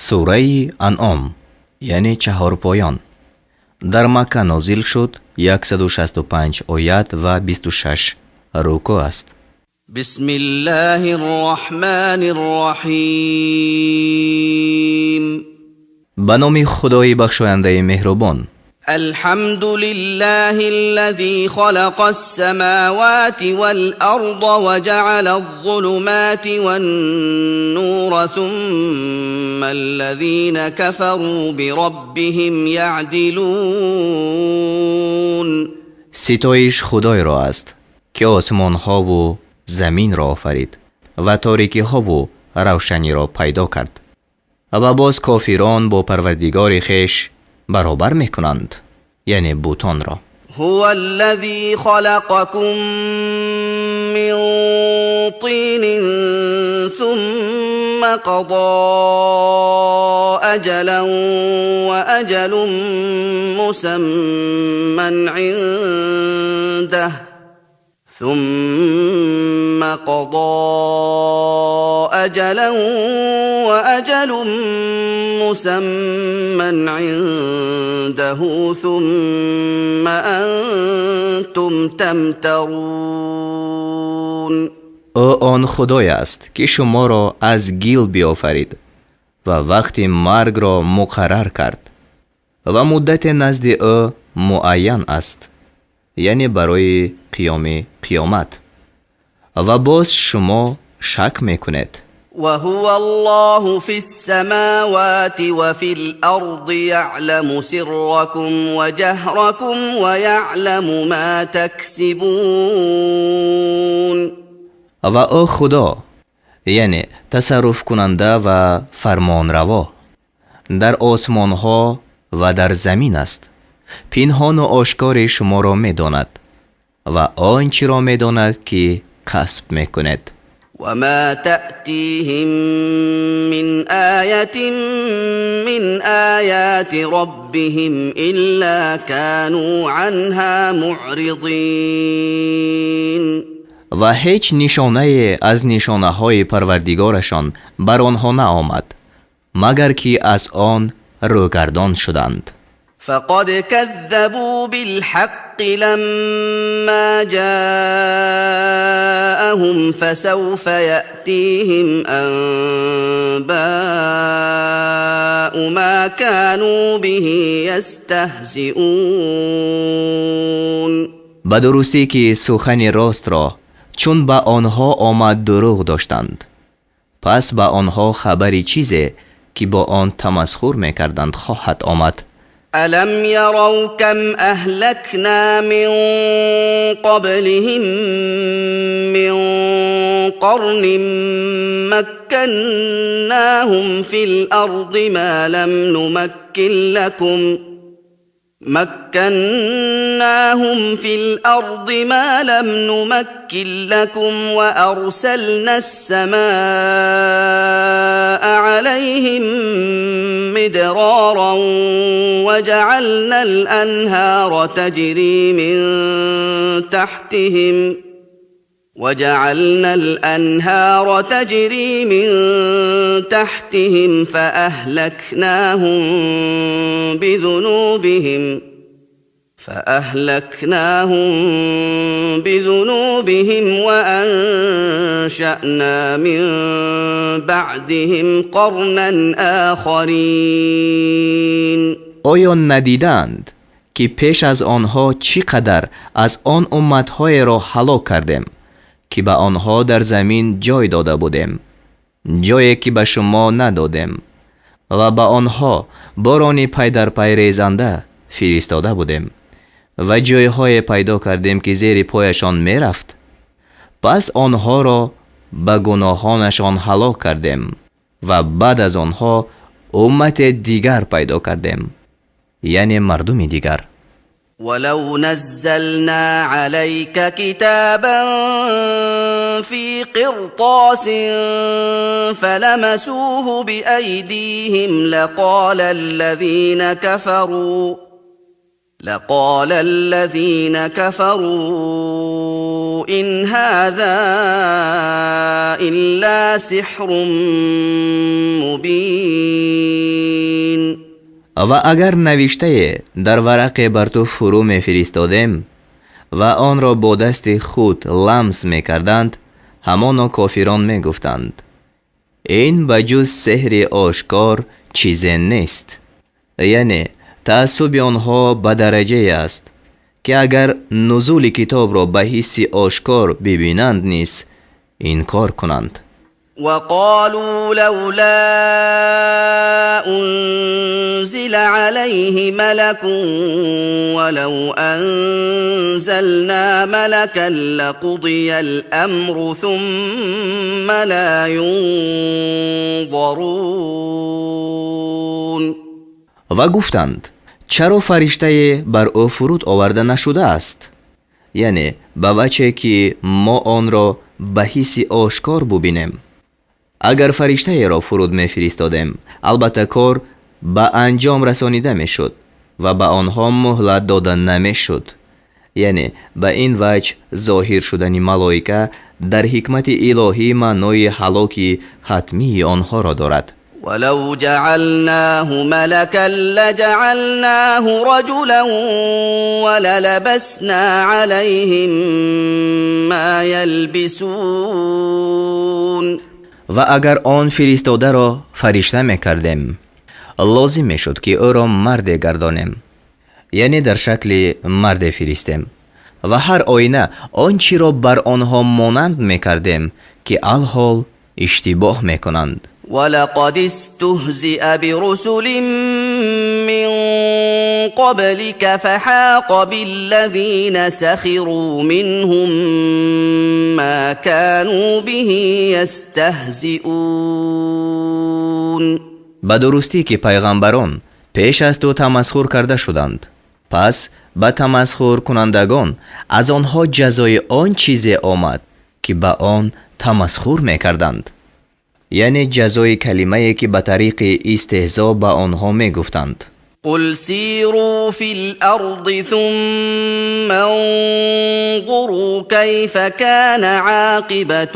Сураи Анъом, яъне чаҳорпоён, дар Макка нозил шуд, 165 оят ва 26 рукӯъ аст. بسم الله الرحمن الرحيم. Ба номи Худои бахшояндаи меҳрубон. الحمد لله الذي خلق السماوات والأرض وجعل الظلمات والنور ثم الذين كفروا بربهم يعدلون. Ситоиш Худойро аст, ки осмонҳову заминро офарид ва торикиҳову равшаниро пайдо кард, ва боз кофирон бо Парвардигори хеш баробар мекунанд, яъне бутонро. هو الذي خلقكم من طين ثم قضى أجلا وأجل مسمى عنده ثم قضى أجلا وأجل مسمى عنده ثم أنتم تمترون. Ӯ он Худое аст, ки шуморо аз гил биёфарид ва вақти маргро муқаррар кард ва муддате назди ӯ муайян аст, яъне барои қиёми қиёмат, ва боз шумо шак мекунед. وهو الله في السماوات وفي الأرض يعلم سركم وجهركم ويعلم ما تكسبون. Ва ӯ Худо, яъне тасарруфкунанда ва фармонраво дар осмонҳо ва дар замин аст, пинҳону ошкори шуморо медонад ва он чиро медонад, ки касб мекунед. وما تأتيهم من آية من آيات ربهم إلا كانوا عنها معرضين. Ва ҳеҷ нишонае аз нишонаҳои Парвардигорашон бар онҳо наомад, магар ки аз он рӯгардон шуданд. فقد كذبوا بالحق لما جاءهم فسوف يأتيهم أنباء ما كانوا به يستهزئون. Ба дурустӣ, ки сухани ростро, чун ба онҳо омад, дурӯғ доштанд, пас ба онҳо хабари чизе, ки бо он тамасхур мекарданд, хоҳад омад. ألم يروا كم أهلكنا من قبلهم من قرن مكناهم في الأرض ما لم نمكن لكم مكناهم في الأرض ما لم نمكن لكم وأرسلنا السماء عليهم مدرارا وجعلنا الأنهار تجري من تحتهم فأهلكناهم بذنوبهم وأنشأنا من بعدهم قرنا آخرين. Оё надидаанд, ки пеш аз онҳо чӣ қадар аз он умматҳоеро ҳалок кардем, ки ба онҳо дар замин ҷой дода будем, ҷое ки ба шумо надодем, ва ба онҳо борони пайдарпай резанда фиристода будем ва ҷойҳое пайдо кардем, ки зери пояшон мерафт? Пас онҳоро ба гуноҳонашон ҳалок кардем ва баъд аз онҳо уммате дигар пайдо кардем, яъне мардуми дигар. ولو نزلنا عليك كتابا في قرطاس فلمسوه بأيديهم لقال الذين كفروا إن هذا إلا سحر مبين. Ва агар навиштае дар варақе бар ту фурӯ мефиристодем ва онро бо дасти худ ламс мекарданд, ҳамоно кофирон мегуфтанд: ин ба ҷуз сеҳри ошкор чизе нест. Яъне таассуби онҳо ба дараҷае аст, ки агар нузули китобро ба ҳисси ошкор бибинанд низ инкор кунанд. وقالوا لولا أنزل عليه ملك ولو أنزلنا ملكا لقضي الأمر ثم لا ينظرون. Ва гуфтанд: чаро фариштае бар ӯ фуруд оварда нашудааст? Яъне ба ваче ки мо онро ба ҳисси ошкор бубинем. Агар фариштаеро фуруд мефиристодем, албатта кор ба анҷом расонида мешуд ва ба онҳо муҳлат дода намешуд. Яъне ба ин ваҷ зоҳир шудани малоика дар ҳикмати илоҳӣ маънои ҳалоки ҳатмии онҳоро дорад. ولو جعلناه ملكا لجعلناه رجلا وللبسنا عليهم ما يلبسون. Ва агар он фиристодаро фаришта мекардем, лозим мешуд, ки ӯро марде гардонем, яъне дар шакли марде фиристем, ва ҳар оина он чиро бар онҳо монанд мекардем, ки алҳол иштибоҳ мекунанд. ولقد استهزئ برسل من قبلك فحاق بالذين سخروا منهم ما كانوا به يستهزئون. Ба дурустӣ ки пайғамбарон пеш аз ту тамасхур карда шуданд, пас ба тамасхуркунандагон аз онҳо ҷазои он чизе омад, ки ба он тамасхур мекарданд, яъне ҷазои калимае, ки ба тариқи истеҳзо ба онҳо мегуфтанд. قل سيروا في الأرض ثم انظروا كيف كان عاقبة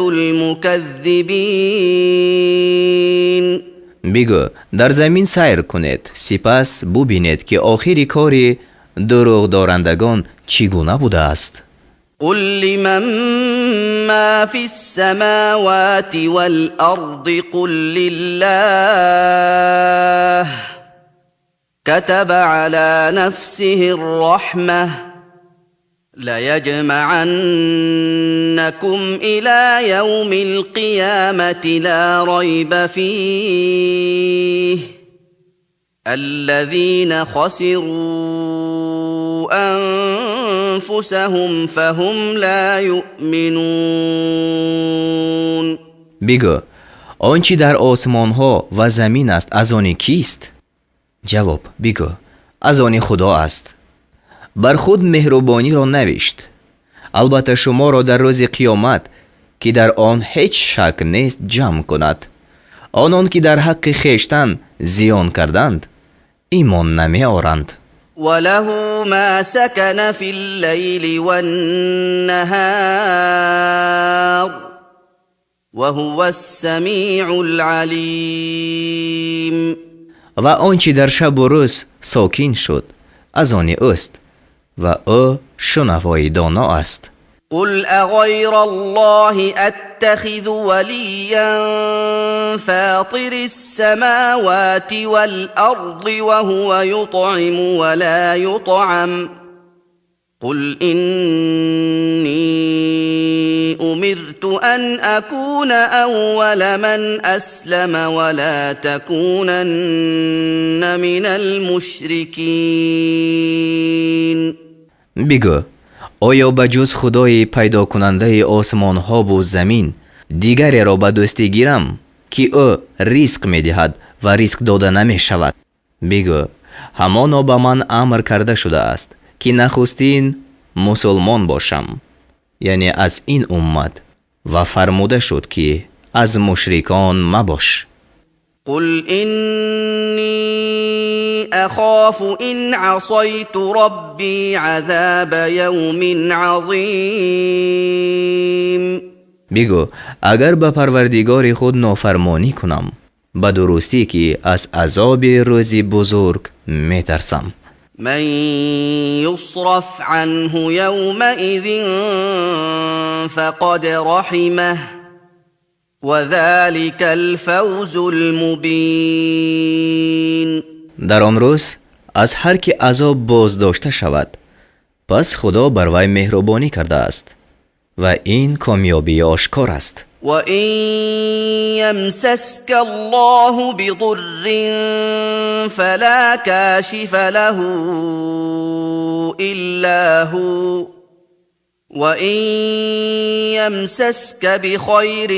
المكذبين. Бигӯ: дар замин сайр кунед, сипас бубинед, ки охири кори дурӯғдорандагон чӣ гуна будааст. قل لمن ما في السماوات والأرض قل لله كتب على نفسه الرحمة ليجمعنكم إلى يوم القيامة لا ريب فيه الذين خسروا أنفسهم فهم لا يؤمنون. Бигӯ: он чӣ дар осмонҳо ва замин аст, аз они кист? Ҷавоб: бигӯ: аз они Худо аст. Бар худ меҳрубониро навишт, албатта шуморо дар рӯзи қиёмат, ки дар он ҳеҷ шак нест, ҷамъ кунад. Онон ки дар ҳаққи хештан зиён карданд, имон намеоранд. وله ما سكن في الليل والنهار وهو السميع العليم. Ва он чӣ дар шабу рӯз сокин шуд, аз они ӯст, ва ӯ шунавои доно аст. قل أغير الله أتخذ وليا فاطر السماوات والأرض وهو يطعم ولا يطعم قل إني أمرت أن أكون أول من أسلم ولا تكونن من المشركين. Бигӯ: оё ба ҷуз Худои пайдокунандаи осмонҳову замин дигареро ба дӯстӣ гирам, ки ӯ ризқ медиҳад ва ризқ дода намешавад? Бигӯ: ҳамоно ба ман амр карда шудааст, ки нахустин мусулмон бошам, яъне аз ин уммат, ва фармуда шуд, ки аз мушрикон мабош. قل إني أخاف إن عصيت ربي عذاب يوم عظيم. Бигӯ, агар ба Парвардигори худ нофармонӣ кунам, ба дурустӣ, ки аз азоби рӯзи бузург метарсам. من يصرف عنه يومئذ فقد رحمه وذلك الفوز المبين. Дар он рӯз аз ҳар ки азоб боздошта шавад, пас Худо бар вай меҳрубонӣ кардааст, ва ин комёбии ошкор аст. وإن يمسسك الله بضر فلا كاشف له إلا هو وإن يمسسك بخير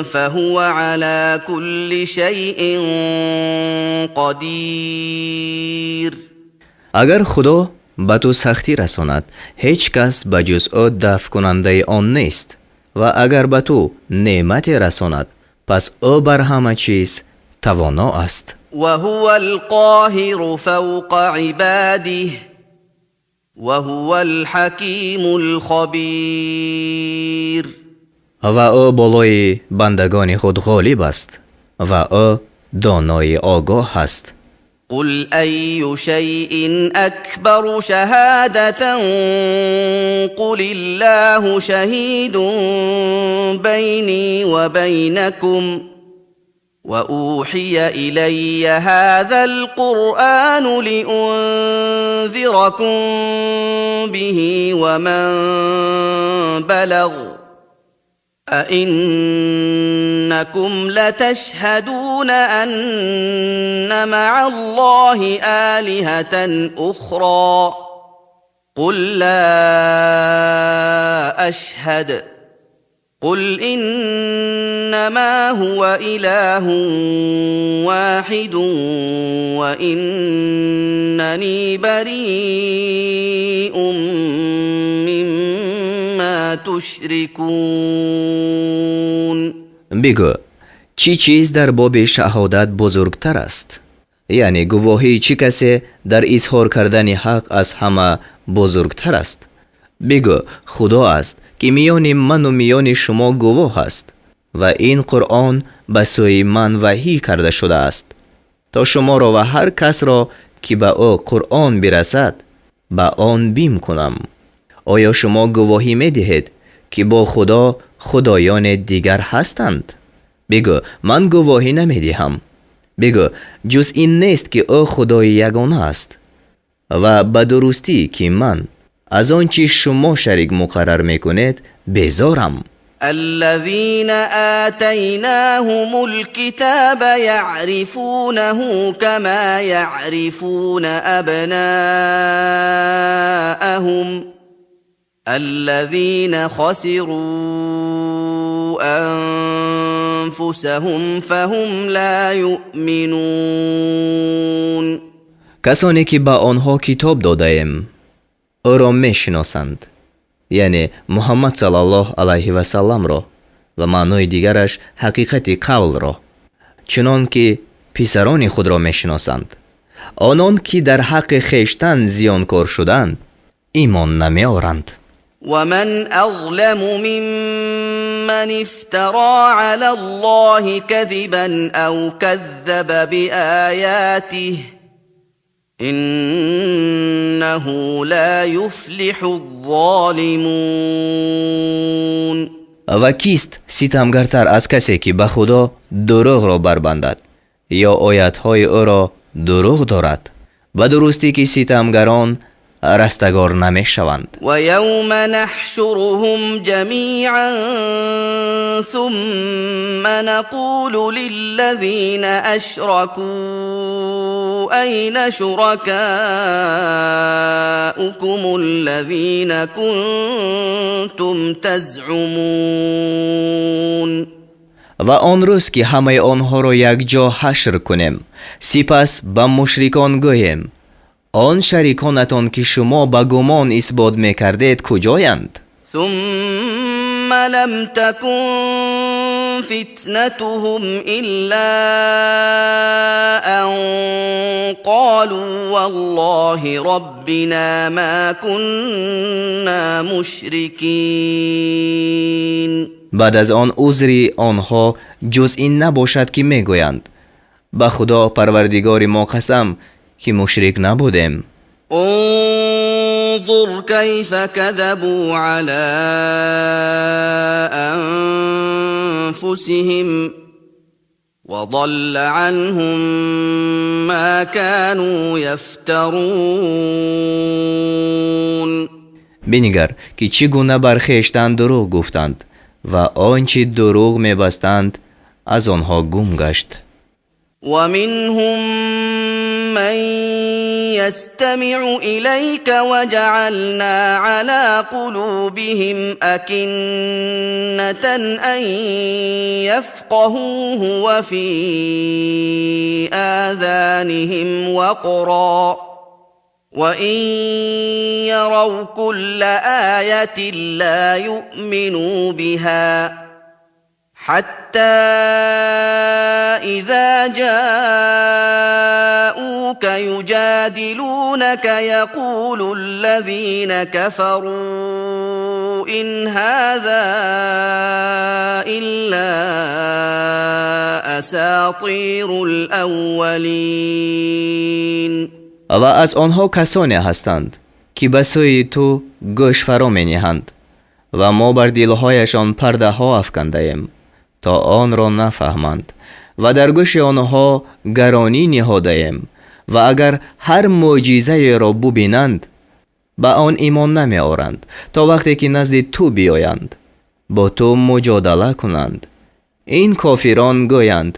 فهو على كل شيء قدير. Агар Худо ба ту сахтӣ расонад, ҳеҷ кас ба ҷуз ӯ дафъкунандаи он нест, ва агар ба ту неъмате расонад, пас ӯ бар ҳама чиз тавоно аст. وهو القاهر فوق عباده وهو الحكيم الخبير. Ва ӯ болои бандагони худ ғолиб аст, ва ӯ донои огоҳ аст. قل أي شيء أكبر شهادة قل الله شهيد بيني وبينكم وأوحي إلي هذا القرآن لأنذركم به ومن بلغ أئنكم لتشهدون أن مع الله آلهة أخرى قل لا أشهد قل إنما هو إله واحد وإنني بريء مما تشركون. Бигӯ, чӣ чиз дар боби шаҳодат бузургтар аст, яъне гувоҳии чӣ касе дар изҳор кардани ҳақ аз ҳама бузургтар аст? Бигӯ, Худо аст, ки миёни ману миёни шумо гувоҳ аст, ва ин Қуръон ба сӯи ман ваҳӣ карда шудааст, то шуморо ва ҳар касро, ки ба ӯ Қуръон бирасад, ба он бим кунам. Оё шумо гувоҳӣ медиҳед, ки бо Худо худоёне дигар ҳастанд? Бигӯ, ман гувоҳӣ намедиҳам. Бигӯ, ҷуз ин нест, ки ӯ Худои ягона аст, ва ба дурустӣ, ки ман аз он чӣ шумо шарик муқаррар мекунед, безорам. الذين آتيناهم الكتاب يعرفونه كما يعرفون أبناءهم الذين خسروا أنفسهم فهم لا يؤمنون. Касоне ки ба онҳо китоб додаем, ӯро мешиносанд, яъне Муҳаммад саллаллоҳ алайҳи васалламро, ва маънои дигараш ҳақиқати қавлро, чунон ки писарони худро мешиносанд. Онон ки дар ҳаққи хештан зиёнкор шуданд, имон намеоранд. ومن أظلم ممن افترى على الله كذبا أو كذب بآياته إنه لا يفلح الظالمون. Ва кист ситамгартар аз касе, ки ба Худо дурӯғро барбандад ё оятҳои ӯро дурӯғ дорад? Ба дурустӣ, ки ситамгарон растагор намешаванд. ويوم نحشرهم جميعا ثم نقول للذين أشركوا أين شركاؤكم الذين كنتم تزعمون. Ва он рӯз, ки ҳамаи онҳоро якҷо ҳашр кунем, сипас ба мушрикон гӯем: он шариконатон, ки шумо ба гумон исбот мекардед, куҷоянд? ثم لم تكن فتنتهم إلا أن قالوا والله ربنا ما كنا مشركين. Баъд аз он узри онҳо ҷуз ин набошад, ки мегӯянд: ба Худо, Парвардигори мо, қасам, ки мушрик набудем. انظر كيف كذبوا على أنفسهم وضل عنهم ما كانوا يفترون. Бинигар, ки чӣ гуна бар хештан дурӯғ гуфтанд ва он чӣ дурӯғ мебастанд, аз онҳо гум гашт. ومنهم من يستمع إليك وجعلنا على قلوبهم أكنة أن يفقهوه وفي آذانهم وقرا وإن يروا كل آية لا يؤمنوا بها حتى إذا جاءوك يجادلونك يقول الذين كفروا إن هذا إلا أساطير الأولين. Ва аз онҳо касоне ҳастанд, ки ба сӯи ту гӯш фаро мениҳанд ва мо бар дилҳояшон пардаҳо афкандаем, то онро нафаҳманд, ва дар гӯши онҳо гаронӣ ниҳодаем, ва агар ҳар мӯъҷизаеро бубинанд, ба он имон намеоранд, то вақте ки назди ту биёянд, бо ту муҷодала кунанд. Ин кофирон гӯянд: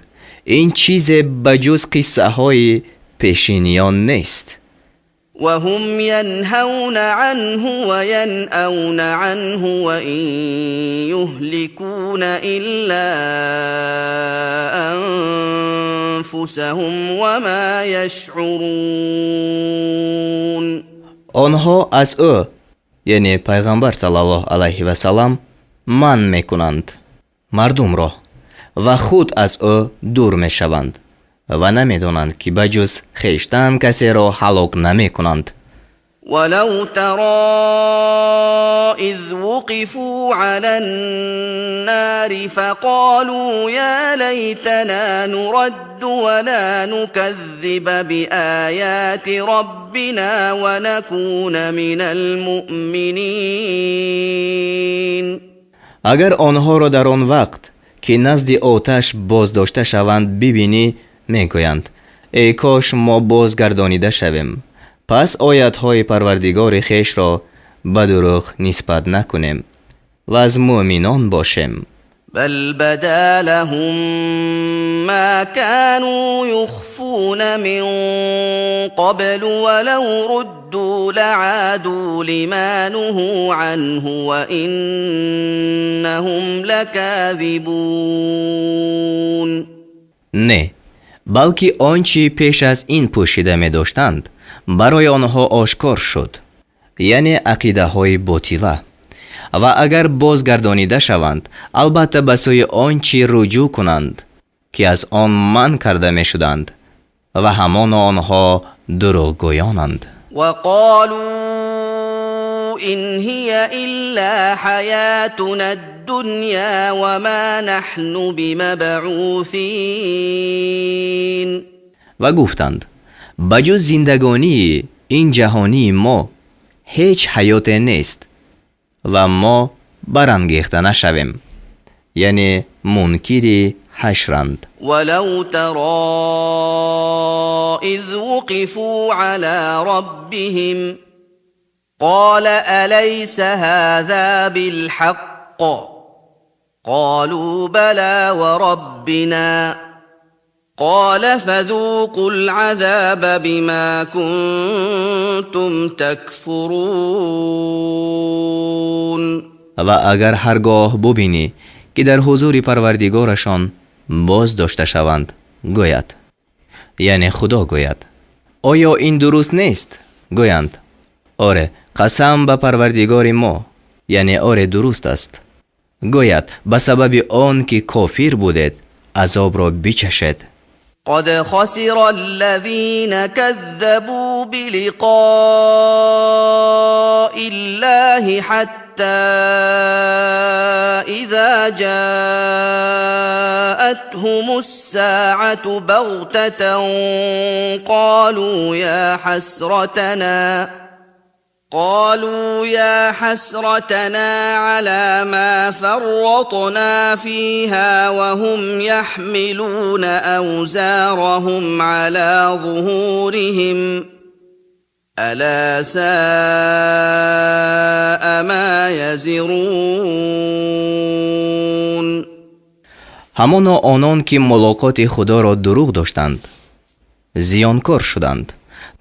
ин чизе ба ҷуз қиссаҳои пешиниён нест. وهم ينهون عنه وينأون عنه وإن يهلكون إلا أنفسهم وما يشعرون. Онҳо аз ӯ, яъне Пайғамбар саллаллоҳу алайҳи васаллам, манъ мекунанд мардумро ва худ аз ӯ дур мешаванд ва намедонанд, ки ба ҷуз хештан касеро ҳалок намекунанд. ولو ترى إذ وقفوا على النار فقالوا يا ليتنا نرد ولا نكذب بآيات ربنا ونكون من المؤمنين. Агар онҳоро дар он вақт, ки назди оташ боздошта шаванд, бибинӣ, мегӯянд: эй кош мо бозгардонида шавем, пас оятҳои Парвардигори хешро ба дурӯғ нисбат накунем ва аз муъминон бошем. بل بدا لهم ما كانوا يخفون من قبل ولو ردوا لعادوا لما نهوا عنه وإنهم لكاذبون. Не, балки он чӣ пеш аз ин пӯшида медоштанд, барои онҳо ошкор шуд, яъне ақидаҳои ботила, ва агар бозгардонида шаванд, албатта ба сӯи он чӣ руҷӯъ кунанд, ки аз он манъ карда мешуданд, ва ҳамоно онҳо дурӯғгӯёнанд. وقالوا إن هي إلا حياتنا الدنيا وما نحن بمبعوثين. Ва гуфтанд: ба ҷуз зиндагонии ин ҷаҳонии мо ҳеҷ ҳаёте нест ва мо барангехта нашавем, яъне мункири ҳашранд. ولو ترى إذ وقفوا على ربهم قال أليس هذا بالحق قالوا بلى وربنا قال فذوقوا العذاب بما كنتم تكفرون. Ва агар ҳаргоҳ бубинӣ, ки дар ҳузури Парвардигорашон боз дошта шаванд, гӯяд, яъне Худо гӯяд: оё ин дуруст нест? Гӯянд: оре, қасам ба Парвардигори мо, яъне оре, дуруст аст. Гӯяд: ба сабаби он ки кофир будед, азобро бичашед. قد خسر الذين كذبوا بلقاء الله حتى إذا جاءتهم الساعة بغتة قالوا يا حسرتنا على ما فرطنا فيها وهم يحملون أوزارهم على ظهورهم ألا ساء ما يزرون. Ҳамоно онон, ки мулоқоти Худоро дурӯғ доштанд, зиёнкор шуданд,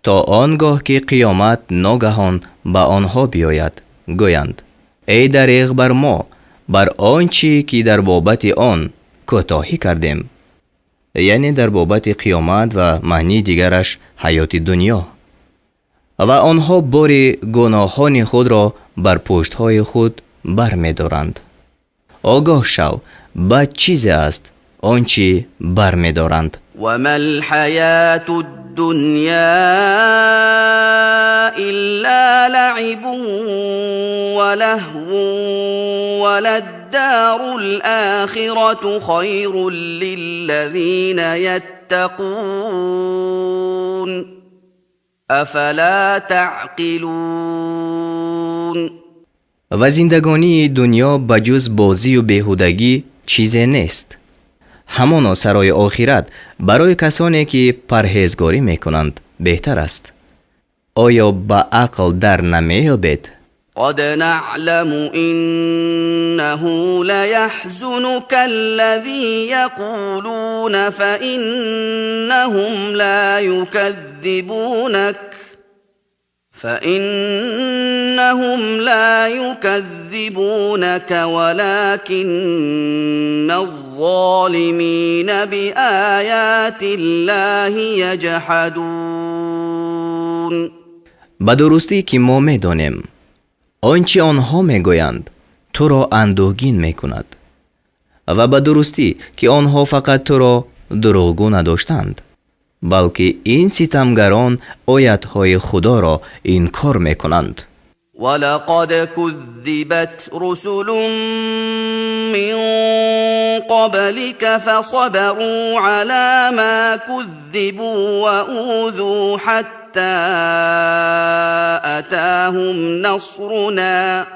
то он гоҳ ки қиёмат ногаҳон ба онҳо биёяд, гӯянд: «Эй дареғ бар мо бар он чӣ ки дар бобати он кӯтоҳӣ кардем», яъне дар бобати қиёмат ва маънии дигараш ҳаёти дунё. Ва онҳо бори гуноҳони худро бар пуштҳои худ бармедоранд. Огоҳ шав, бад чизе аст он чӣ бармедоранд. وما الحياة الدنيا إلا لعب ولهو وللدار الآخرة خير للذين يتقون أفلا تعقلون. Ва зиндагонии дунё ба ҷуз бозию беҳудагӣ чизе нест. Ҳамоно сарои охират барои касоне, ки парҳезгорӣ мекунанд, беҳтар аст. Оё ба ақл дар намеёбед? قد نعلم إنه ليحزنك الذي يقولون فإنهم لا يكذبونك ولكن الظالمين بآيات الله يجحدون. Ба дурустӣ, ки мо медонем, он чӣ онҳо мегӯянд, туро андӯҳгин мекунад, ва ба дурустӣ, ки онҳо фақат туро дурӯғгӯ надоштанд, балки ин ситамгарон оятҳои Худоро инкор мекунанд. ولقد كذبت رسل من قبلك فصبروا على ما كذبوا وأوذوا حتى أتاهم نصرنا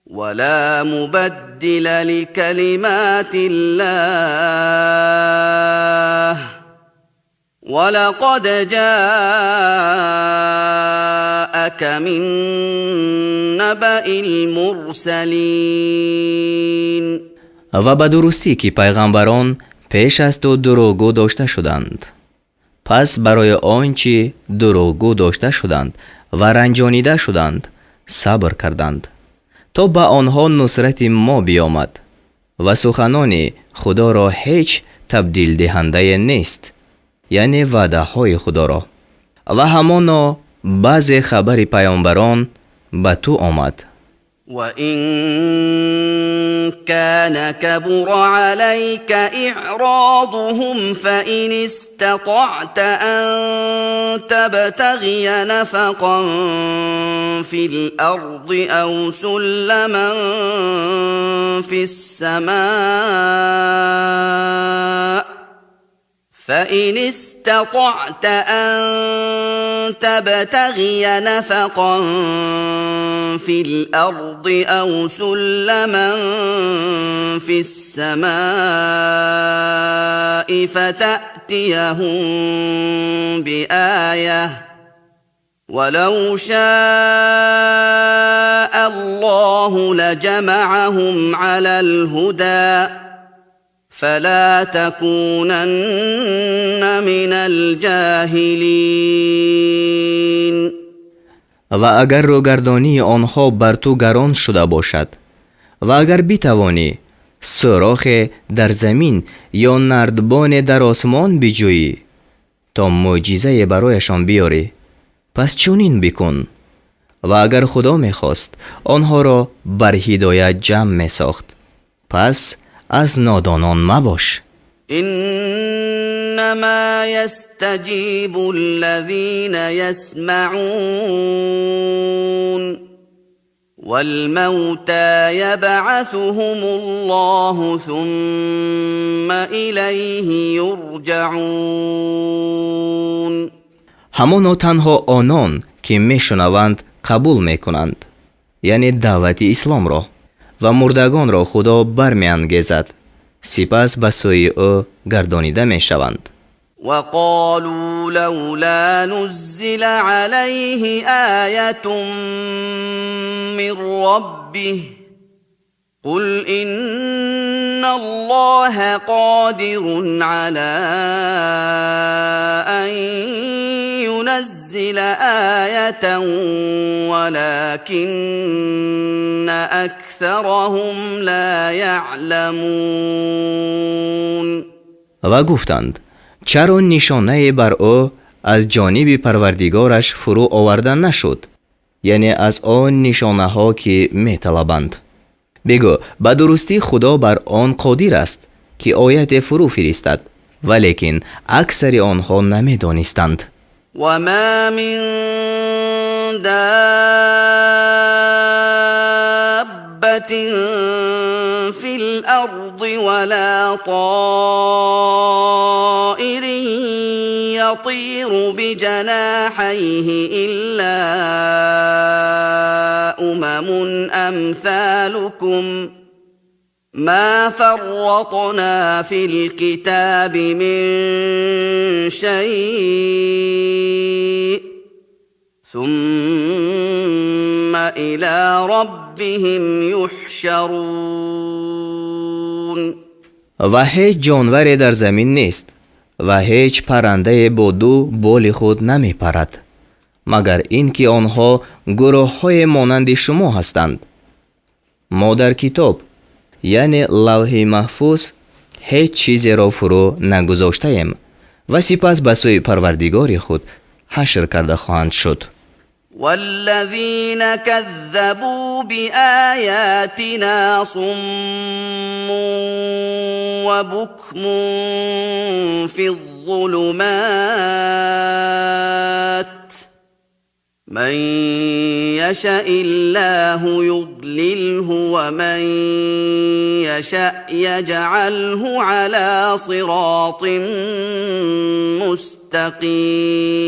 ولا مبدل لكلمات الله ولقد جاءك من نبأ المرسلين. Ва ба дурустӣ, ки пайғамбарон пеш аз ту дурӯғгӯ дошта шуданд. Пас барои он чӣ дурӯғгӯ дошта шуданд ва ранҷонида шуданд, сабр карданд, то ба онҳо нусрати мо биёмад, ва суханони Худоро ҳеҷ табдилдиҳандае нест, яъне ваъдаҳои Худоро. Ва ҳамоно баъзе хабари паёмбарон ба ту омад. وإن كان كبر عليك إعراضهم فإن استطعت أن تبتغي نفقا في الأرض أو سلما في السماء فإن استطعت أن تبتغي نفقا في الأرض أو سلما في السماء فتأتيهم بآية ولو شاء الله لجمعهم على الهدى فلا تكونن من الجاهلين. Ва агар рӯгардонии онҳо бар ту гарон шуда бошад ва агар битавонӣ сӯрохе дар замин ё нардбоне дар осмон биҷӯӣ, то мӯъҷизае барояшон биёрӣ, пас чунин бикун. Ва агар Худо мехост, онҳоро бар ҳидоят ҷамъ месохт. Пас аз нодонон мабош. إنما يستجيب الذين يسمعون والموتى يبعثهم الله ثم إليه يرجعون. Ҳамоно танҳо онон, ки мешунаванд, қабул мекунанд, яъне даъвати исломро, ва мурдагонро Худо бармеангезад, сипас ба сӯи ӯ гардонида мешаванд. وقالوا لولا نزل عليه آية من ربه قل إن الله قادر على أن ينزل آية ولكن أكثرهم لا يعلمون. Ва гуфтанд: чаро нишонае бар ӯ аз ҷониби Парвардигораш фурӯ оварда нашуд, яъне аз он нишонаҳо, ки металабанд? Бигӯ: ба дурустӣ, Худо бар он қодир аст, ки ояте фурӯ фиристад, валекин аксари онҳо намедонистанд. وما من دابة في الأرض ولا طائر يطير بجناحيه إلا أمم أمثالكم ما فرطنا في الكتاب من شيء ثم إلى ربهم يحشرون. Ва ҳеҷ ҷонваре дар замин нест ва ҳеҷ паррандае бо ду боли худ намепарад, магар ин ки онҳо гурӯҳҳое монанди шумо ҳастанд. Мо дар китоб, яъне Лавҳи Маҳфуз, ҳеҷ чизеро фурӯ нагузоштаем ва сипас ба сӯи Парвардигори худ ҳашр карда хоҳанд шуд. والذين كذبوا بآياتنا صم وبكم في الظلمات من يشأ الله يضلله ومن يشأ يجعله على صراط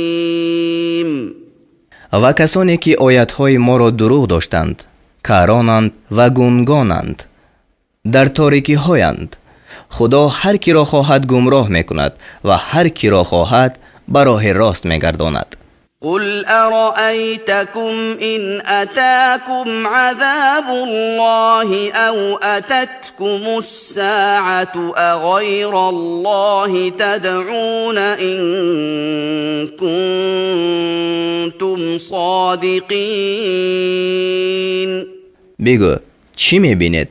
مستقيم. Ва касоне, ки оятҳои моро дурӯғ доштанд, каронанд ва гунгонанд, дар торикиҳоянд. Худо ҳар киро хоҳад, гумроҳ мекунад ва ҳар киро хоҳад, ба роҳи рост мегардонад. قل أرأيتكم إن أتاكم عذاب الله أو أتتكم الساعة أغير الله تدعون إن كنتم صادقين؟ Бигӯ: чӣ мебинед,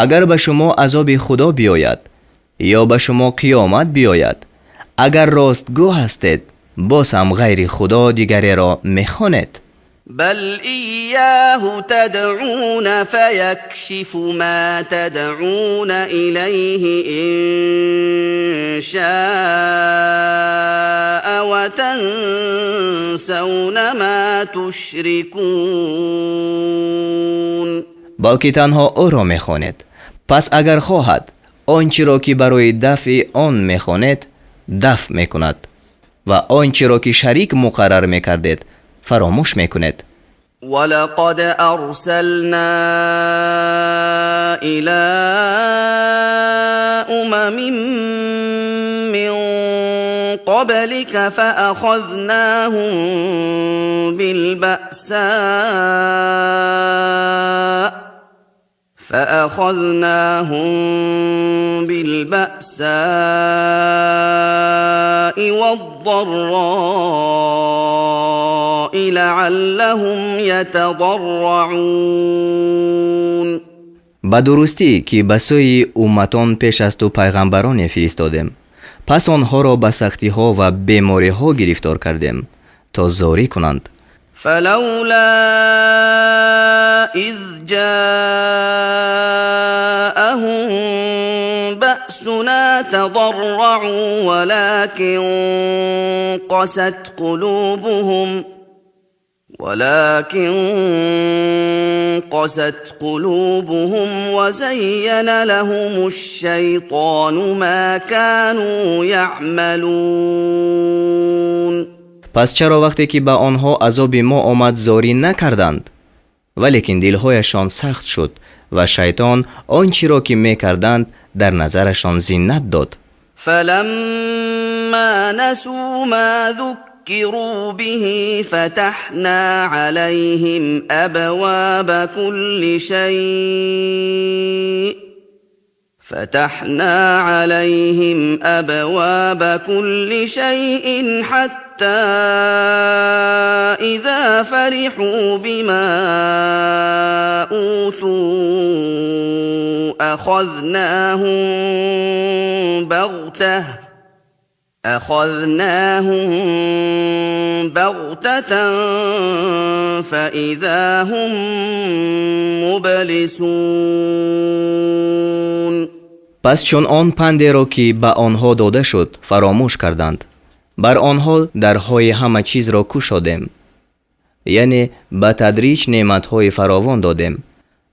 агар ба шумо азоби Худо биёяд ё ба шумо қиёмат биёяд, агар ростгӯ ҳастед, боз ҳам ғайри Худо дигареро мехонед? بل إياه تدعون فيكشف ما تدعون إليه إن شاء وتنسون ما تشركون. Балки танҳо ӯро мехонед, пас агар хоҳад, он чиро, ки барои дафъи он мехонед, дафъ мекунад ва он чиро, ки шарик муқаррар мекардед, фаромӯш мекунед. ولقد أرسلنا إلى أمم من قبلك فأخذناهم بالبأساء والضراء لعلهم يتضرعون. Ба дурустӣ, ки ба сӯи умматон пеш аз ту пайғамбароне фиристодем, пас онҳоро ба сахтиҳо ва бемориҳо гирифтор кардем, то зорӣ кунанд. فلولا إذ جاءهم بأسنا تضرعوا ولكن قست قلوبهم وزين لهم الشيطان ما كانوا يعملون. Пас чаро вақте ки ба онҳо азоби мо омад, зорӣ накарданд? Валекин дилҳояшон сахт шуд ва шайтон он чиро ки мекарданд, дар назарашон зинат дод. فلما نسوا ما ذكروا به فتحنا عليهم ابواب كل شيء فتحنا عليهم ابواب كل شيء حتى اذا فرحوا بما اوتوا اخذناهم بغته فاذا هم مبلسون. Пас чун он пандеро, ки ба онҳо дода шуд, фаромӯш карданд, бар онҳо дарҳои ҳама чизро кушодем, яъне ба тадриҷ неъматҳои фаровон додем,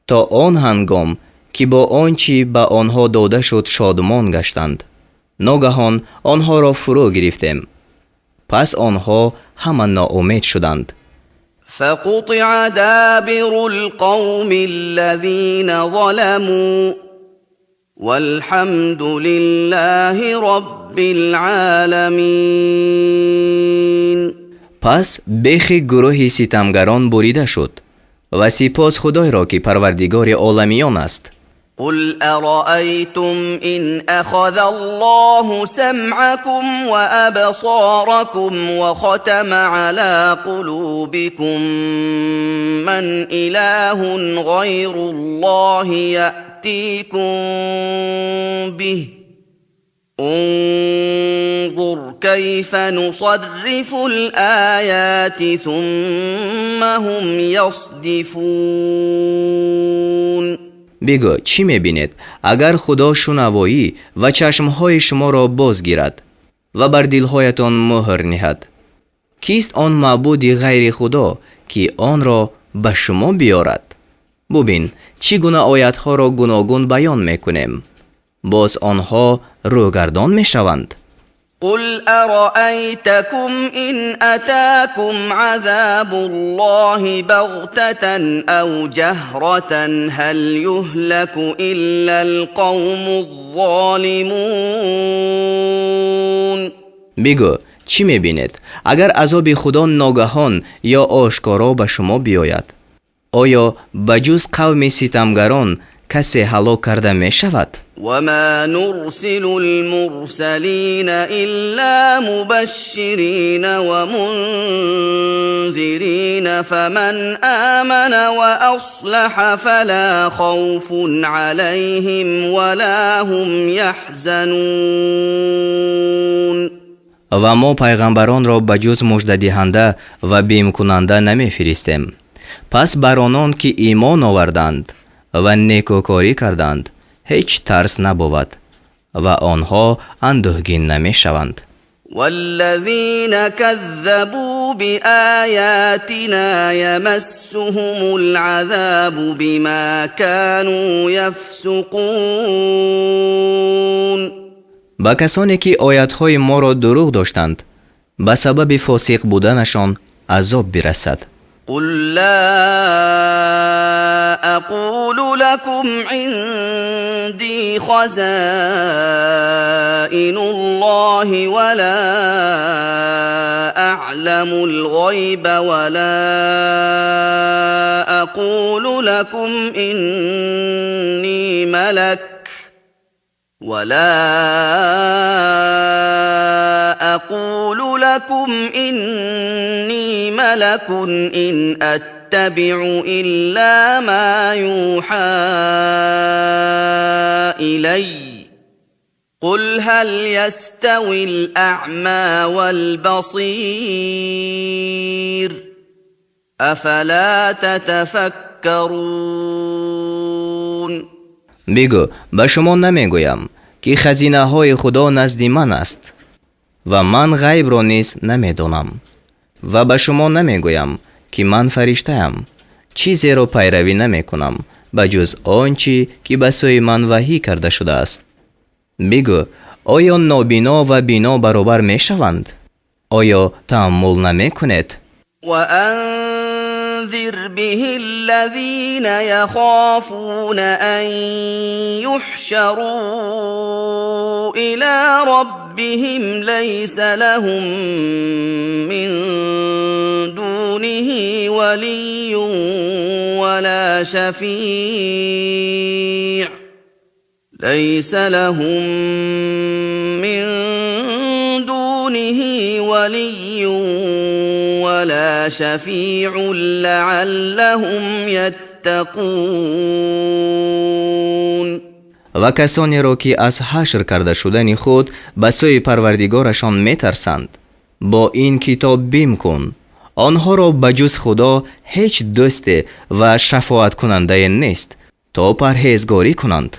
то он ҳангом ки бо он чӣ ба онҳо дода шуд шодмон гаштанд. Ногаҳон онҳоро фурӯ гирифтем, пас онҳо ҳама ноумед шуданд. فقطع دابر القوم الذين ظلموا والحمد لله رب العالمين. Пас бехи гурӯҳи ситамгарон бурида шуд ва сипос Худойро, ки Парвардигори оламиён аст. قل ارايتم ان اخذ الله سمعكم وابصاركم وختم على قلوبكم من اله غير الله ياتيكم به انظر كيف نصرف الايات ثم هم يصدفون. Бигӯ, чӣ мебинед, агар Худо шунавоӣ ва чашмҳои шуморо боз гирад ва бар дилҳоятон муҳр ниҳад? Кист он маъбуди ғайри Худо, ки онро ба шумо биёрад? Бубин, чӣ гуна оятҳоро гуногун баён мекунем, боз онҳо рӯгардон мешаванд. قل ارايتكم ان اتاكم عذاب الله بغته او جهره هل يهلك الا القوم الظالمون. Бигӯ, чӣ мебинед, агар азоби Худо ногаҳон ё ошкоро ба шумо биёяд? Оё ба ҷуз қавми ситамгарон касе ҳалок карда мешавад? وما نرسل المرسلين الا مبشرين ومنذرين فمن امن واصلح فلا خوف عليهم ولا هم يحزنون. Ва мо пайғамбаронро ба ҷуз муждадиҳанда ва бимкунанда намефиристем. Пас бар онон, ки имон оварданд ва некӯкорӣ карданд, ҳеҷ тарс набовад ва онҳо андӯҳгин намешаванд. والذين كذبوا بآياتنا يمسهم العذاب بما كانوا يفسقون. Ба касоне, ки оятҳои моро дурӯғ доштанд, ба сабаби фосиқ буданашон азоб бирасад. قل لا اقول لكم عندي خزائن الله ولا اعلم الغيب ولا اقول لكم اني ملك ولا اقول لكم اني ملك ان اتبع الا ما يوحى الي قل هل يستوي الاعمى والبصير أفلا تتفكرون. Бигӯ, ба шумо намегӯям, ки хазинаҳои Худо назди ман аст ва ман ғайбро низ намедонам ва ба шумо намегӯям, ки ман фариштаам. Чизеро пайравӣ намекунам ба ҷуз он чӣ ки ба сӯи ман ваҳй карда шудааст. Бигӯ, оё нобино ва бино баробар мешаванд? Оё тааммул намекунед? وأنذر به الذين يخافون أن يحشروا إلى ربهم ليس لهم من دونه ولي ولا شفيع ليس لهم من دونه ولي ولا شفيع لعلهم يتقون. Ва касонеро, ки аз ҳашр карда шудани худ ба сӯи Парвардигорашон метарсанд, бо ин китоб бим кун. Онҳоро ба ҷуз Худо ҳеҷ дӯсте ва шафоаткунандае нест, то парҳезгорӣ кунанд.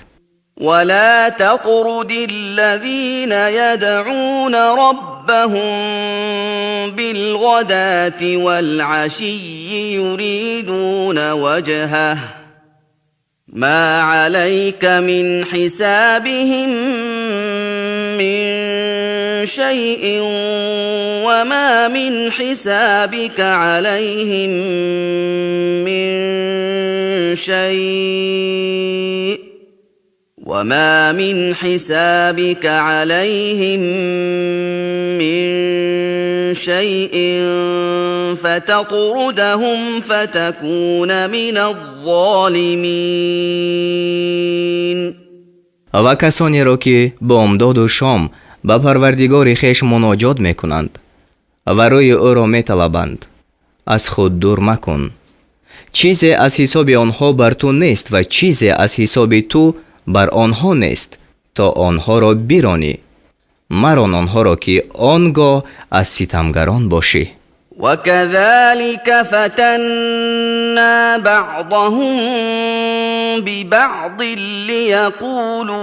ولا تطرد الذين يدعون ربهم بالغداة والعشي يريدون وجهه ما عليك من حسابهم من شيء وما من حسابك عليهم من شيء وما من حسابك عليهم من شيء فتطردهم فتكون من الظالمين. Ва касонеро, ки бомдоду шом ба Парвардигори хеш муноҷот мекунанд ва рӯи ӯро металабанд, аз худ дур макун. Чизе аз ҳисоби онҳо бар ту нест ва чизе аз ҳисоби ту бар онҳо нест, то онҳоро биронӣ. Марон онҳоро, ки он гоҳ аз ситамгарон бошӣ. وكذلك فتنا بعضهم ببعض ليقولوا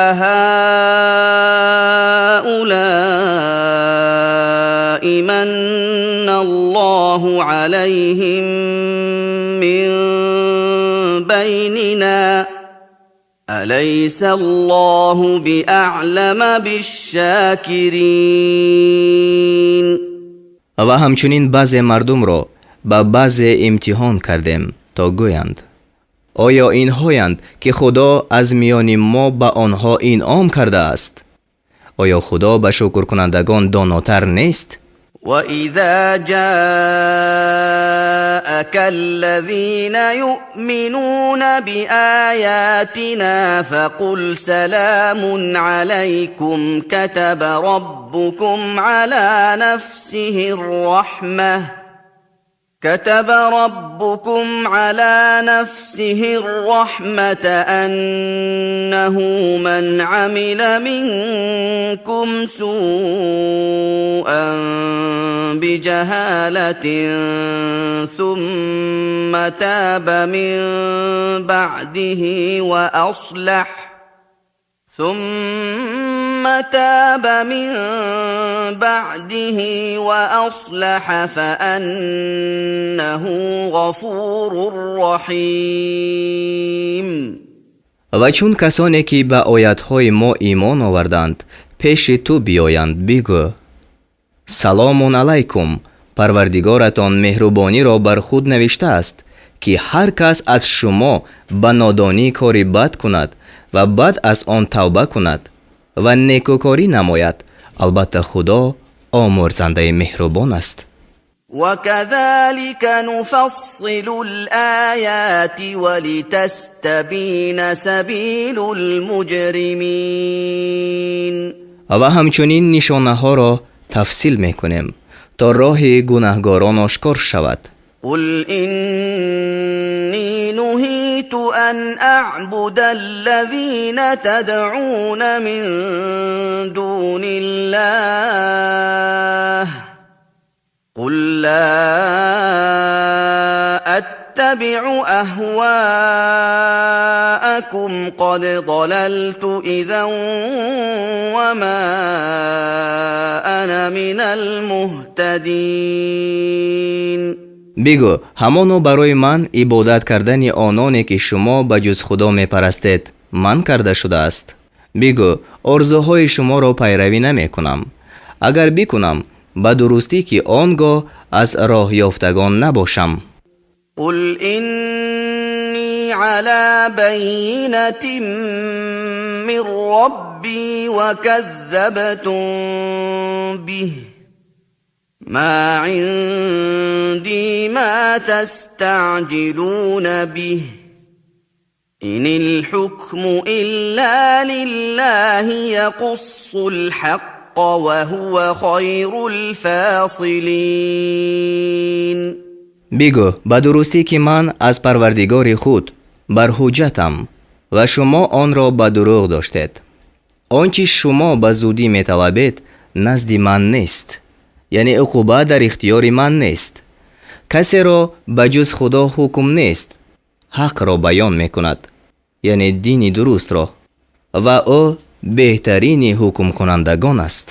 أهؤلاء من الله عليهم من بيننا أليس الله بأعلم بالشاكرين. Ва ҳамчунин баъзе мардумро ба баъзе имтиҳон кардем, то гӯянд: оё инҳоянд, ки Худо аз миёни мо ба онҳо инъом кардааст? Оё Худо ба шукркунандагон донотар нест? وإذا جاءك الذين يؤمنون بآياتنا فقل سلام عليكم كتب ربكم على نفسه الرحمة كتب ربكم على نفسه الرحمة أنه من عمل منكم سوءا بجهالة ثم تاب من بعده وأصلح ثم تاب من بعده وأصلح فأنه غفور رحيم. Ва чун касоне, ки ба оятҳои мо имон оварданд, пеши ту биёянд, бигӯ: саломун алайкум. Парвардигоратон меҳрубониро бар худ навиштааст, ки ҳар кас аз шумо ба нодонӣ кори бад кунад ва баъд аз он тавба кунад ва некӯкорӣ намояд, албатта, Худо омӯрзандаи меҳрубон аст. وكذلك نفصل الآيات ولتستبين سبيل المجرمين. Ва ҳамчунин нишонаҳоро тафсил мекунем, то роҳи гунаҳгорон ошкор шавад. قل إني نهيت أن أعبد الذين تدعون من دون الله قل لا أتبع أهواءكم قد ضللت إذا وما أنا من المهتدين. Бигӯ: ҳамоно барои ман ибодат кардани ононе, ки шумо ба ҷуз Худо мепарастед, манъ карда шудааст. Бигӯ: орзуҳои шуморо пайравӣ намекунам. Агар бикунам, ба дурустӣ, ки он гоҳ аз роҳёфтагон набошам. قل إني على بينة من ربي وكذبتم به. ما عندي ما تستعجلون به. إن الحكم إلا لله يقص الحق وهو خير الفاصلين. Бигӯ: ба дурустӣ, ки ман аз Парвардигори худ бар ҳуҷҷатам ва шумо онро ба дурӯғ доштед. Он чи шумо ба зудӣ металабед, назди ман нест, яъне уқуба дар ихтиёри ман нест. Касеро ба ҷуз Худо ҳукм нест, ҳақро баён мекунад, яъне дини дурустро, ва ӯ беҳтарини ҳукмкунандагон аст.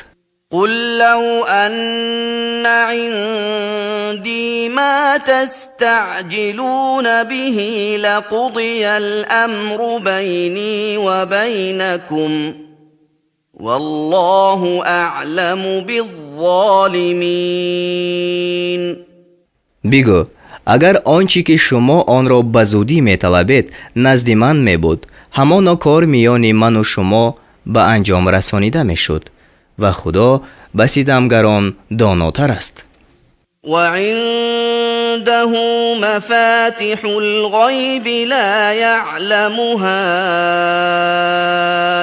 قل لو أن عندي ما تستعجلون به لقضي الأمر بيني وبينكم والله أعلم بالظالمين. Бигӯ: агар он чӣ ки шумо онро ба зудӣ металабед, назди ман мебуд, ҳамоно кор миёни ману шумо ба анҷом расонида мешуд ва Худо ба ситамгарон донотар аст. وعنده مفاتح الغيب لا يعلمها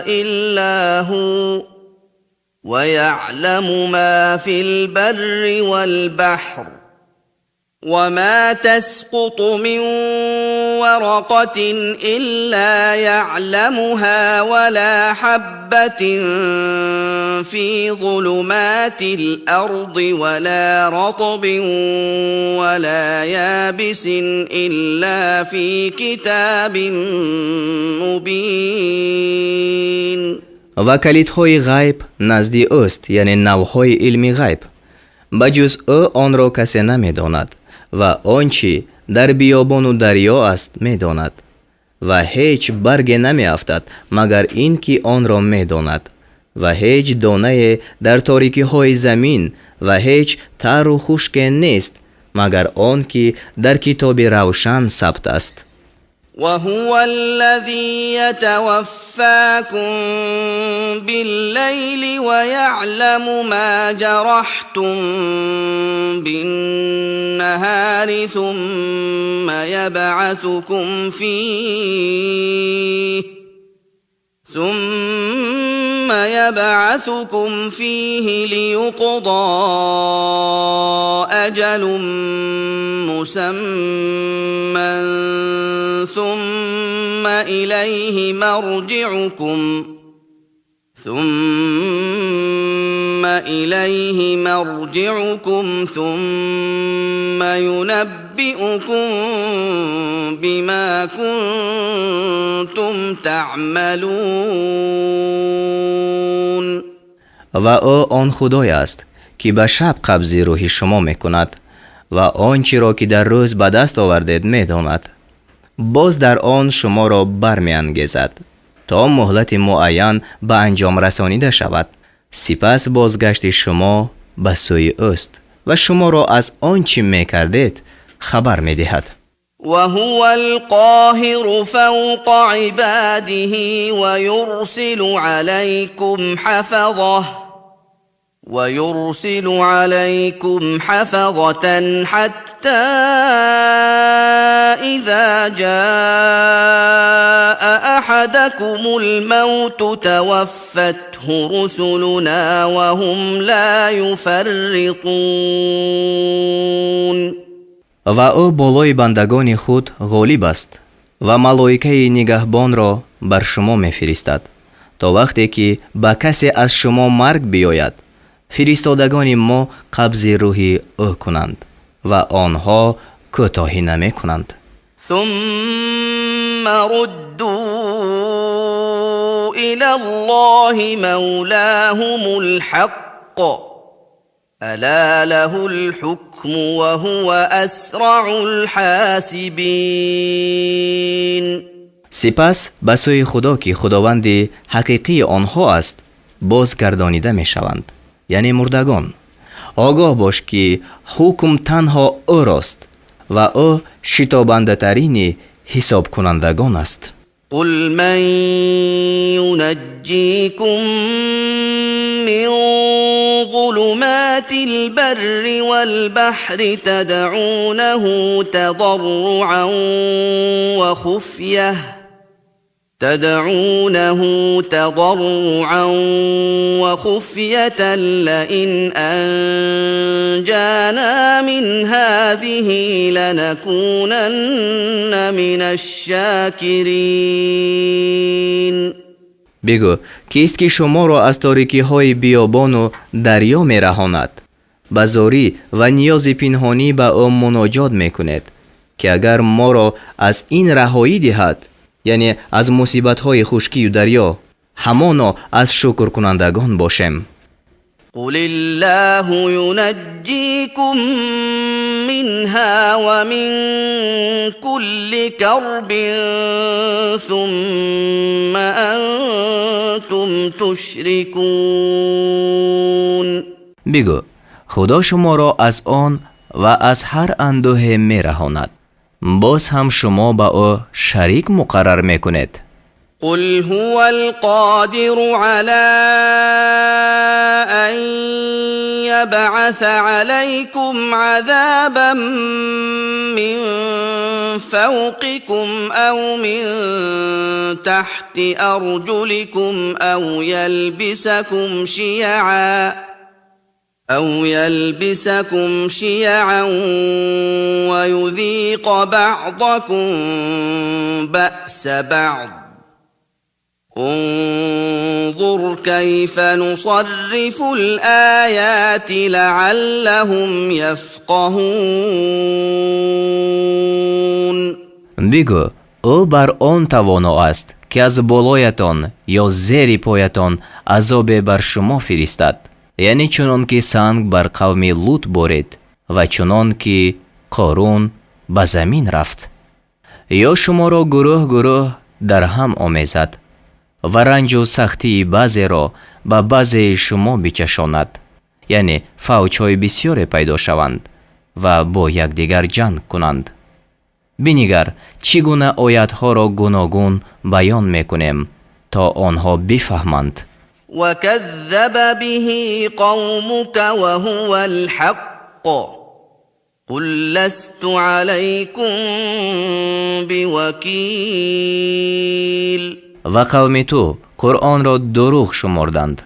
إلا هو ويعلم ما في البر والبحر وما تسقط من ورقة إلا يعلمها ولا حبة في ظلمات الأرض ولا رطب ولا يابس إلا في كتاب مبين. Ва калидҳои ғайб назди ӯст, яъне навъҳои илми ғайб. Ба ҷуз ӯ онро касе намедонад ва он чӣ дар биёбону дарё аст, медонад ва ҳеҷ барге намеафтад, магар ин ки онро медонад, ва ҳеҷ донае дар торикиҳои замин ва ҳеҷ тару хушке нест, магар он ки дар китоби равшан сабт аст. وهو الذي يتوفاكم بالليل ويعلم ما جرحتم بالنهار ثم يبعثكم فيه ليقضى أجل مسمى ثم إليه مرجعكم ثم ينبئكم بما كنتم تعملون. Ва ӯ он Худое аст, ки ба шаб қабзи рӯҳи шумо мекунад ва он чиро, ки дар рӯз ба даст овардед, медонад. Боз дар он шуморо бармеангезад, то муҳлати муайян ба анҷом расонида шавад. Сипас бозгашти шумо ба сӯи ӯст ва шуморо аз он чӣ мекардед, хабар медиҳад. وهو القاهر فوق عباده ويرسل عليكم حفظة حتى إذا جاء أحدكم الموت توفته رسلنا وهم لا يفرطون. Ва ӯ болои бандагони худ ғолиб аст ва малоикаи нигаҳбонро бар шумо мефиристад, то вақте ки ба касе аз шумо марг биёяд, фиристодагони мо қабзи рӯҳи ӯ кунанд ва онҳо кӯтоҳӣ намекунанд. ثم ردوا إلى الله مولاهم الحق ألا له الحكم وهو أسرع الحاسبين. Сипас ба сӯи Худо, ки худованди ҳақиқии онҳо аст, бозгардонида мешаванд, яъне мурдагон. Огоҳ бош, ки ҳукм танҳо ӯрост ва ӯ шитобандатарини ҳисобкунандагон аст. قل من ينجيكم من ظلمات البر والبحر تدعونه تضرعا وخفية لئن أنجانا من هذه لنكونن من الشاكرين. Бигӯ, кист, ки шуморо аз торикиҳои биёбону дарё мераҳонад? Ба зорӣ ва ниёзи пинҳонӣ ба ӯ муноҷот мекунед, ки агар моро аз ин раҳоӣ диҳад, яъне аз мусибатҳои хушкию дарё, ҳамоно аз шукркунандагон бошем. قل الله ينجيكم منها ومن كل كرب ثم أنتم تشركون. Бигӯ, Худо шуморо аз он ва аз ҳар андӯҳе мераҳонад, боз ҳам шумо ба ӯ шарик муқаррар мекунед. قل هو القادر على أن يبعث عليكم عذابا من فوقكم أو من تحت أرجلكم أو يلبسكم شيعا ويذيق بعضكم بأس بعض انظر كيف نصرف الآيات لعلهم يفقهون. Бигӯ, ӯ бар он тавоно аст, ки аз болоятон ё зери поятон азобе бар шумо фиристад, яъне чунон ки санг бар қавми Лут борид ва чунон ки Қорун ба замин рафт, ё шуморо гурӯҳ гурӯҳ дар ҳам омезад ва ранҷу сахтии баъзеро ба баъзеи шумо бичашонад, яъне фавҷҳои бисёре пайдо шаванд ва бо якдигар ҷанг кунанд. Бинигар, чӣ гуна оятҳоро гуногун баён мекунем, то онҳо бифаҳманд. وكذب به قومك وهو الحق قل لست عليكم بوكيل. Ва қавми ту Қуръонро дурӯғ шуморданд,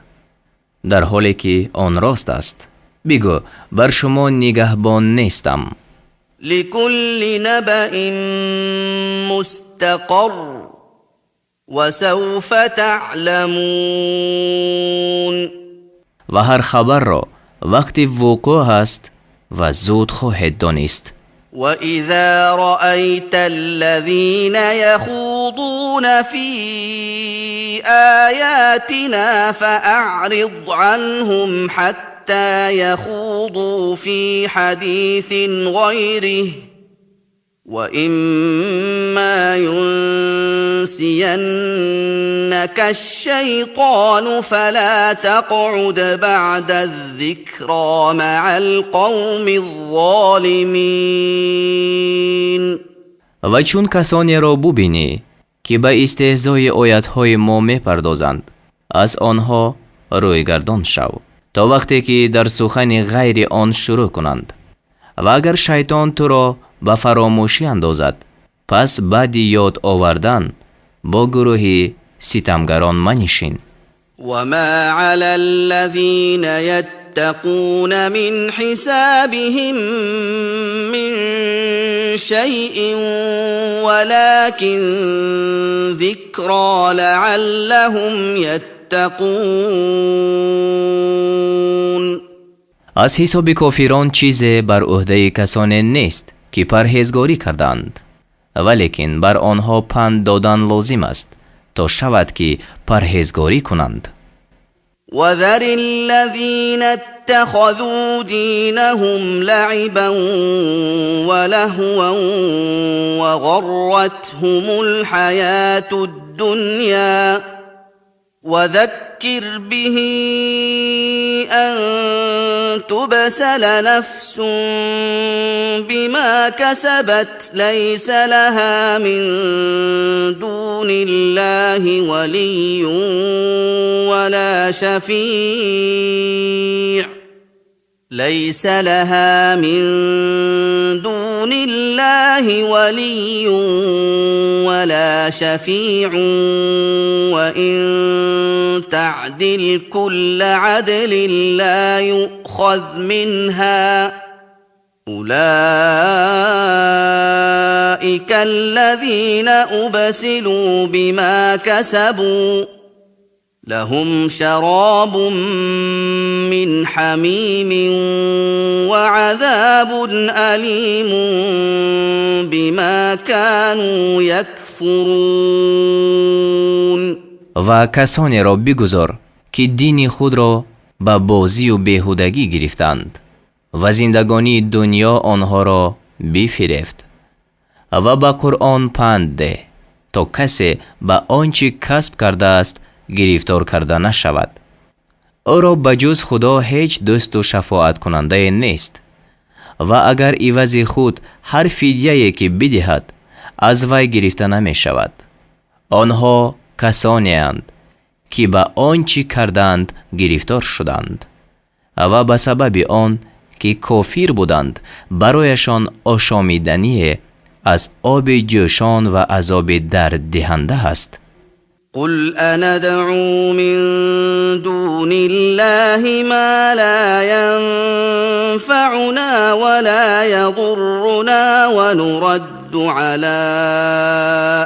дар ҳоле ки он рост аст. Бигӯ, бар шумо нигаҳбон нестам. لكل نبأ مستقر وسوف تعلمون. Ва ҳар хабарро вақти вуқӯъ аст ва зуд хоҳед донист. واذا رايت الذين يخوضون في اياتنا فاعرض عنهم حتى يخوضوا في حديث غيره واما ينسينك الشيطان فلا تقعد بعد الذكرى مع القوم الظالمين. Ва чун касонеро бубинӣ, ки ба истеҳзои оятҳои мо мепардозанд, аз онҳо рӯйгардон шав, то вақте ки дар сухани ғайри он шурӯъ кунанд. Ва агар шайтон туро ба фаромӯшӣ андозад, пас баъди ёд овардан бо гурӯҳи ситамгарон манишин. وما على الذين يتقون من حسابهم من شيء ولكن ذكرى لعلهم يتقون. Аз ҳисоби кофирон чизе бар ӯҳдаи касоне нест, ки парҳезгорӣ карданд. Валекин бар онҳо панд додан лозим аст, то шавад ки парҳезгорӣ кунанд. وذر الذين اتخذوا دينهم لعبا ولهوا وغرتهم الحياة الدنيا وذكر به أن تبسل نفس بما كسبت ليس لها من دون الله ولي ولا شفيع ليس لها من دون الله ولي ولا شفيع وإن تعدل كل عدل لا يؤخذ منها أولئك الذين أبسلوا بما كسبوا لهم شراب من حميم وعذاب أليم بما كانوا يكفرون. Ва касонеро бигузор, ки дини худро ба бозию беҳудагӣ гирифтанд ва зиндагонии дуньё онҳоро бифирефт, ва ба Қуръон панд деҳ, то касе ба он чӣ касб кардааст гирифтор карда нашавад. Ӯро ба ҷуз Худо ҳеҷ дӯсту шафоаткунандае нест, ва агар ивази худ ҳар фидяе ки бидиҳад, аз вай гирифта намешавад. Онҳо касонеанд, ки ба он чӣ кардаанд гирифтор шуданд ва ба сабаби он ки кофир буданд, барояшон ошомидание аз оби ҷӯшон ва азоби дарддиҳанда аст. قل أندعو من دون الله ما لا ينفعنا ولا يضرنا ونرد على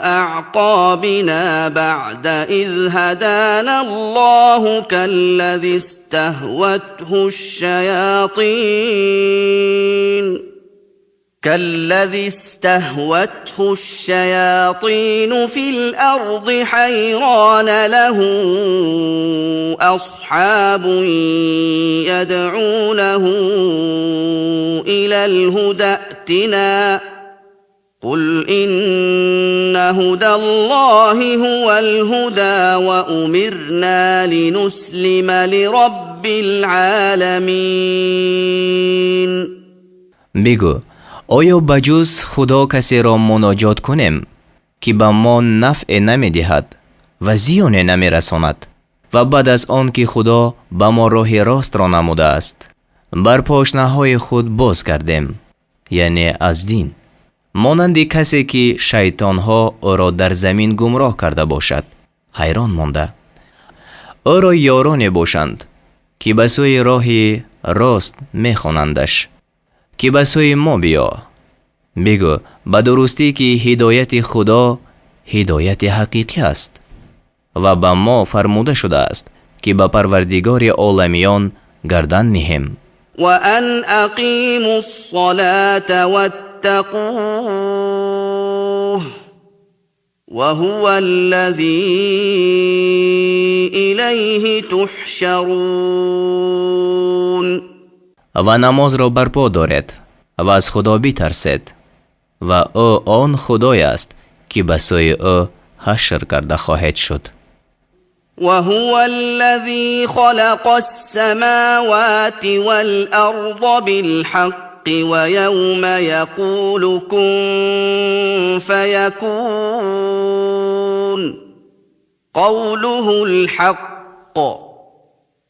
أعقابنا بعد إذ هدانا الله كالذي استهوته الشياطين في الأرض حيران له أصحاب يدعونه إلى الهدى ائتنا قل إن هدى الله هو الهدى وأمرنا لنسلم لرب العالمين. Бигӯ: оё ба ҷуз Худо касеро муноҷот кунем, ки ба мо нафъе намедиҳад ва зиёне намерасонад, ва баъд аз он ки Худо ба мо роҳи ростро намудааст, бар пошнаҳои худ боз гардем, яъне аз дин, монанди касе ки шайтонҳо ӯро дар замин гумроҳ карда бошад, ҳайрон монда? Ӯро ёроне бошанд, ки ба сӯи роҳи рост мехонандаш, ки ба сӯи мо биё. Бигӯ: ба дурустӣ ки ҳидояти Худо ҳидояти ҳақиқӣ аст ва ба мо фармуда шудааст, ки ба Парвардигори оламиён гардан ниҳем. وأن أقيموا الصلاة واتقوه وهو الذي إليه تحشرون. Ва намозро барпо доред ва аз Худо битарсед, ва ӯ он Худое аст, ки ба сӯи ӯ ҳашр карда хоҳед шуд. وهو الذي خلق السماوات والأرض بالحق ويوم يقول كن فيكون قوله الحق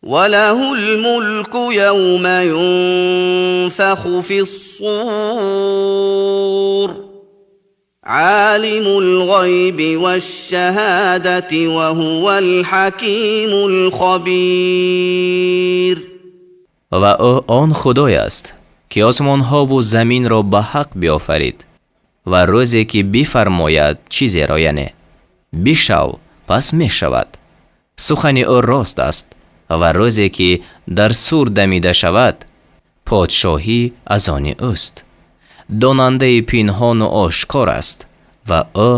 وله الملك يوم ينفخ في الصور عالم الغيب والشهادة وهو الحكيم الخبير. Ва ӯ он Худое аст, ки осмонҳову заминро ба ҳақ биёфарид, ва рӯзе ки бифармояд чизеро, яъне бишав, пас мешавад. Сухани ӯ рост аст, ва рӯзе ки дар сур дамида шавад, подшоҳӣ аз они ӯст. Донандаи пинҳону ошкор аст Ва ӯ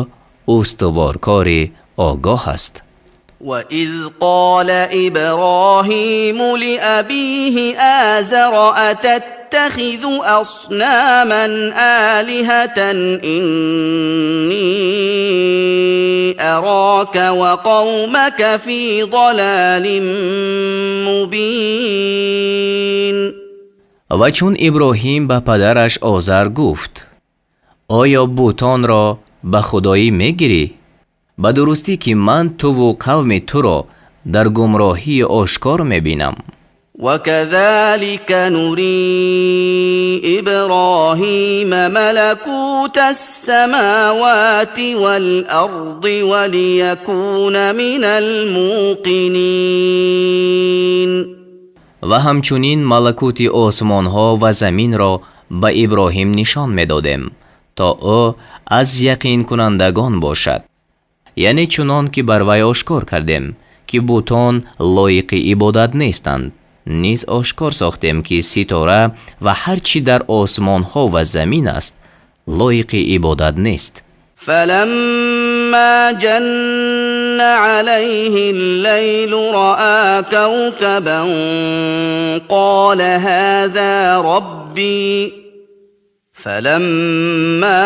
устуворкори огоҳ аст. وإذ قال إبراهيم لأبيه آزر أتتخذ أصناما آلهة إني أراك وقومك في ضلال مبين. Ва чун Иброҳим ба падараш Озар гуфт: «Оё бутонро ба худоӣ мегирӣ? Ба дурустӣ, ки ман туву қавми туро дар гумроҳии ошкор мебинам». وكذلك نري إبراهيم ملكوت السماوات والأرض وليكون من الموقنين. Ва ҳамчунин малакути осмонҳо ва заминро ба Иброҳим нишон медодем, то ӯ аз яқинкунандагон бошад. Яъне чунон ки бар вай ошкор кардем, ки бутон лоиқи ибодат нестанд, низ ошкор сохтем, ки ситора ва ҳар чӣ дар осмонҳо ва замин аст, лоиқи ибодат нест. فلما جن عليه الليل رأى كوكبا قال هذا ربي، فلما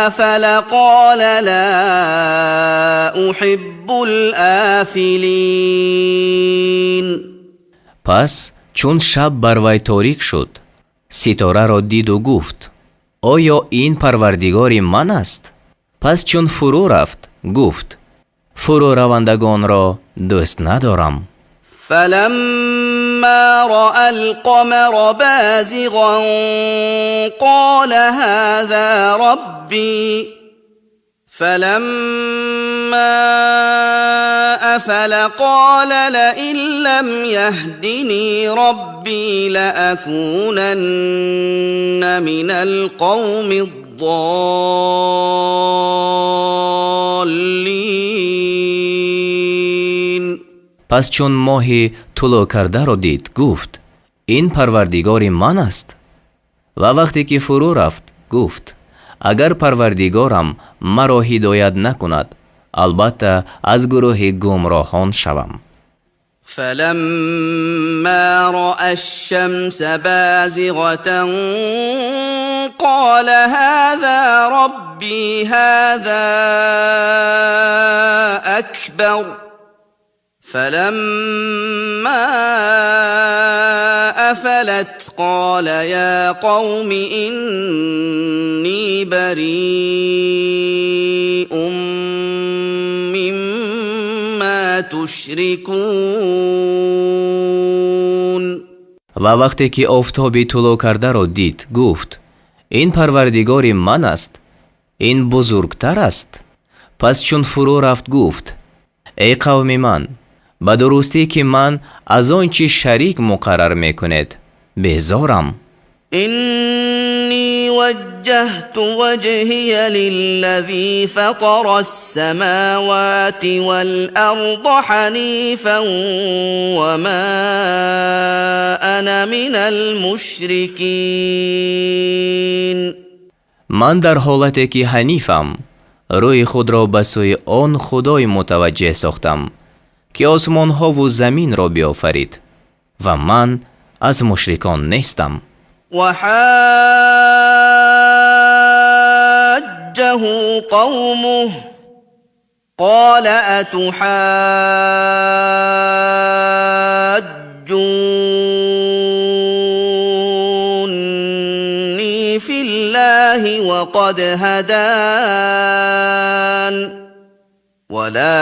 أفل قال لا أحب الآفلين. Пас чун шаб бар вай торик шуд, ситораро диду гуфт: «Оё ин парвардигори ман аст?» Пас чун фурӯ рафт, гуфт: «Фурӯравандагонро дӯст надорам». فلما رأى القمر بازغا قال هذا ربي، فلما أفل قال لئن لم يهدني ربي لأكونن من القوم الضالين. Пас чун моҳи тулӯъ кардаро дид, гуфт: «Ин парвардигори ман аст». Ва вақте ки фурӯ рафт, гуфт: «Агар парвардигорам маро ҳидоят накунад, албатта аз гурӯҳи гумроҳон шавам». فلما رأى الشمس بازغة قال هذا ربي هذا أكبر، فلما أفلت قال يا قوم إني بريء مما تشركون. Ва вақте ки офтоби тулӯъ кардаро дид, гуфт: «Ин парвардигори ман аст, ин бузургтар аст». Пас чун фурӯ рафт, гуфт: «Эй қавми ман, ба дурустӣ, ки ман аз он чӣ шарик муқаррар мекунед, безорам». إني وجهت وجهي للذي فطر السماوات والأرض حنيفا وما أنا من المشركين. Ман дар ҳолате ки ҳанифам, рӯи худро ба сӯи он худой мутаваҷҷеҳ сохтам, ки осмонҳову заминро биёфарид, ва ман аз мушрикон нестам. وحاجه قومه قال أتحاجوني في الله وقد هدان، ولا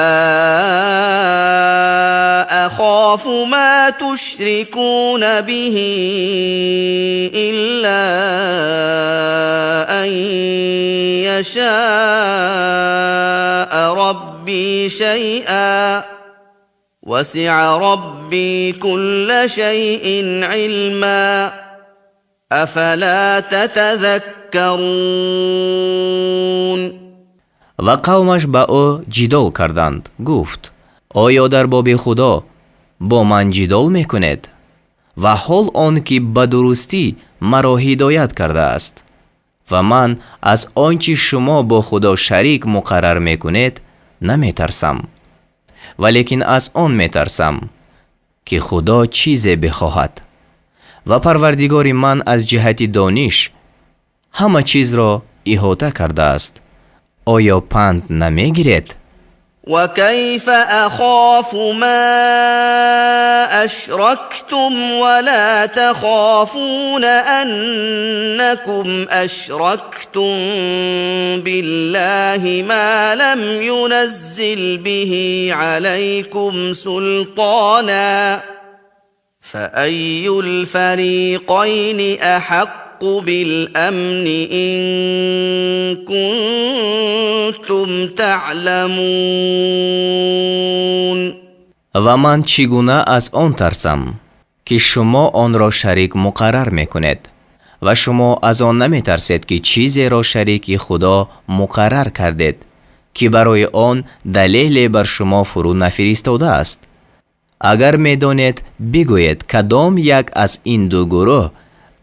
أخاف ما تشركون به إلا أن يشاء ربي شيئا، وسع ربي كل شيء علما، أفلا تتذكرون؟ Ва қавмаш ба ӯ ҷидол карданд. Гуфт: «Оё дар боби Худо бо ман ҷидол мекунед, ва ҳол он ки ба дурустӣ маро ҳидоят кардааст, Ва ман аз он чӣ шумо бо Худо шарик муқаррар мекунед, наметарсам. Валекин аз он метарсам, ки Худо чизе бихоҳад. Ва Парвардигори ман аз ҷиҳати дониш ҳама чизро иҳота кардааст. Оё панд намегиред? وكيف أخاف ما أشركتم ولا تخافون أنكم أشركتم بالله ما لم ينزل به عليكم سلطانا فأي الفريقين أحق بالأمن إن كنتم تعلمون. Ва ман чӣ гуна аз он тарсам, ки шумо онро шарик муқаррар мекунед, ва шумо аз он наметарсед, ки чизеро шарики Худо муқаррар кардед, ки барои он далеле бар шумо фурӯ нафиристодааст? Агар медонед, бигӯед, кадом як аз ин ду гурӯҳ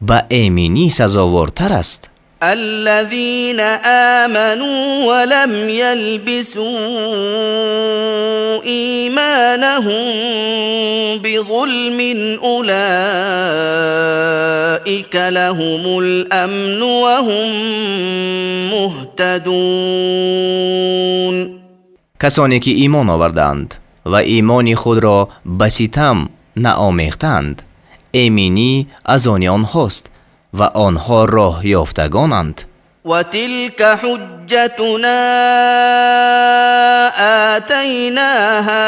ба эминӣ сазовортар аст? الذين آمنوا ولم يلبسوا إيمانهم بظلم أولئك لهم الأمن وهم مهتدون. Касоне ки имон овардаанд ва имони худро ба ситам наомехтаанд, эминӣ аз они онҳост ва онҳо роҳёфтагонанд. وتلك حجتنا آتيناها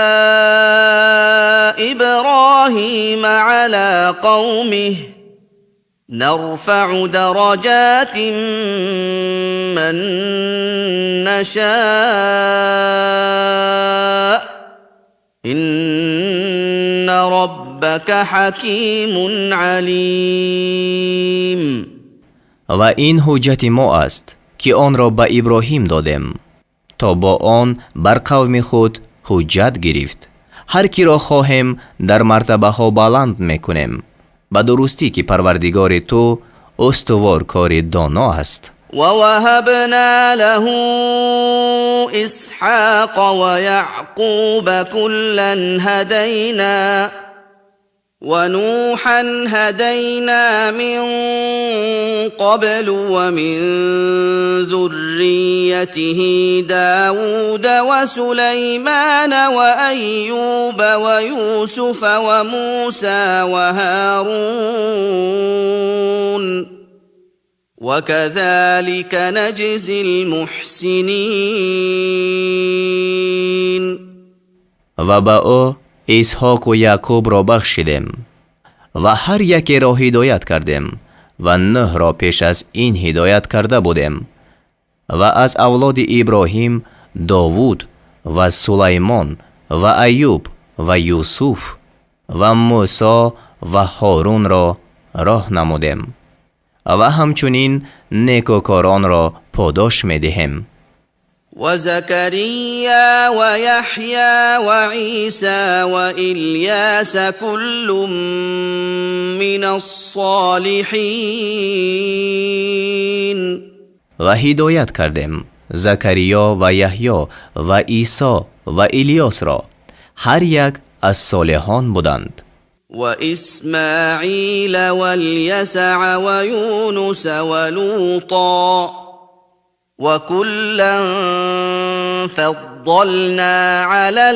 إبراهيم على قومه نرفع درجات من نشاء إن ربك حكيم عليم. Ва ин ҳуҷҷати мо аст, ки онро ба Иброҳим додем, то бо он бар қавми худ ҳуҷҷат гирифт. Ҳар киро хоҳем, дар мартабаҳо баланд мекунем. Ба дурустӣ, ки Парвардигори ту устуворкори доно аст. ووهبنا له إسحاق ويعقوب كلا هدينا ونوحا هدينا من قبل ومن ذريته داود وسليمان وأيوب ويوسف وموسى وهارون وكذلك نجزي المحسنين. Ва ба ӯ Исҳоқу Яъқубро бахшидем ва ҳар якеро ҳидоят кардем ва Нӯҳро пеш аз ин ҳидоят карда будем ва аз авлоди Иброҳим Довуд ва Сулаймон ва Аюб ва Юсуф ва Мӯсо ва Ҳорунро роҳ намудем ва ҳамчунин некӯкоронро подош медиҳем. وزكريا ويحيى وعيسى وإلياس كل من الصالحين. Ва ҳидоят кардем Закариё ва Яҳё ва Исо ва Илёсро, ҳар як аз солиҳон буданд. وإسماعيل واليسع ويونس ولوطا وكلا فضلنا على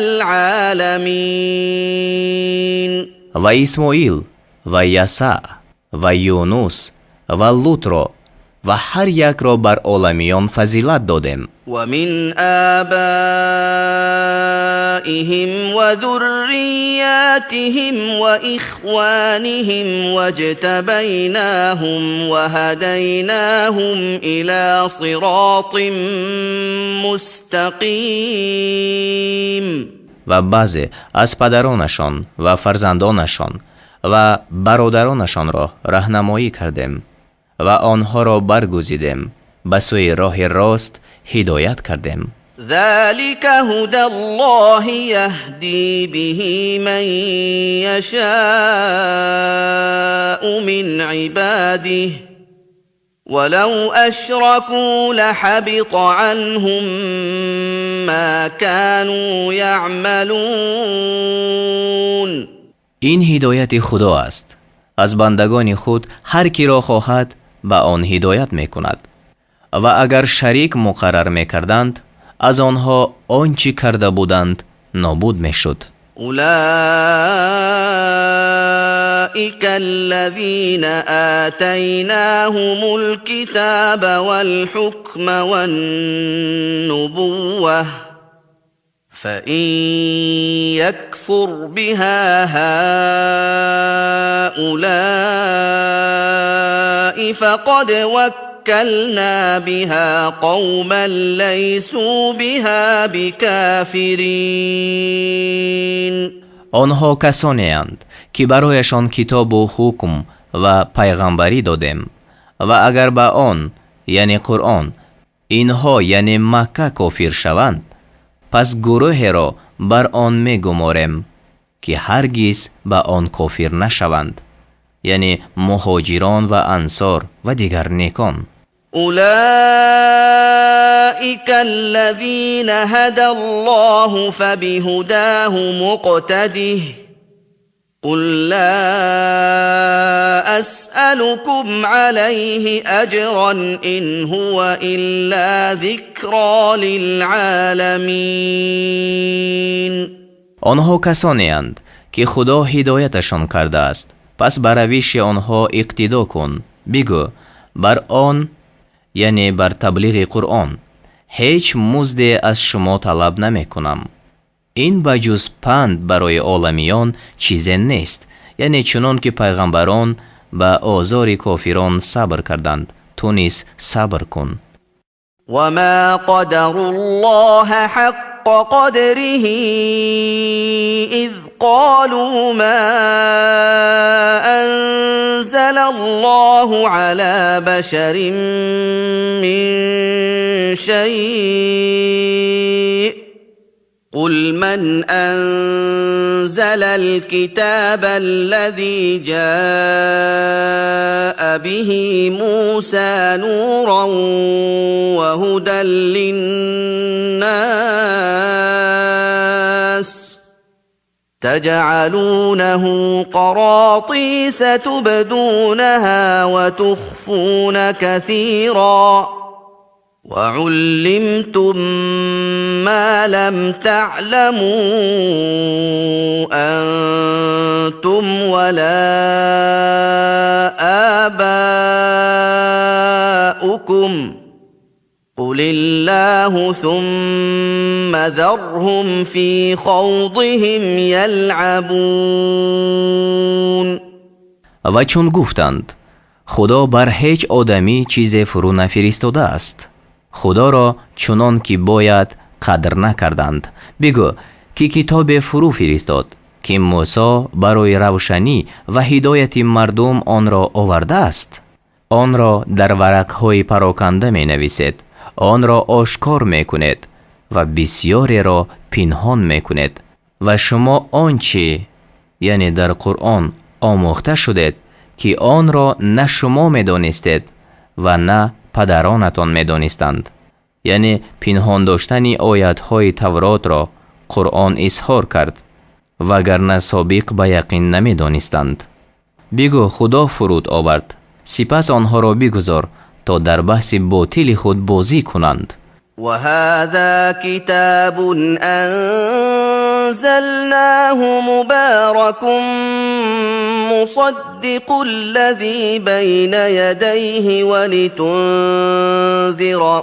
العالمين. Ва Исмоил ва Ясаъ ва Юнус ва Лутро ва ҳар якро бар оламиён фазилат додем. ومن آبائهم وذرياتهم وإخوانهم واجتبيناهم وهديناهم إلى صراط مستقيم. Ва баъзе аз падаронашон ва фарзандонашон ва бародаронашонро раҳнамоӣ кардем ва онҳоро баргузидем, ба сӯи роҳи рост ҳидоят кардем. ذلك هدى الله يهدي به من يشاء من عباده ولو أشركوا لحبط عنهم ما كانوا يعملون. Ин ҳидояти Худо аст. Аз бандагони худ ҳар киро хоҳад ба он ҳидоят мекунад. Ва агар шарик муқаррар мекарданд, аз онҳо он чӣ карда буданд нобуд мешуд. أولئك الذين آتيناهم الكتاب والحكم والنبوة فإن يكفر بها هؤلاء فقد وكلنا بها قوما ليسوا بها بكافرين. Онҳо касонеанд, ки барояшон китобу ҳукм ва пайғамбарӣ додем, ва агар ба он, яъне Қуръон, инҳо, яъне Макка, кофир шаванд, пас гурӯҳеро бар он мегуморем, ки ҳаргиз ба он кофир нашаванд, яъне муҳоҷирон ва ансор ва дигар некон. أولئك الذين هدى الله فبهداه مقتده قل لا أسألكم عليه أجرا إن هو إلا ذكرى للعالمين. Онҳо касонеанд, ки Худо ҳидояташон кардааст, пас ба равиши онҳо иқтидо кун. Бигӯ: бар он, яъне бар таблиғи Қуръон, ҳеҷ музде аз шумо талаб намекунам. Ин ба ҷуз панд барои оламиён чизе нест, яъне чунон ки пайғамбарон ба озори кофирон сабр карданд, ту низ сабр кун. وما قدروا الله حق قدره إذ قالوا ما أنزل الله على بشر من شيء قل من أنزل الكتاب الذي جاء به موسى نورا وهدى للناس تجعلونه قراطيس تبدونها وتخفون كثيرا وعلمتم ما لم تعلموا أنتم ولا آباؤكم قل الله ثم ذرهم في خوضهم يلعبون. Ва чун гуфтанд: Худо бар ҳеҷ одамӣ чизе фурӯ нафиристодааст, Худоро чунон ки бояд қадр накарданд. Бигӯ: ки китобе фурӯ фиристод, ки Мусо барои равшанӣ ва ҳидояти мардум онро овардааст? Онро дар варақҳои пароканда менависед, онро ошкор мекунед ва бисёреро пинҳон мекунед, ва шумо он чӣ, яъне дар Қуръон, омӯхта шудед, ки онро на шумо медонистед ва на падаронатон медонистанд. Яъне пинҳон доштани оятҳои Тавротро Қуръон изҳор кард, вагарна собиқ ба яқин намедонистанд. Бигӯ: Худо фуруд овард. Сипас онҳоро бигузор, то дар баҳси ботили худ бозӣ кунанд. وهذا كتاب أنزلناه مبارك مصدق الذي بين يديه ولتنذر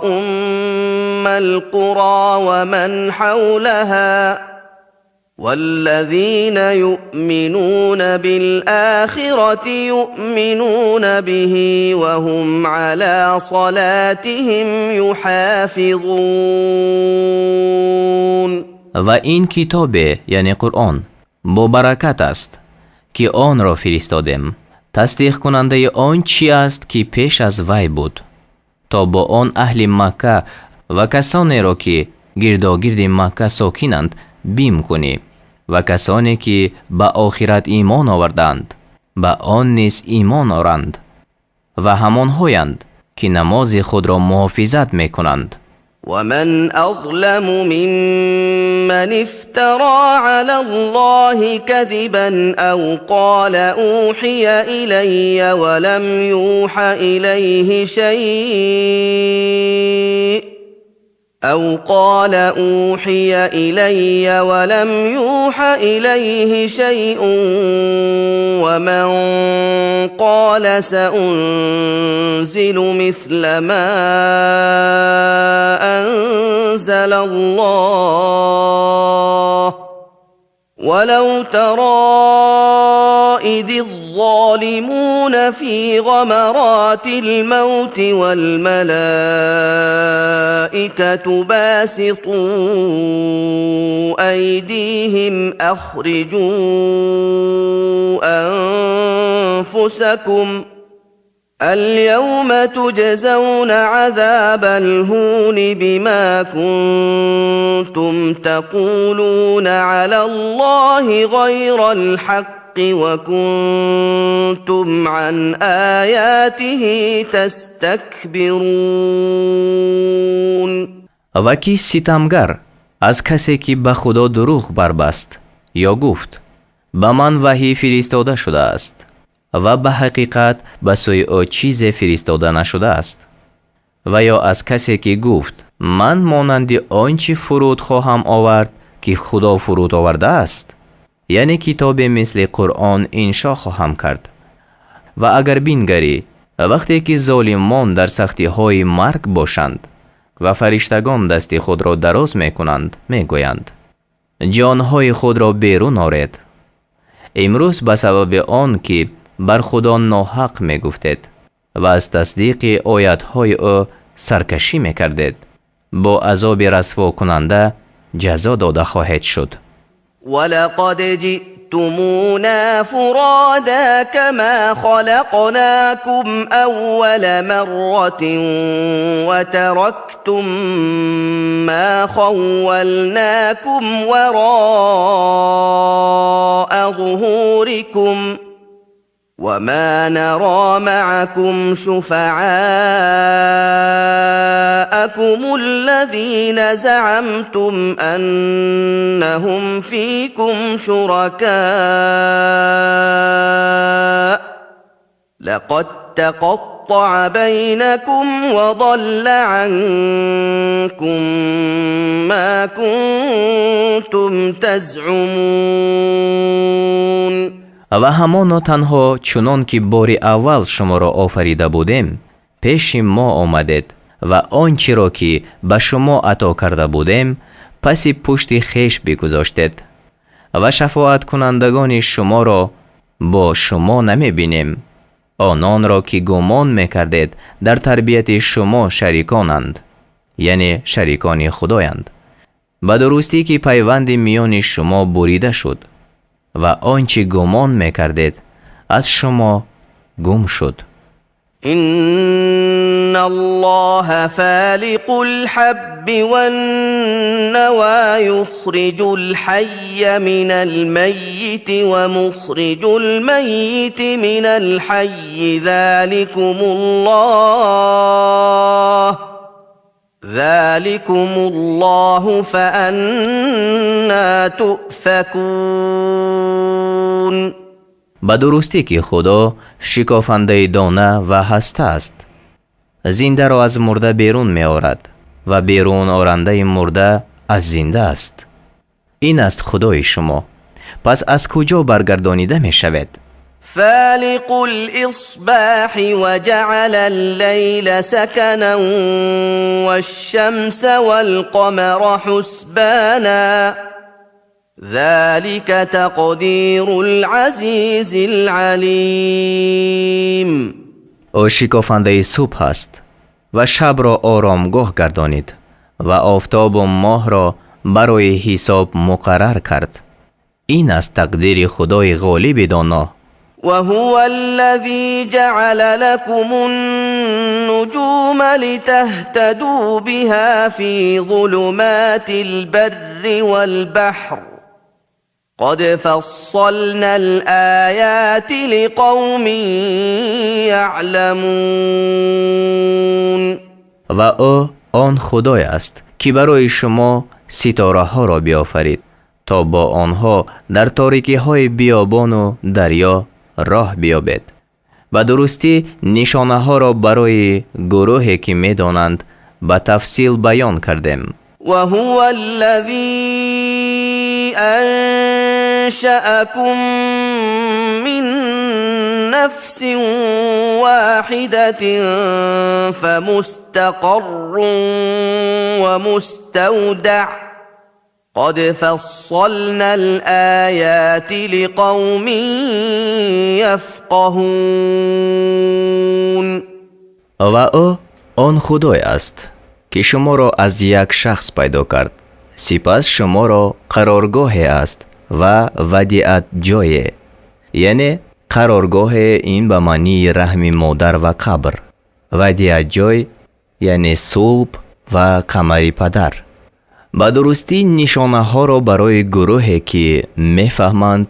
أم القرى ومن حولها والذين يؤمنون بالآخرة يؤمنون به وهم على صلاتهم يحافظون. Ва ин китобе, яъне Қуръон, бобаракат аст, ки онро фиристодем, тасдиқкунандаи он чӣ аст, ки пеш аз вай буд, то бо он аҳли Макка ва касонеро, ки гирдогирди Макка сокинанд, бим кунӣ, ва касоне ки ба охират имон овардаанд, ба он низ имон оранд, ва ҳамонҳоянд, ки намози худро муҳофизат мекунанд. ومن أظلم ممن افترى على الله كذبا أو قال أوحي إلي ولم يوح إليه شيء أو قال أوحي إلي ولم يوح إليه شيء ومن قال سأنزل مثل ما أنزل الله ولو ترى إذ الظالمون في غمرات الموت والملائكة باسطوا أيديهم أخرجوا أنفسكم اليوم تجزون عذاب الهون بما كنتم تقولون على الله غير الحق وكنتم عن آياته تستكبرون. Ва ки ситамгар аз касе ки ба Худо дурӯғ барбаст ё гуфт: ба ман ваҳй фиристода шудааст ва ба ҳақиқат ба сӯи ӯ чизе фиристода нашудааст, ва ё аз касе ки гуфт: ман монанди он чӣ фуруд хоҳам овард ки Худо фуруд овардааст, яъне китобе мисли Қуръон иншо хоҳам кард. Ва агар бингарӣ вақте ки золимон дар сахтиҳои марг бошанд ва фариштагон дасти худро дароз мекунанд, мегӯянд: ҷонҳои худро берун оред имрӯз ба сабаби он ки бар Худо ноҳақ мегуфтед ва аз тасдиқи оятҳои ӯ саркашӣ мекардед, бо азоби расвокунанда ҷазо дода хоҳед шуд. ولقد جئتمونا فرادا كما خلقناكم أول مرة وتركتم ما خولناكم وراء ظهوركم وما نرى معكم شفعاءكم الذين زعمتم أنهم فيكم شركاء لقد تقطع بينكم وضل عنكم ما كنتم تزعمون. Ва ҳамоно танҳо чунон ки бори аввал шуморо офарида будем, пеши мо омадед ва он чиро ки ба шумо ато карда будем, паси пушти хеш бигузоштед ва шафоаткунандагони шуморо бо шумо намебинем, ононро ки гумон мекардед дар тарбияти шумо шариконанд, яъне шарикони Худоянд. Ба дурустӣ ки пайванди миёни шумо бурида шуд ва он чӣ гумон мекардед аз шумо гум шуд. إن الله فالق الحب والنوى يخرج الحي من الميت ومخرج الميت من الحي ذلكم الله فأنا تؤفكون. Ба дурустӣ ки Худо шикофандаи дона ва ҳаста аст, зиндаро аз мурда берун меорад ва берун орандаи мурда аз зинда аст. Ин аст Худои шумо, пас аз куҷо баргардонида мешавед? فالق الإصباح وجعل الليل سكنا والشمس والقمر حسبانا ذلك تقدير العزيز العليم. Ӯ шикофандаи субҳ аст ва шабро оромгоҳ гардонид ва офтобу моҳро барои ҳисоб муқаррар кард. Ин аст тақдири Худои ғолиби доно. وهو الذي جعل لكم النجوم لتهتدوا بها في ظلمات البر والبحر قد فصلنا الآيات لقوم تعلمون. Ва ӯ он Худое аст, ки барои шумо ситораҳоро биёфарид, то бо онҳо дар торикиҳои биёбону дарё роҳ биёбед. Ба дурустӣ нишонаҳоро барои гурӯҳе, ки медонанд, ба тафсил баён кардем. وهو الذي أنشأكم من نفس واحدة فمستقر ومستودع قد فصلنا الآيات لقوم يفقهون. Ва ӯ он Худое аст, ки шуморо аз як шахс пайдо кард, сипас шуморо қароргоҳе аст ва вадиат ҷое, яъне қароргоҳе ин ба маънии раҳми модар ва қабр, вадиат ҷой яъне сулб ва қамари падар. Ба дурустӣ нишонаҳоро барои гурӯҳе, ки мефаҳманд,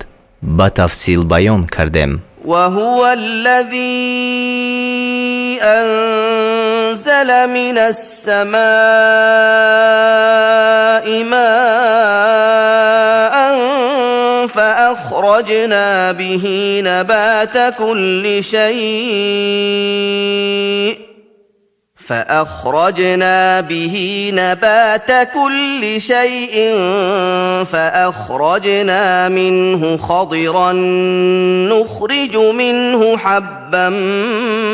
ба тафсил баён кардем. وهو الذي أنزل من السماء ماء فأخرجنا به نبات كل شيء فأخرجنا به نبات كل شيء فأخرجنا منه خضرا نخرج منه حبا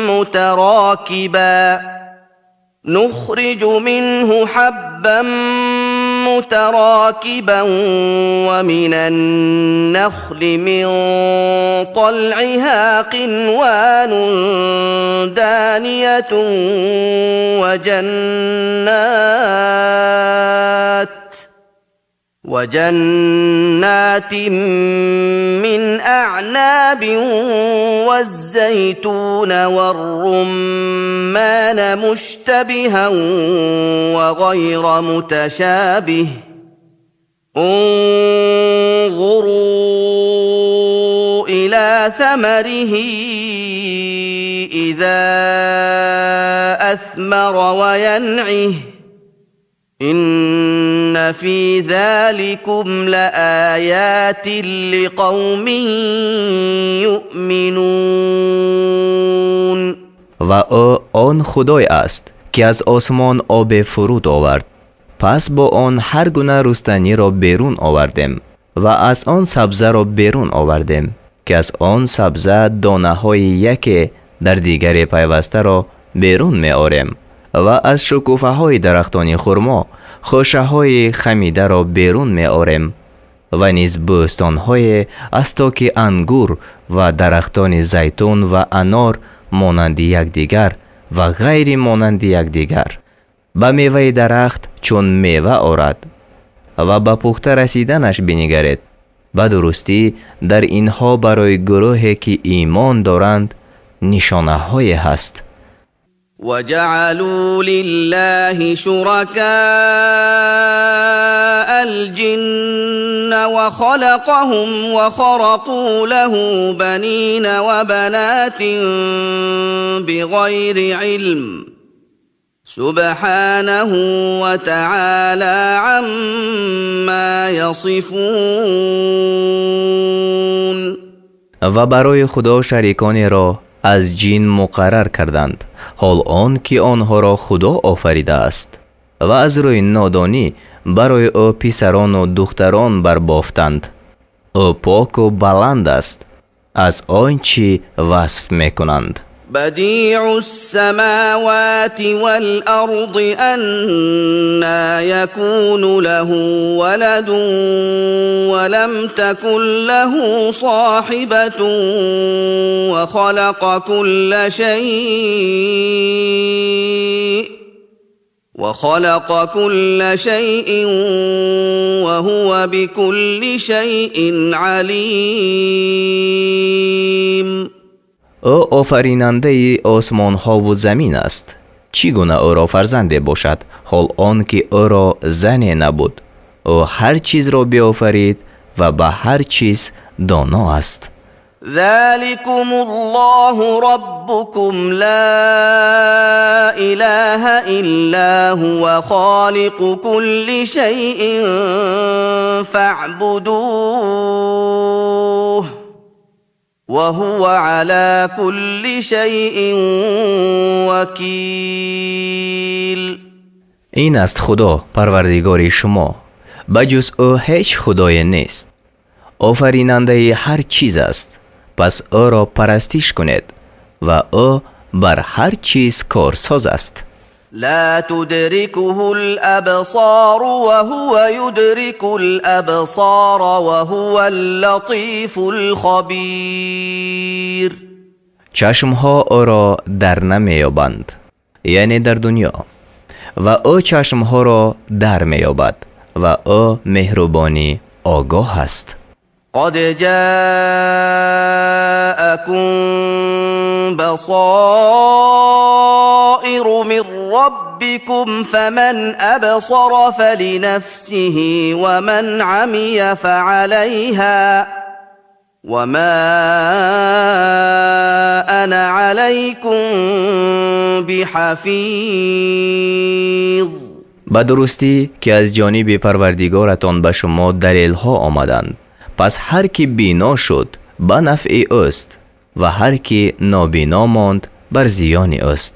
متراكبا نخرج منه حبا متراكبا ومن النخل من طلعها قنوان دانية وجنات من أعناب والزيتون والرمان مشتبها وغير متشابه انظروا إلى ثمره إذا أثمر وينعه إن في ذلكم لآيات لقوم يؤمنون. Ва ӯ он Худое аст, ки аз осмон обе фуруд овард, пас бо он ҳар гуна рустаниро берун овардем ва аз он сабзаро берун овардем, ки аз он сабза донаҳои яке дар дигаре пайвастаро берун меорем ва аз шукуфаҳои дарахтони хурмо хӯшаҳои хамидаро берун меорем ва низ бӯстонҳое аз токи ангур ва дарахтони зайтун ва анор монанди якдигар ва ғайри монанди якдигар. Ба меваи дарахт чун мева орад ва ба пухта расиданаш бинигаред. Ба дурустӣ дар инҳо барои гурӯҳе, ки имон доранд, нишонаҳое ҳаст. وجعلوا لله شركاء الجن وخلقهم وخرقوا له بنين وبنات بغير علم سبحانه وتعالى عما يصفون. Ва барои Худо шариконеро аз ҷин муқаррар карданд, ҳол он ки онҳоро Худо офаридааст, ва аз рӯи нодонӣ барои ӯ писарону духтарон барбофтанд. Ӯ поку баланд аст аз он чӣ васф мекунанд. بديع السماوات والأرض أنى يكون له ولد ولم تكن له صاحبة وخلق كل شيء وخلق كل شيء وهو بكل شيء عليم. Ӯ офаринандаи осмонҳову замин аст. Чӣ гуна ӯро фарзанде бошад, ҳол он ки ӯро зане набуд? Ӯ ҳар чизро биофарид ва ба ҳар чиз доно аст. ذلكم الله ربكم لا إله إلا هو خالق كل شيء فاعبدوه وهو على كل شيء وكيل. Ин аст Худо, Парвардигори шумо, ба ҷуз ӯ ҳеҷ худое нест, офаринандаи ҳар чиз аст, пас ӯро парастиш кунед ва ӯ бар ҳар чиз корсоз аст. لا تدركه الأبصار وهو يدرك الأبصار وهو اللطيف الخبير. Чашмҳо ӯро дар намеёбанд, яъне дар дунё, ва ӯ чашмҳоро дар меёбад ва ӯ меҳрубони огоҳ аст. قد جاءكم بصائر من ربكم، فمن أبصر فلنفسه، ومن عمي فعليها، وما أنا عليكم بحفيظ. Ба дурустӣ, ки аз ҷониби Парвардигоратон ба шумо далелҳо омаданд, пас ҳар ки бино шуд, ба нафъи ӯст ва ҳар ки нобино монд, бар зиёни ӯст.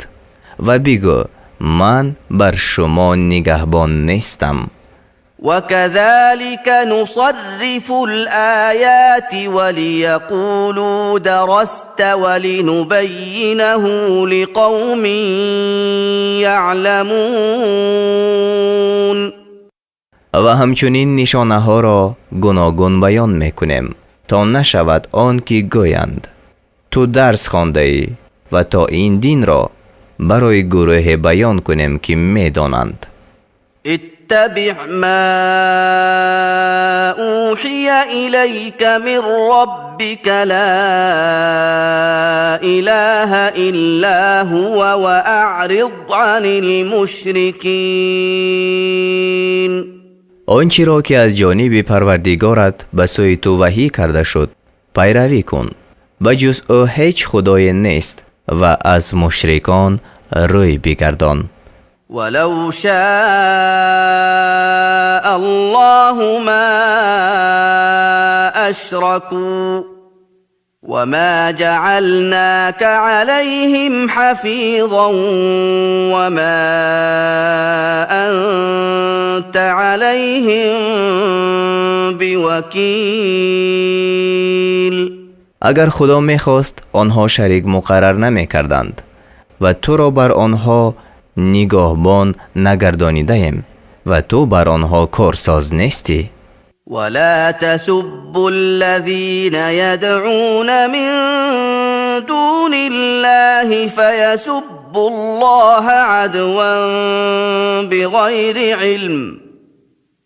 Ва бигӯ: ман бар шумо нигаҳбон нестам. وكذلك نصرف الآيات وليقولوا درست ولنبينه لقوم يعلمون. Ва ҳамчунин нишонаҳоро гуногун баён мекунем, то нашавад он ки гӯянд: ту дарс хондаӣ, ва то ин динро барои гурӯҳе баён кунем, ки медонанд. اتبع ما أوحي إليك من ربك، لا إله إلا هو، وأعرض عن المشركين. Он чиро, ки аз ҷониби Парвардигорат ба сӯи ту ваҳӣ карда шуд, пайравӣ кун. Ба ҷуз ӯ ҳеҷ худое нест ва аз мушрикон рӯй бигардон. ولو شاء الله ما أشركوا وما جعلناك عليهم حفيظا وما أنت عليهم بوكيل. Агар Худо мехост, онҳо шарик муқаррар намекарданд ва туро бар онҳо нигоҳбон нагардонидаем ва ту бар онҳо корсоз нестӣ. ولا تسبوا الذين يدعون من دون الله فيسبوا الله عدوا بغير علم،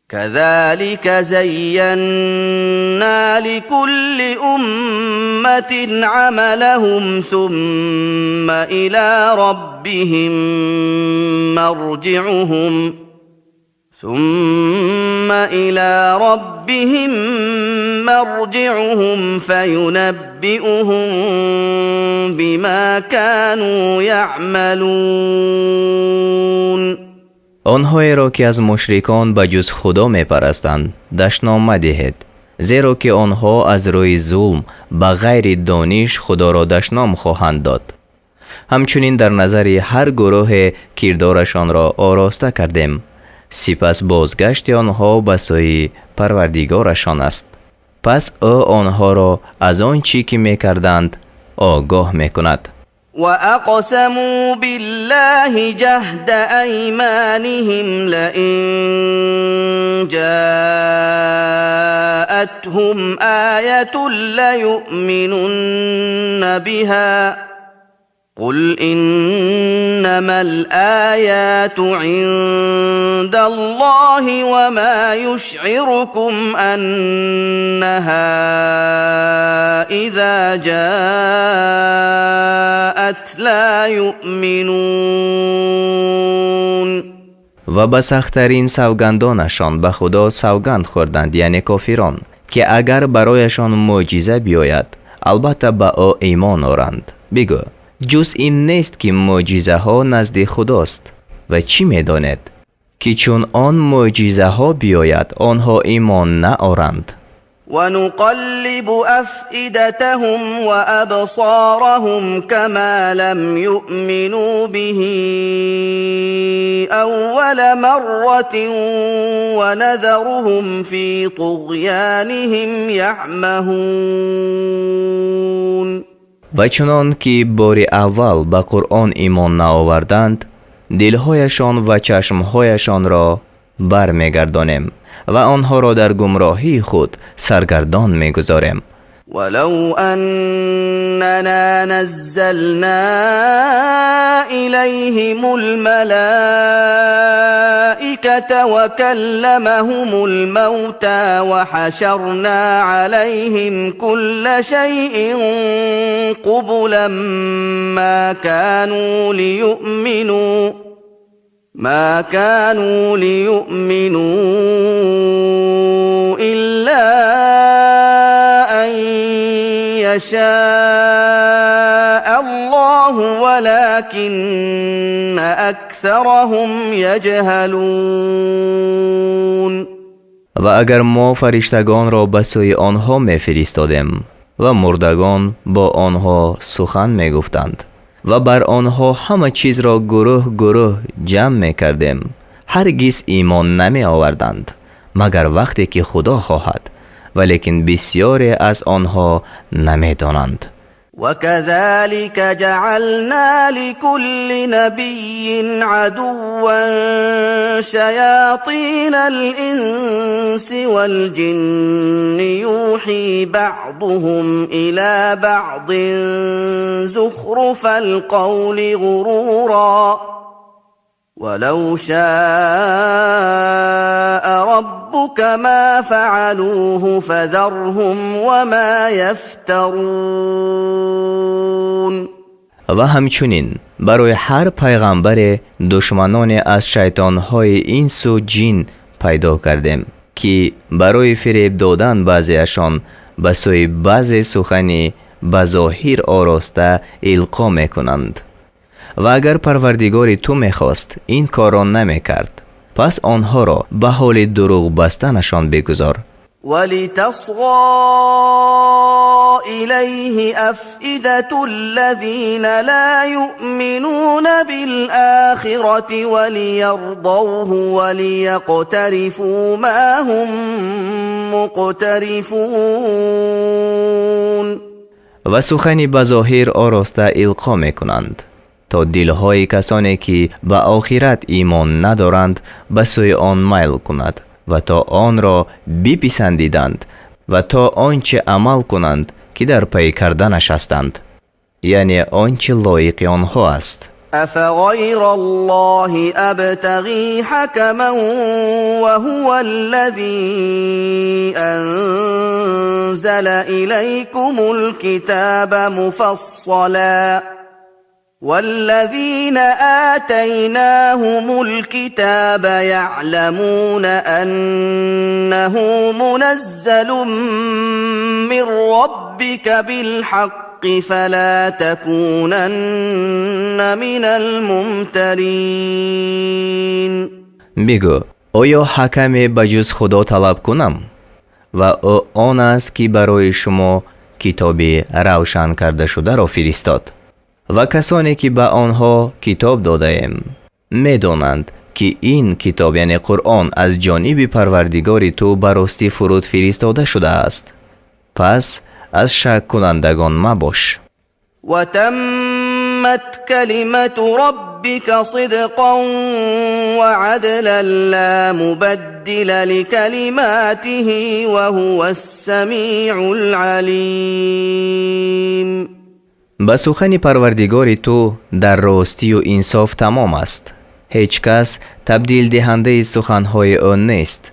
كذلك زينا لكل أمة عملهم، ثم إلى ربهم مرجعهم ثم إلى ربهم مرجعهم فينبئهم بما كانوا يعملون. Онҳоеро, ки аз мушрикон ба ҷуз Худо мепарастанд, дашном мадиҳед, зеро ки онҳо аз рӯи зулм ба ғайри дониш Худоро дашном хоҳанд дод. Ҳамчунин дар назари ҳар гурӯҳе кирдорашонро ороста кардем, сипас бозгашти онҳо ба сӯи Парвардигорашон аст, пас ӯ онҳоро аз он чӣ ки мекарданд огоҳ мекунад. وأقسموا بالله جهد أيمانهم لئن جاءتهم آية ليؤمنن بها، قل إنما الآيات عند الله وما يشعركم أنها إذا جاءت لا يؤمنون. Ва ба сахттарин савгандонашон ба Худо савганд хӯрданд, яъне кофирон, ки агар барояшон мӯъҷиза биёяд, албатта ба ӯ имон оранд. Бигӯ, ҷуз ин нест, ки мӯъҷизаҳо назди Худост ва чӣ медонед, ки чун он мӯъҷизаҳо биёяд, онҳо имон наоранд. ونقلب أفئدتهم وأبصارهم كما لم يؤمنوا به أول مرة ونذرهم في طغيانهم يعمهون. Ва чунон ки бори аввал ба Қуръон имон наоварданд, дилҳояшон ва чашмҳояшонро бармегардонем ва онҳоро дар гумроҳии худ саргардон мегузорем. ولو أننا نزلنا إليهم الملائكة وكلمهم الموتى وحشرنا عليهم كل شيء قبلا ما كانوا ليؤمنوا إلا أن يشاء الله ولكن أكثرهم يجهلون. Ва агар мо фариштагонро ба сӯи онҳо мефиристодем ва мурдагон бо онҳо сухан мегуфтанд ва бар онҳо ҳама чизро гурӯҳ гурӯҳ ҷамъ мекардем, ҳаргиз имон намеоварданд, магар вақте ки Худо хоҳад, валекин бисёре аз онҳо намедонанд. وكذلك جعلنا لكل نبي عدوا شياطين الإنس والجن يوحي بعضهم إلى بعض زخرف القول غرورا ولو شاء ربك ما فعلوه فذرهم وما يفترون. Ва ҳамчунин барои ҳар пайғамбаре душманоне аз шайтонҳои инсу ҷин пайдо кардем, ки барои фиреб додан баъзеашон ба сӯи баъзе сухани ба зоҳир ороста илқо мекунанд. Ва агар Парвардигори ту мехост, ин корро намекард. Пас онҳоро ба ҳоли дурӯғ бастанашон бигузор. ولتصغى إليه أفئدة الذين لا يؤمنون بالآخرة وليرضوه وليقترفوا ما هم مقترفون. Ва сухани ба зоҳир ороста илқо мекунанд, то дилҳои касоне, ки ба охират имон надоранд, ба сӯи он майл кунад ва то онро биписандиданд ва то он чӣ амал кунанд, ки дар пай карданаш ҳастанд, яъне он чӣ лоиқи онҳо аст. أفغير الله أبتغي حكما وهو الذي أنزل إليكم الكتاب مفصلا والذين آتيناهم الكتاب يعلمون أنه منزل من ربك بالحق فلا تكونن من الممترين. Бигӯ, оё ҳакаме ба ҷуз Худо талаб кунам? Ва ӯ он аст, ки барои шумо китоби равшан кардашударо фиристод. Ва касоне, ки ба онҳо китоб додаем, медонанд, ки ин китоб, яъне Қуръон, аз ҷониби Парвардигори ту ба ростӣ фуруд фиристода шудааст. Пас аз шаккунандагон мабош. وتمت كلمة ربك صدقا وعدلا لا مبدل لكلماته وهو السميع العليم. Ба сухани Парвардигори ту дар ростию инсоф тамом аст. Ҳеҷ кас табдилдиҳандаи суханҳои ӯ нест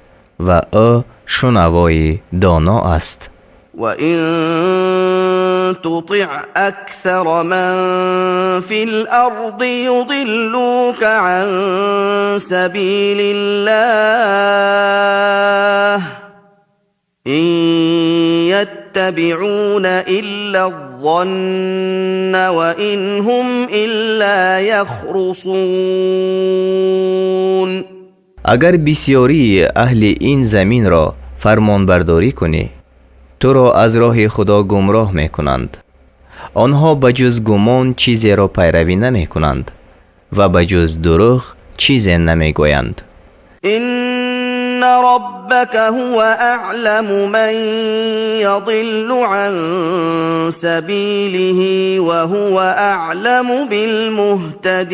ва ӯ шунавои доно аст. وإن تطع أكثر من في الأرض يضلوك عن سبيل الله إن يتبعون إلا الظن وإن هم إلا يخرصون. Агар бисёрии аҳли ин заминро фармонбардорӣ кунӣ, туро аз роҳи Худо гумроҳ мекунанд. Онҳо ба ҷуз гумон чизеро пайравӣ намекунанд ва ба ҷуз дурӯғ чизе намегӯянд. إن ربك هو أعلم من يضل عن سبيله وهو أعلم بالمهتدين.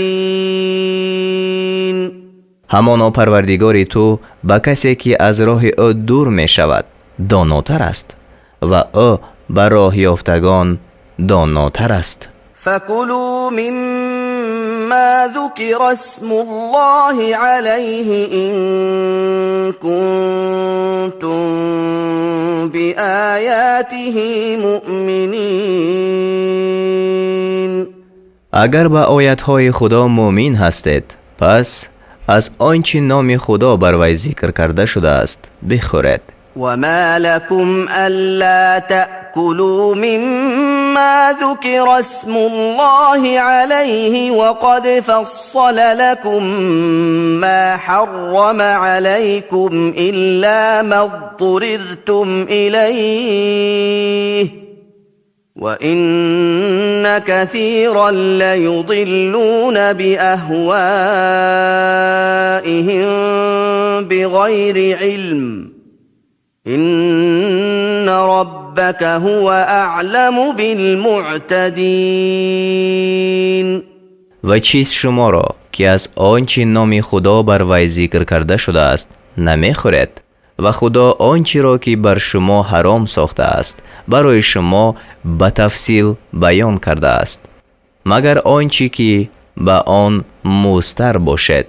Ҳамоно Парвардигори ту ба касе, ки аз роҳи ӯ дур мешавад, донотар аст ва ӯ ба роҳёфтагон донотар аст. فكلوا مما ذكر اسم الله عليه إن كنتم بآياته مؤمنين. Агар ба оятҳои Худо муъмин ҳастед, пас аз он чӣ номи Худо бар вай зикр карда шудааст, бихӯред. وما لكم ألا تأكلوا مما ذكر اسم الله عليه وقد فصل لكم ما حرم عليكم إلا ما اضطررتم إليه وإن كثيرا ليضلون بأهوائهم بغير علم إن ربك هو أعلم بالمعتدين. Ва чист шуморо, ки аз он чӣ номи Худо бар вай зикр карда шудааст, намехӯред ва Худо он чиро, ки бар шумо ҳаром сохтааст, барои шумо ба тафсил баён кардааст, магар он чӣ ки ба он музтар бошед?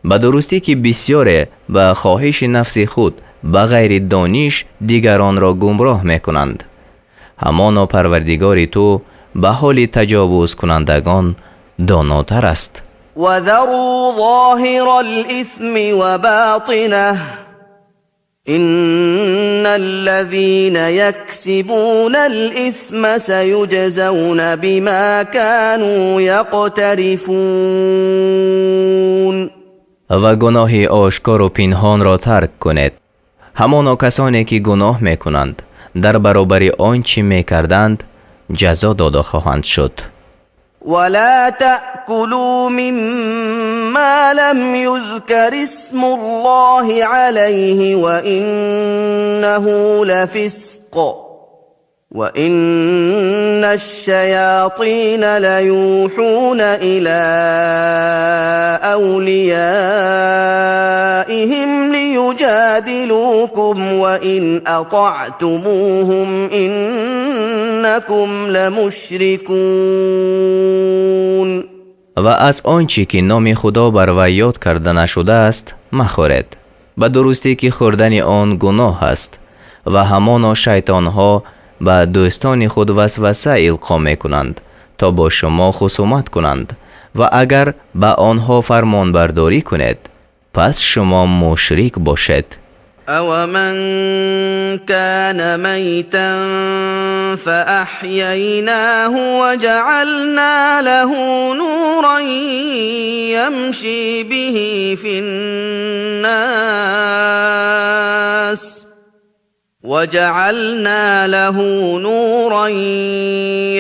Ба дурустӣ, ки бисёре ба хоҳиши нафси худ ба ғайри дониш дигаронро гумроҳ мекунанд. Ҳамоно Парвардигори ту ба ҳоли таҷовузкунандагон донотар аст. وذروا ظاهر الإثم وباطنه إن الذين يكسبون الإثم سيجزون بما كانوا يقترفون. Ва гуноҳи ошкору пинҳонро тарк кунед. Ҳамоно касоне, ки гуноҳ мекунанд, дар баробари он чӣ мекарданд, ҷазо дода хоҳанд шуд. ولا تأكلوا مما لم يذكر اسم الله عليه وإنه لفسق وإن الشياطين ليوحون إلى أوليائهم ليجادلوكم وإن أطعتموهم إنكم لمشركون. Ва аз он чӣ ки номи Худо бар вай ёд карда нашудааст, махӯред. Ба дурустӣ, ки хӯрдани он гуноҳ аст ва ҳамоно шайтонҳо ба дӯстони худ васваса илқо мекунанд, то бо шумо хусумат кунанд, ва агар ба онҳо фармонбардорӣ кунед, пас шумо мушрик бошед. أومن كان ميتا فأحييناه وجعلنا له نورا يمشي به في الناس وجعلنا له نورا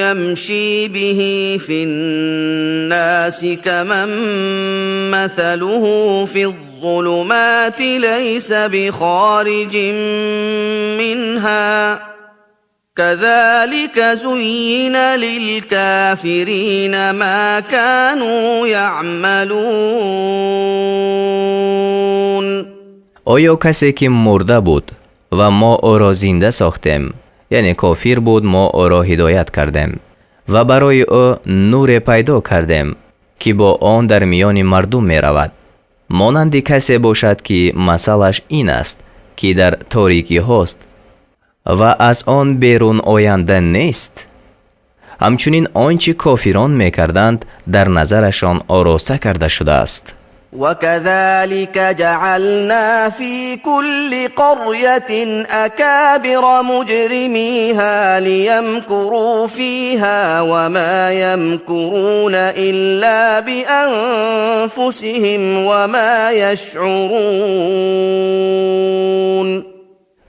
يمشي به في الناس كمن مثله في الظلمات ليس بخارج منها كذلك زين للكافرين ما كانوا يعملون. Оё касе, ки мурда буд ва мо ӯро зинда сохтем, яъне кофир буд, мо ӯро ҳидоят кардем ва барои ӯ нуре пайдо кардем, ки бо он дар миёни мардум меравад, монанди касе бошад, ки масалаш ин аст, ки дар торикиҳост ва аз он берун оянда нест? Ҳамчунин он чӣ кофирон мекарданд, дар назарашон ороста карда шудааст. وكذلك جعلنا في كل قرية أكابر مجرميها ليمكروا فيها وما يمكرون إلا بأنفسهم وما يشعرون.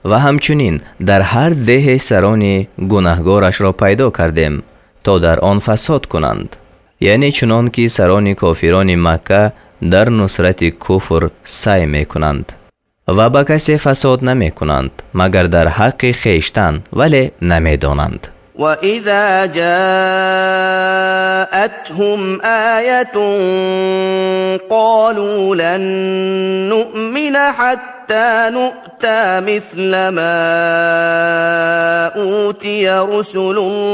Ва ҳамчунин дар ҳар деҳе сарони гунаҳгорашро пайдо кардем, то дар он фасод кунанд. Яъне чунон ки сарони кофирони Макка дар нусрати куфр сай мекунанд ва ба касе фасод намекунанд, магар дар ҳаққи хештан, вале намедонанд. وإذا جاءتهم آية قالوا لن نؤمن حتى نؤتى مثل ما أوتي رسل الله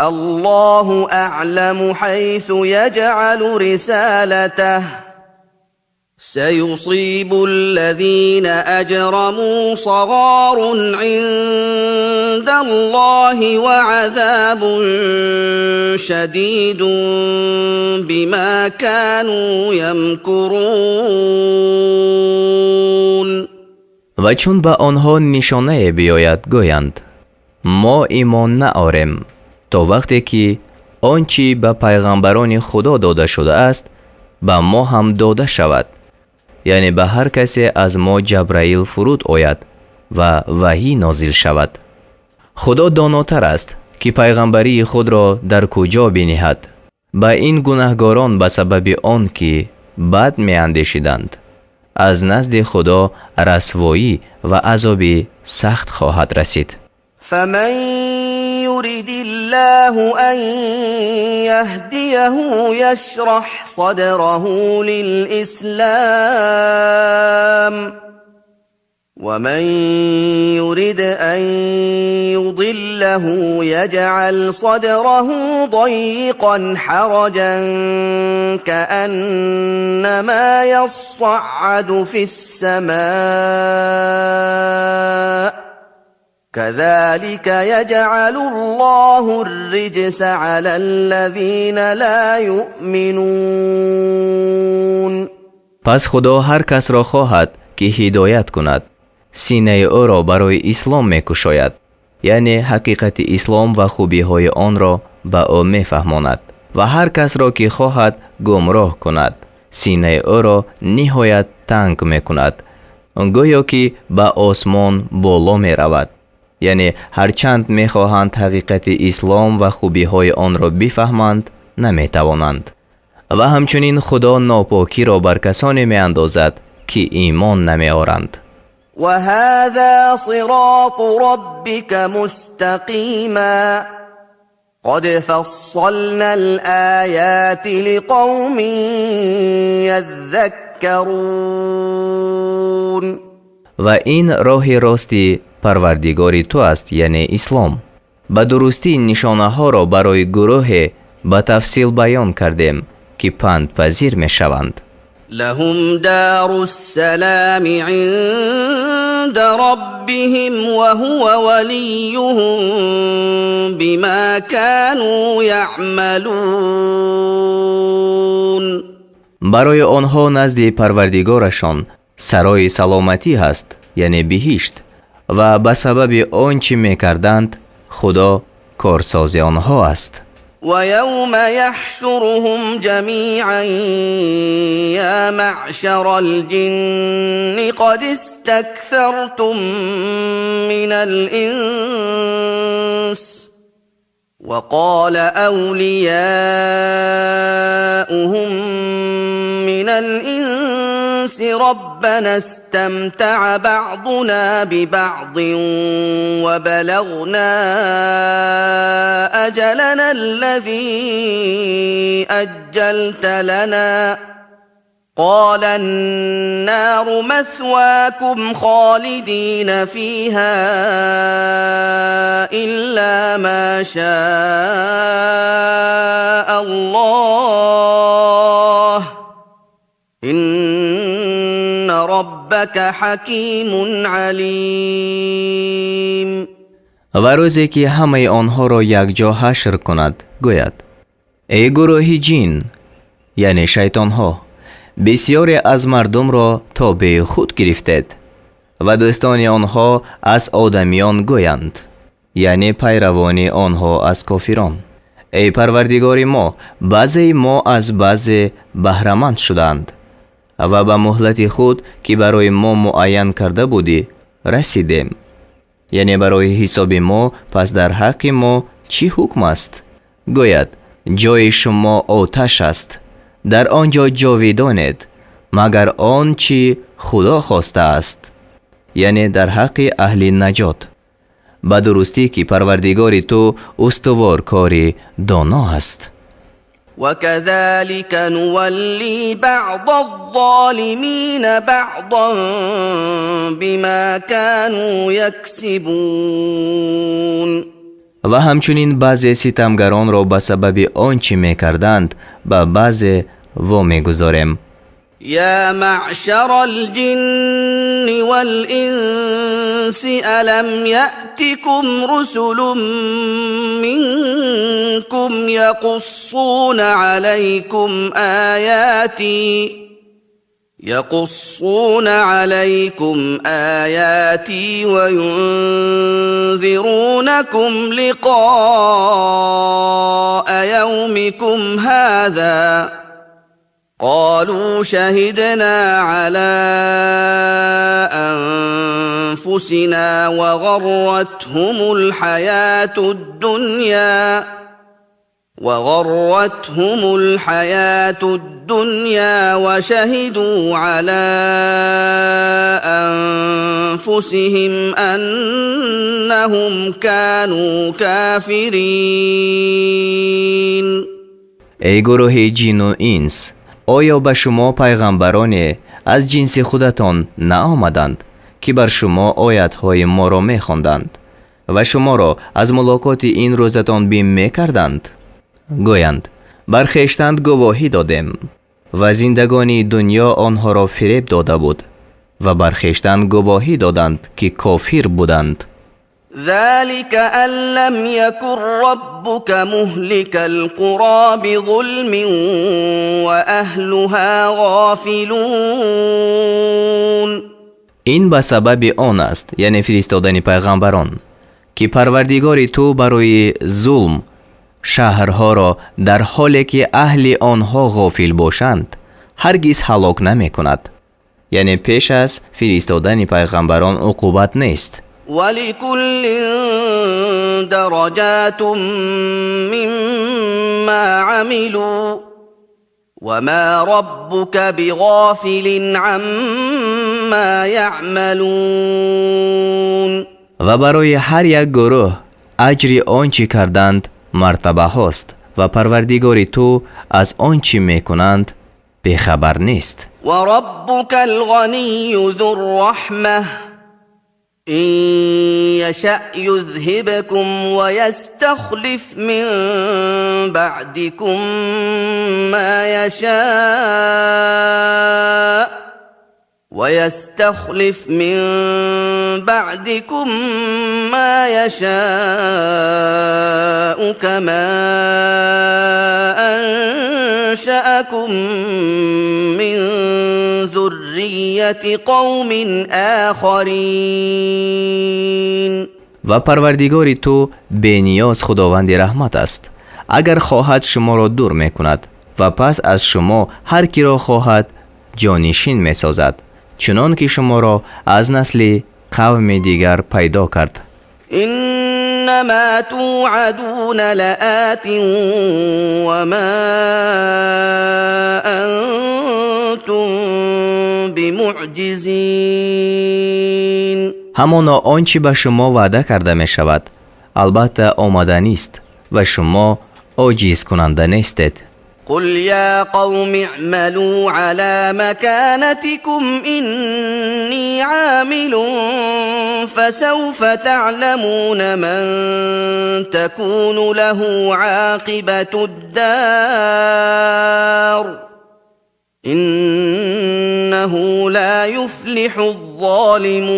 الله أعلم حيث يجعل رسالته سيصيب الذين أجرموا صغار عند الله وعذاب شديد بما كانوا يمكرون. Ва чун ба онҳо нишонае биёяд, гӯянд: мо имон наорем, то вақте ки он чӣ ба пайғамбарони Худо дода шудааст, ба мо ҳам дода шавад. Яъне ба ҳар касе аз мо Ҷабраил фуруд ояд ва ваҳӣ нозил шавад. Худо донотар аст, ки пайғамбарии худро дар куҷо биниҳад. Ба ин гунаҳгорон ба сабаби он ки бад меандешиданд, аз назди Худо расвоӣ ва азоби сахт хоҳад расид. فمن يرد الله أن يهديه يشرح صدره للإسلام ومن يرد أن يضله يجعل صدره ضيقا حرجا كأنما يصعد في السماء كذلك يجعل الله الرجس على الذين لا يؤمنون. Пас Худо ҳар касро хоҳад, ки ҳидоят кунад, синаи ӯро барои ислом мекушояд, яъне ҳақиқати ислом ва хубиҳои онро ба ӯ мефаҳмонад, ва ҳар касро ки хоҳад гумроҳ кунад, синаи ӯро ниҳоят танг мекунад, гӯё ки ба осмон боло меравад. Яъне ҳарчанд мехоҳанд ҳақиқати ислом ва хубиҳои онро бифаҳманд, наметавонанд. Ва ҳамчунин Худо нопокиро бар касоне меандозад, ки имон намеоранд. وهذا صراط ربك مستقيما قد فصلنا الآيات لقوم يذكرون. Ва ин роҳи рости Парвардигори ту аст, яъне ислом. Ба дурустӣ нишонаҳоро барои гурӯҳе ба тафсил баён кардем, ки пандпазир мешаванд. لهم دار السلام عند ربهم وهو وليهم بما كانوا يعملون. Барои онҳо назди Парвардигорашон сарои саломатӣ ҳаст, яъне биҳишт, ва ба сабаби он чӣ мекарданд, Худо корсози онҳо аст. ويوم يحشرهم جميعا يا معشر الجن قد استكثرتم من الإنس وقال أولياؤهم من الإنس ربنا استمتع بعضنا ببعض وبلغنا أجلنا الذي أجلت لنا قال النار مثواكم خالدين فيها إلا ما شاء الله إن ربك حكيم عليم. Ва рӯзе ки ҳамаи онҳоро якҷо ҳашр кунад, гӯяд: эй гурӯҳи ҷин. Яъне шайтонҳо, бисёре аз мардумро тобеи худ гирифтед ва дӯстони онҳо аз одамиён гӯянд, яъне пайравони онҳо аз кофирон: эй Парвардигори мо, баъзеи мо аз баъзе баҳраманд шуданд ва ба муҳлати худ, ки барои мо муайян карда будӣ, расидем, яъне барои ҳисоби мо, пас дар ҳаққи мо чӣ ҳукм аст? Гӯяд: ҷои шумо оташ аст, дар он ҷо ҷовидонед, магар он чӣ Худо хостааст, яъне дар ҳаққи аҳли наҷот. Ба дурустӣ ки Парвардигори ту устувор кори доно аст. وكذلك نولي بعض الظالمين بعضا بما كانوا يكسبون. Ва ҳамчунин баъзе ситамгаронро ба сабаби он чӣ мекарданд ба баъзе вомегузорем. يا معشر الجن والإنس ألم يأتكم رسل منكم يقصون عليكم آياتي وينذرونكم لقاء يومكم هذا قالوا شهدنا على أنفسنا وغرتهم الحياة الدنيا وشهدوا على أنفسهم أنهم كانوا كافرين. Эй гурӯҳи ҷину инс, оё ба шумо пайғамбароне аз ҷинси худатон наомаданд, ки бар шумо оятҳои моро мехонданд ва шуморо аз мулоқоти ин рӯзатон бим мекарданд? Гӯянд: бар хештанд гувоҳӣ додем ва зиндагонии дунё онҳоро фиреб дода буд ва бар хештан гувоҳӣ доданд, ки кофир буданд. ذلك أن لم يكن ربك مهلك القرى بظلم وأهلها غافلون. Ин ба сабаби он аст, яъне фиристодани пайғамбарон, ки Парвардигори ту барои зулм шаҳрҳоро дар ҳоле ки аҳли онҳо ғофил бошанд ҳаргиз ҳалок намекунад, яъне пеш аз фиристодани пайғамбарон уқубат нест. ولكل درجات مما عملوا وما ربك بغافل عما يعملون. Ва барои ҳар як гурӯҳ аҷри он чӣ карданд мартабаҳост ва Парвардигори ту аз он чӣ мекунанд бехабар нест. وربك الغني ذو الرحمة إن يشأ يذهبكم ويستخلف من بعدكم ما يشاء ويستخلف من بعدكم ما يشاء كما أنشأكم من ذرية قوم آخرين. Ва Парвардигори ту бениёз Худованди раҳмат аст. Агар хоҳад, шуморо дур мекунад ва пас аз шумо ҳар киро хоҳад ҷонишин месозад, чунон ки шуморо аз насли қавми дигар пайдо кард. إنما توعدون لآت وما أنتم بمعجزين. Ҳамоно он чӣ ба шумо ваъда карда мешавад, албатта омаданист ва шумо оҷизкунанда нестед. قل يا قوم اعملوا على مكانتكم إني عامل فسوف تعلمون من تكون له عاقبة الدار إنه لا يفلح الظالمون.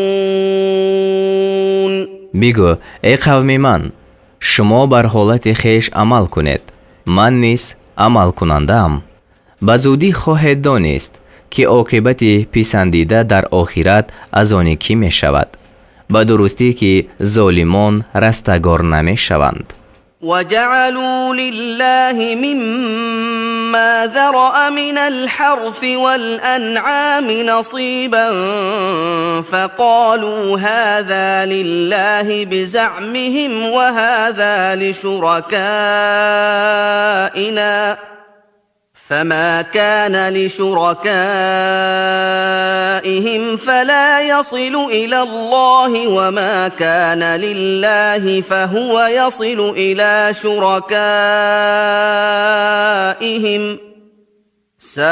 Бигӯ: эй қавми ман, шумо бар ҳолати хеш амал кунед, ман низ амалкунандаам. Ба зудӣ хоҳед донист, ки оқибати писандида дар охират аз они кӣ мешавад. Ба дурустӣ, ки золимон растагор намешаванд. وجعلوا لله مما ذرأ من الحرث والأنعام نصيبا فقالوا هذا لله بزعمهم وهذا لشركائنا فما كان لشركائهم فلا يصل إلى الله وما كان لله فهو يصل إلى شركائهم ساء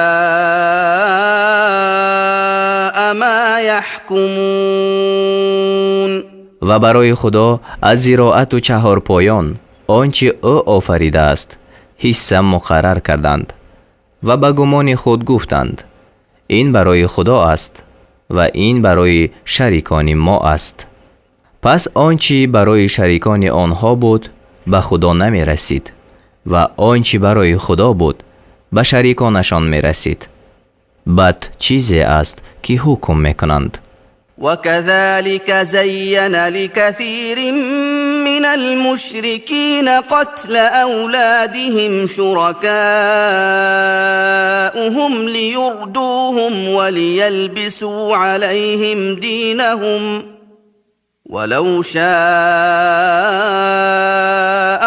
ما يحكمون. Ва барои Худо аз зироату чаҳорпоён он чӣ ӯ офаридааст ҳисса муқаррар карданд ва ба гумони худ гуфтанд: ин барои Худо аст ва ин барои шарикони мо аст. Пас он чӣ барои шарикони онҳо буд, ба Худо намерасид ва он чӣ барои Худо буд, ба шариконашон мерасид. Бад чизе аст, ки ҳукм мекунанд. وكذلك زين لكثير من المشركين قتل أولادهم شركاؤهم ليردوهم وليلبسوا عليهم دينهم ولو شاء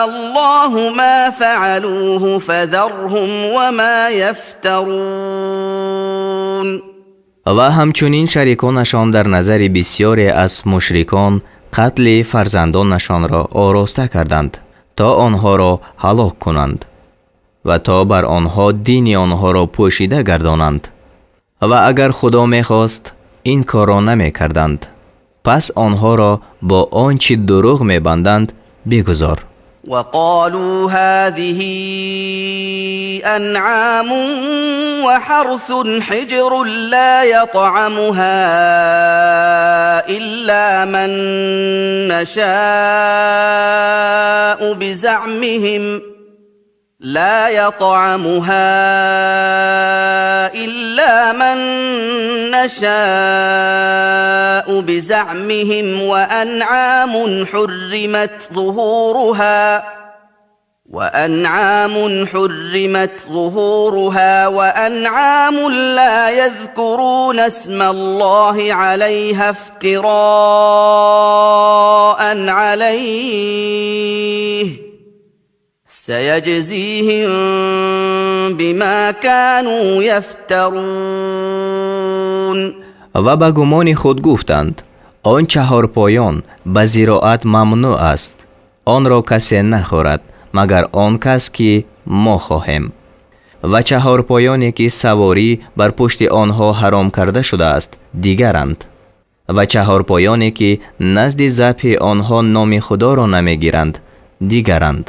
الله ما فعلوه فذرهم وما يفترون. Ва ҳамчунин шариконашон дар назари бисёре аз мушрикон қатли фарзандонашонро ороста карданд, то онҳоро ҳалок кунанд ва то бар онҳо дини онҳоро пӯшида гардонанд. Ва агар Худо мехост, ин корро намекарданд. Пас онҳоро бо он чӣ дурӯғ мебанданд бигузор. وقالوا هذه أنعام وحرث حجر لا يطعمها إلا من نشاء بزعمهم لا يطعمها إلا من نشاء بزعمهم وأنعام حرمت ظهورها وأنعام لا يذكرون اسم الله عليها افتراء عليه سيجزيهم بما كانوا يفترون. Ва ба гумони худ гуфтанд: он чаҳорпоён ба зироат мамнӯъ аст, онро касе нахӯрад, магар он кас, ки мо хоҳем. Ва чаҳорпоёне, ки саворӣ бар пушти онҳо ҳаром карда шудааст, дигаранд. Ва чаҳорпоёне, ки назди забҳи онҳо номи Худоро намегиранд, дигаранд.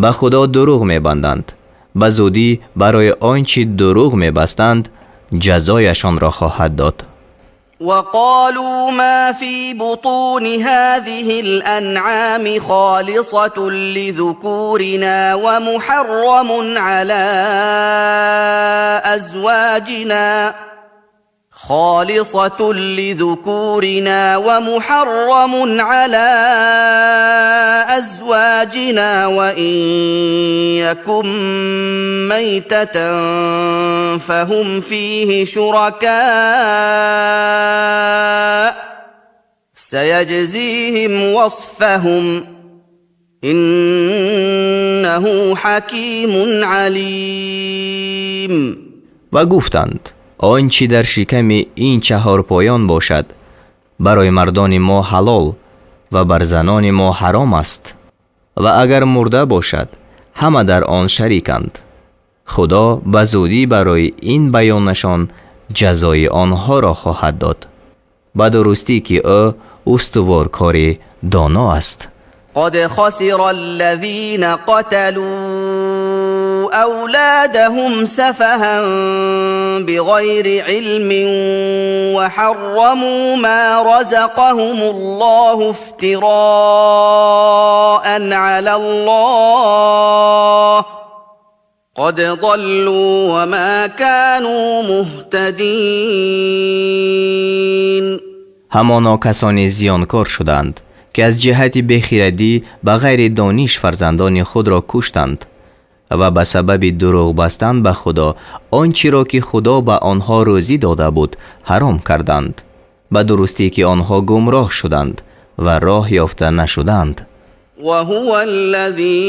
Ба Худо дурӯғ мебанданд. Ба зудӣ барои он чӣ дурӯғ мебастанд ҷазояшонро хоҳад дод. وقالوا ما في بطون هذه الأنعام خالصة لذكورنا ومحرم على أزواجنا خالصة لذكورنا ومحرم على أزواجنا وإن يكن ميتة فهم فيه شركاء سيجزيهم وصفهم إنه حكيم عليم. Ва гуфтанд: он чӣ дар шиками ин чаҳорпоён бошад, барои мардони мо ҳалол ва бар занони мо ҳаром аст. Ва агар мурда бошад, ҳама дар он шариканд. Худо ба зудӣ барои ин баёнашон ҷазои онҳоро хоҳад дод. Ба дурустӣ, ки ӯ устуворкори доно аст. قد خسر الذين قتلوا أولادهم سفها بغير علم وحرموا ما رزقهم الله افتراء على الله قد قد ضلوا وما كانوا مهتدين. Ҳамоно касоне зиёнкор шуданд, ки аз ҷиҳати бехирадӣ ба ғайри дониш фарзандони худро куштанд ва ба сабаби дурӯғ бастан ба Худо он чиро ки Худо ба онҳо рӯзӣ дода буд ҳаром карданд. Ба дурустӣ ки онҳо гумроҳ шуданд ва роҳ ёфта нашуданд. وهو الذي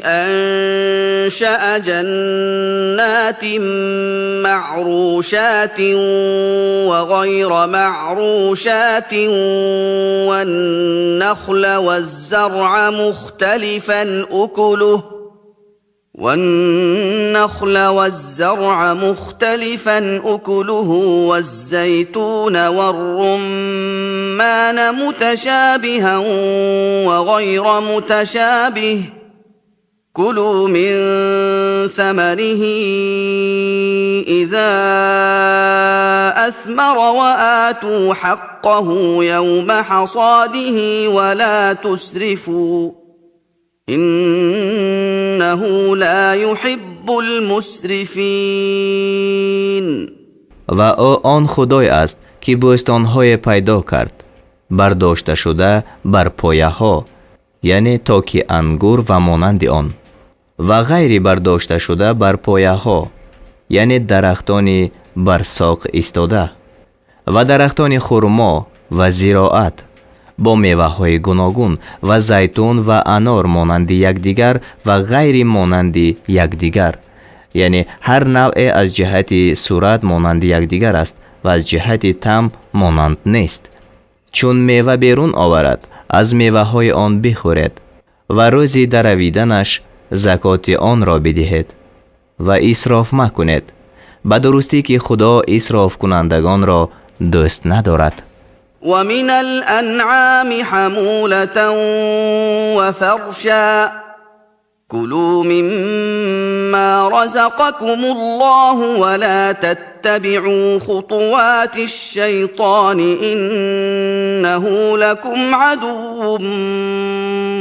أنشأ جنات معروشات وغير معروشات والنخل والزرع مختلفا أكله والنخل والزرع مختلفا أكله والزيتون والرمان متشابها وغير متشابه كلوا من ثمره إذا أثمر وآتوا حقه يوم حصاده ولا تسرفوا إنه لا يحب المسرفين. Ва ӯ он Худой аст, ки бӯстонҳое пайдо кард, бардошта шуда бар пояҳо, яъне токи ангур ва монанди он, ва ғайри бардошта шуда бар пояҳо, яъне дарахтони бар соқ истода, ва дарахтони хурмо ва зироат бо меваҳои гуногун, ва зайтун ва анор монанди якдигар ва ғайри монанди якдигар, яъне ҳар навъе аз ҷиҳати сурат монанди якдигар аст ва аз ҷиҳати таъм монанд нест. Чун мева берун оварад, аз меваҳои он бихӯред ва рӯзи даравиданаш закоти онро бидиҳед ва исроф макунед. Ба дурустӣ ки Худо исрофкунандагонро дӯст надорад. ومن الأنعام حمولة وفرشا كلوا مما رزقكم الله ولا تتبعوا خطوات الشيطان إنه لكم عدو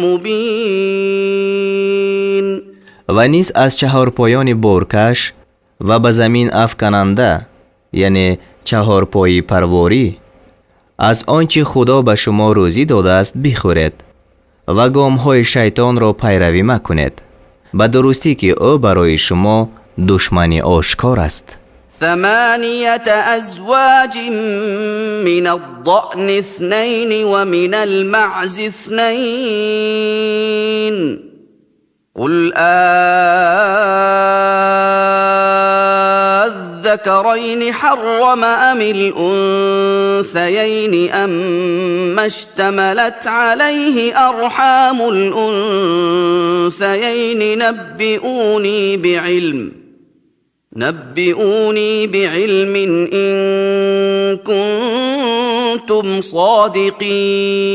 مبين. Ва низ аз чаҳорпоёни боркаш ва ба замин афкананда, яъне чаҳорпои парворӣ, аз он чӣ Худо ба шумо рӯзӣ додааст бихӯред ва гомҳои шайтонро пайравӣ макунед. Ба дурустӣ ки ӯ барои шумо душмани ошкор аст. ثمانية أزواج من الضأن اثنين ومن المعز اثنين قل آلذكرين حرم أم الأنثيين أما اشتملت عليه أرحام الأنثيين نبئوني بعلم إن كنتم صادقين.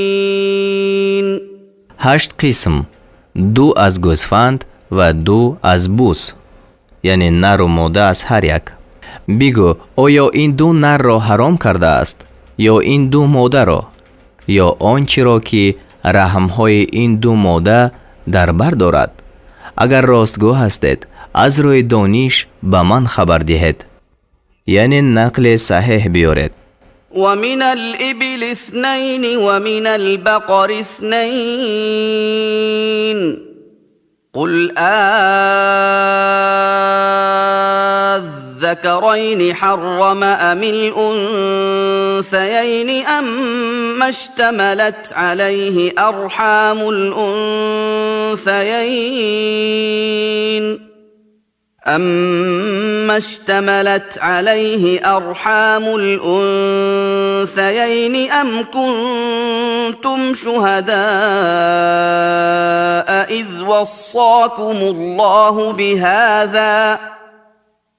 Ҳашт қисм: ду аз гӯсфанд ва ду аз буз, яъне нару мода аз ҳар як. Бигӯ, оё ин ду нарро ҳаром кардааст ё ин ду модаро, ё он чиро ки раҳмҳои ин ду мода дар бар дорад? Агар ростгӯ ҳастед, аз рӯи дониш ба ман хабар диҳед, яъне нақли саҳеҳ биёред. ومن الإبل اثنين ومن البقر اثنين قل آلذكرين حرم أم الأنثيين أما اشتملت عليه أرحام الأنثيين أما اشتملت عليه أرحام الأنثيين أم كنتم شهداء إذ وصاكم الله بهذا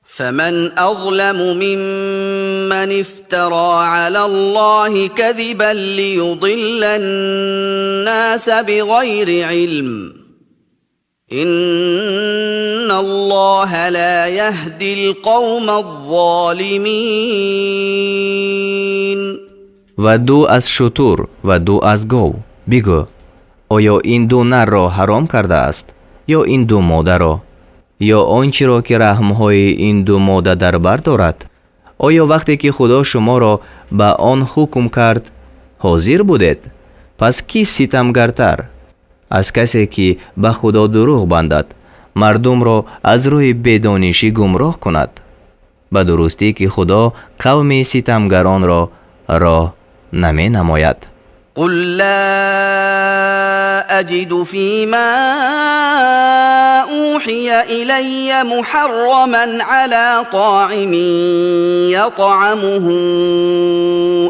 فمن أظلم ممن افترى على الله كذبا ليضل الناس بغير علم إن الله لا يهدي القوم الظالمين. Ва ду аз шутур ва ду аз гов. Бигӯ, оё ин ду нарро ҳаром кардааст ё ин ду модаро, Ё он чиро ки раҳмҳои ин ду мода дар бар дорад? Оё вақте ки Худо шуморо ба он ҳукм кард, ҳозир будед? Пас кӣ ситамгартар аз касе ки ба Худо дурӯғ бандад, мардумро аз рӯи бедонишӣ гумроҳ кунад? Ба дурустӣ ки Худо қавми ситамгаронро роҳ наменамояд. قل لا أجد فيما أوحي إلي محرما على طاعم يطعمه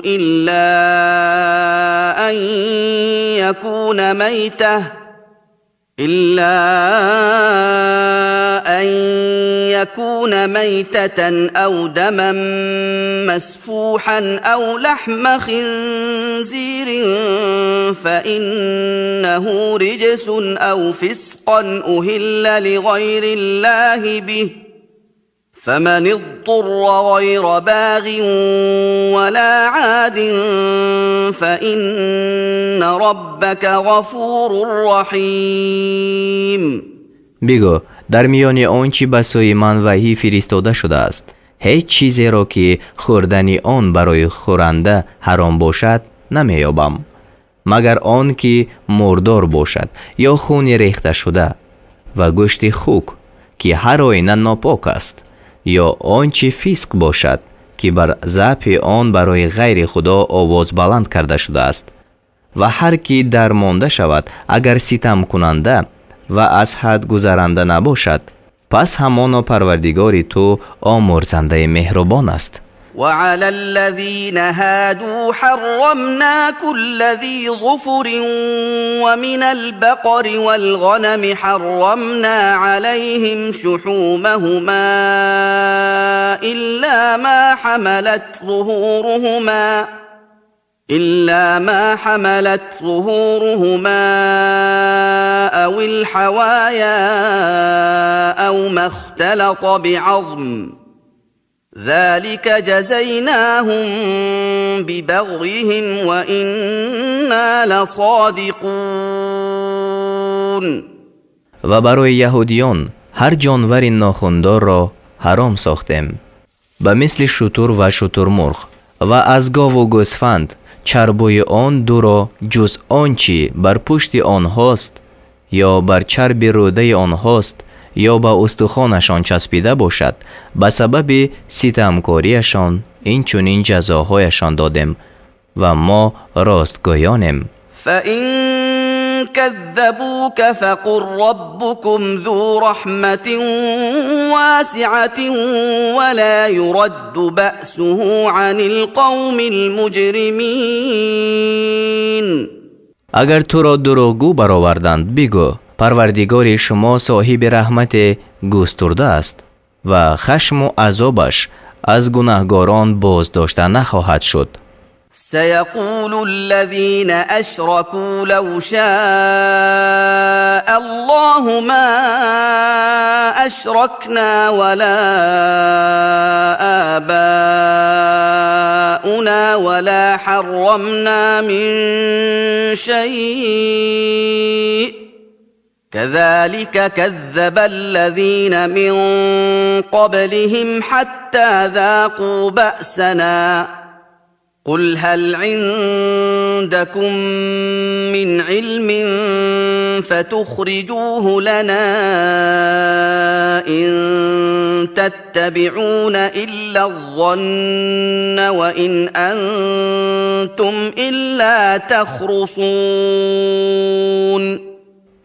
إلا أن يكون ميتة إلا أن يكون ميتة أو دما مسفوحا أو لحم خنزير فإنه رجس أو فسقا أهل لغير الله به، فمن اضطر غير باغ ولا عاد فإن ربك غفور رحيم. Бигӯ, дар миёни он чӣ ба сӯи ман ваҳӣ фиристода шудааст, ҳеҷ чизеро, ки хӯрдани он барои хӯранда ҳаром бошад, намеёбам, магар он ки мурдор бошад ё хуни рехташуда ва гӯшти хук, ки ҳар оина нопок аст, ё он чӣ фисқ бошад, ки бар забҳи он барои ғайри Худо овоз баланд карда шудааст. Ва ҳар ки дармонда шавад, агар ситамкунанда ва аз ҳад гузаранда набошад, пас ҳамоно Парвардигори ту омӯрзандаи меҳрубон аст. وعلى الذين هادوا حرمنا كل ذي ظفر، ومن البقر والغنم حرمنا عليهم شحومهما إلا ما حملت ظهورهما أو الحوايا أو ما اختلط بعظم، ذلك جزيناهم ببغيهم وإنا لصادقون. Ва барои яҳудиён ҳар ҷонвари нохундорро ҳаром сохтем, ба мисли шутур ва шутурмурғ, ва аз гову гӯсфанд чарбуи он дуро, ҷуз он чӣ бар пушти онҳост ё бар чарби рӯдаи онҳост ё ба устухонашон часпида бошад. Ба сабаби ситамкориашон инчунин ҷазоҳояшон додем ва мо ростгӯёнем. فإن كذبوك فقل ربكم ذو رحمة واسعة ولا يرد بأسه عن القوم المجرمين. Агар туро дурӯғгӯ бароварданд, бигӯ: Парвардигори шумо соҳиби раҳмате густурда аст ва хашму азобаш аз гунаҳгорон боздошта нахоҳад шуд. سيقول الذين أشركوا لو شاء الله ما أشركنا ولا آباؤنا ولا حرمنا من شيء، كذلك كذب الذين من قبلهم حتى ذاقوا بأسنا، قل هل عندكم من علم فتخرجوه لنا إن تتبعون إلا الظن وإن أنتم إلا تخرصون.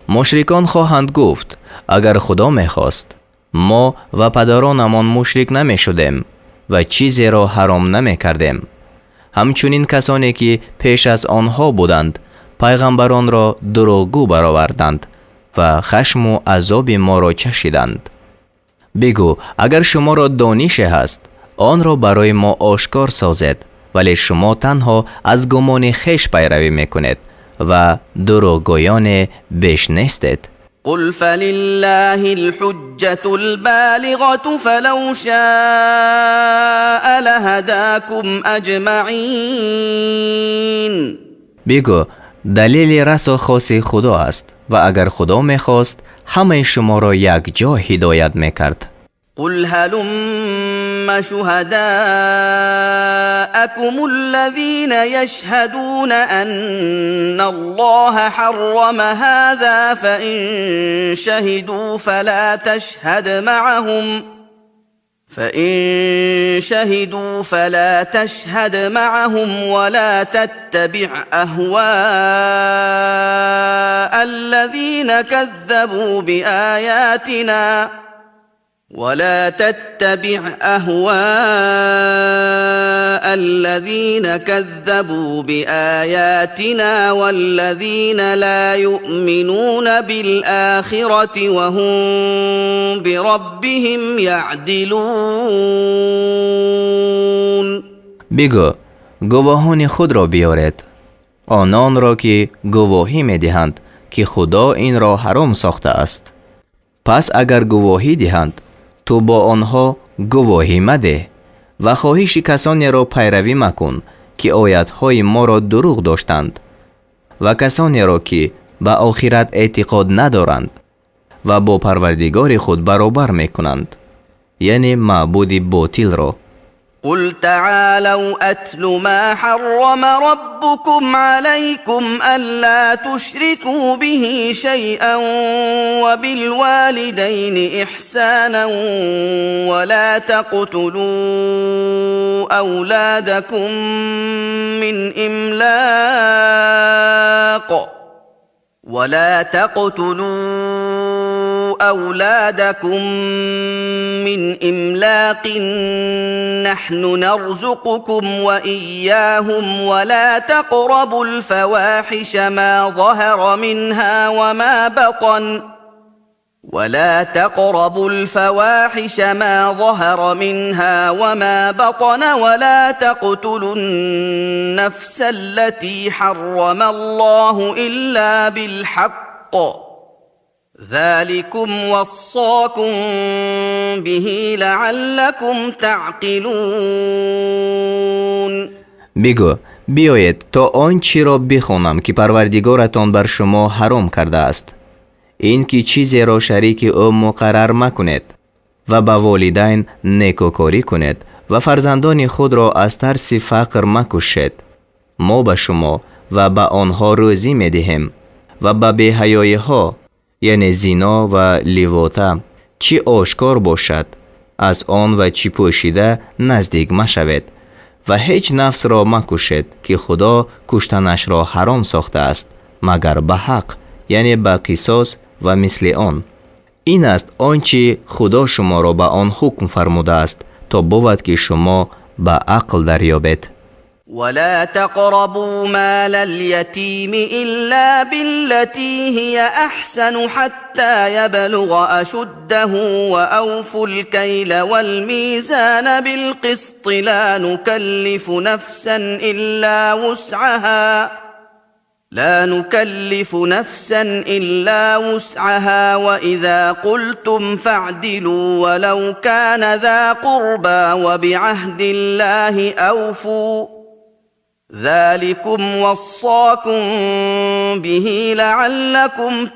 Мушрикон хоҳанд гуфт: агар Худо мехост, мо ва падаронамон мушрик намешудем ва чизеро ҳаром намекардем. Ҳамчунин касоне ки пеш аз онҳо буданд, пайғамбаронро дурӯғгӯ бароварданд ва хашму азоби моро чашиданд. Бигӯ, агар шуморо донише ҳаст, онро барои мо ошкор созед, вале шумо танҳо аз гумони хеш пайравӣ мекунед ва дурӯғгӯёне беш нестед. قل فلله الحجة البالغة، فلو شاء لهداكم أجمعين. Бигӯ, далели расо хоси Худо аст. Ва агар Худо мехост, ҳамаи шуморо якҷо ҳидоят мекард. قل هلم شهداءكم الذين يشهدون أن الله حرم هذا فإن شهدوا فلا تشهد معهم فإن شهدوا فلا تشهد معهم ولا تتبع أهواء الذين كذبوا بآياتنا ولا تتبع أهواء الذين كذبوا بآياتنا والذين لا يؤمنون بالآخرة وهم بربهم يعدلون. Бигӯ: гувоҳони худро биёред, ононро ки гувоҳӣ медиҳанд, ки Худо инро ҳаром сохтааст. Пас агар гувоҳӣ диҳанд, ту бо онҳо гувоҳӣ мадеҳ ва хоҳиши касонеро пайравӣ макун, ки оятҳои моро дурӯғ доштанд ва касонеро, ки ба охират эътиқод надоранд ва бо Парвардигори худ баробар мекунанд, яъне маъбуди ботилро. قل تعالوا أتل ما حرم ربكم عليكم ألا تشركوا به شيئا وبالوالدين إحسانا ولا تقتلوا أولادكم من إملاق ولا تقتلوا أولادكم من إملاق نحن نرزقكم وإياهم ولا تقربوا الفواحش ما ظهر منها وما بطن ولا تقربوا الفواحش ما ظهر منها وما بطن ولا تقتلوا النفس التي حرم الله إلا بالحق ذلكم وصاكم به لعلكم تعقلون. Бигӯ: биёед, то он чиро бихонам, ки Парвардигоратон бар шумо ҳаром кардааст, ин ки чизеро шарики ӯ муқаррар макунед ва ба волидайн некӯкорӣ кунед ва фарзандони худро аз тарси фақр макушед. Мо ба шумо ва ба онҳо рӯзӣ медиҳем. Ва ба беҳаёиҳо, яъне зино ва ливота, чӣ ошкор бошад аз он ва чӣ пӯшида, наздик машавед ва ҳеҷ нафсро макушед, ки Худо куштанашро ҳаром сохтааст, магар ба ҳақ, яъне ба қисос ва мисли он. Ин аст он чӣ Худо шуморо ба он ҳукм фармудааст, то бувад, ки шумо ба ақл дарёбед. ولا تقربوا مال اليتيم إلا بالتي هي أحسن حتى يبلغ أشده وأوفوا الكيل والميزان بالقسط لا نكلف نفسا إلا وسعها لا نكلف نفسا إلا وسعها وإذا قلتم فاعدلوا ولو كان ذا قربى وبعهد الله أوفوا ذلكم وصاكم به لعلكم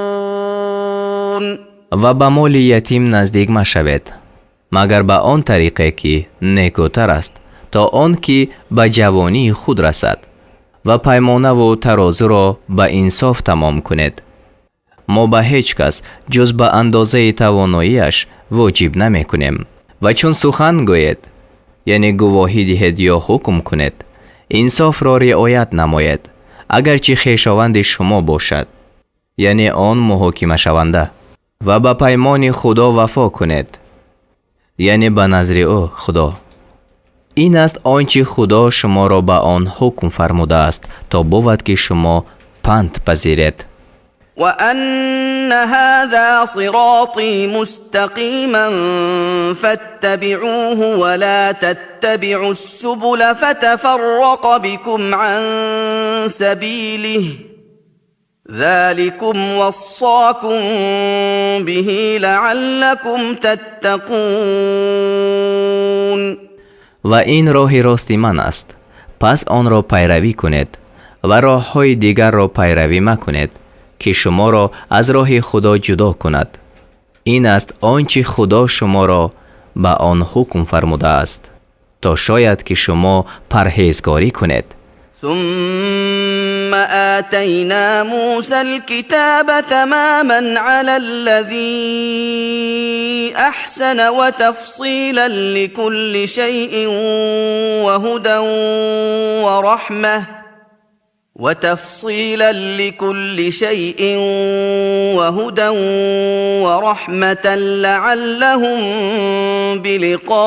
تذكرون. Ва ба моли ятим наздик машавед, магар ба он тариқе, ки некӯтар аст, то он ки ба ҷавонии худ расад, ва паймонаву тарозуро ба инсоф тамом кунед. Мо ба ҳеҷ кас ҷуз ба андозаи тавоноиаш воҷиб намекунем. Ва чун сухан гӯед, яъне гувоҳӣ диҳед ё ҳукм кунед, инсофро риоят намоед, агарчи хешованди шумо бошад, яъне он муҳокимашаванда. Ва ба паймони Худо вафо кунед, яъне ба назри ӯ Худо. Ин аст он чӣ Худо шуморо ба он ҳукм фармудааст, то бувад, ки шумо панд пазиред. وأن هذا صراطي مستقيما فاتبعوه ولا تتبعوا السبل فتفرق بكم عن سبيله ذلكم وصاكم به لعلكم تتقون. Ва ин роҳи рости ман аст, пас онро пайравӣ кунед ва роҳҳои дигарро пайравӣ макунед. ки шуморо аз роҳи Худо ҷудо кунад. Ин аст он чи Худо шуморо ба он ҳукм фармудааст, то шояд ки шумо парҳезгорӣ кунед. ثم آتينا موسى الكتاب تماما على الذي أحسن وتفصيلا لكل شيء وهدى ورحمة وتفصيلا لكل شيء وهدى ورحمة لعلهم بلقاء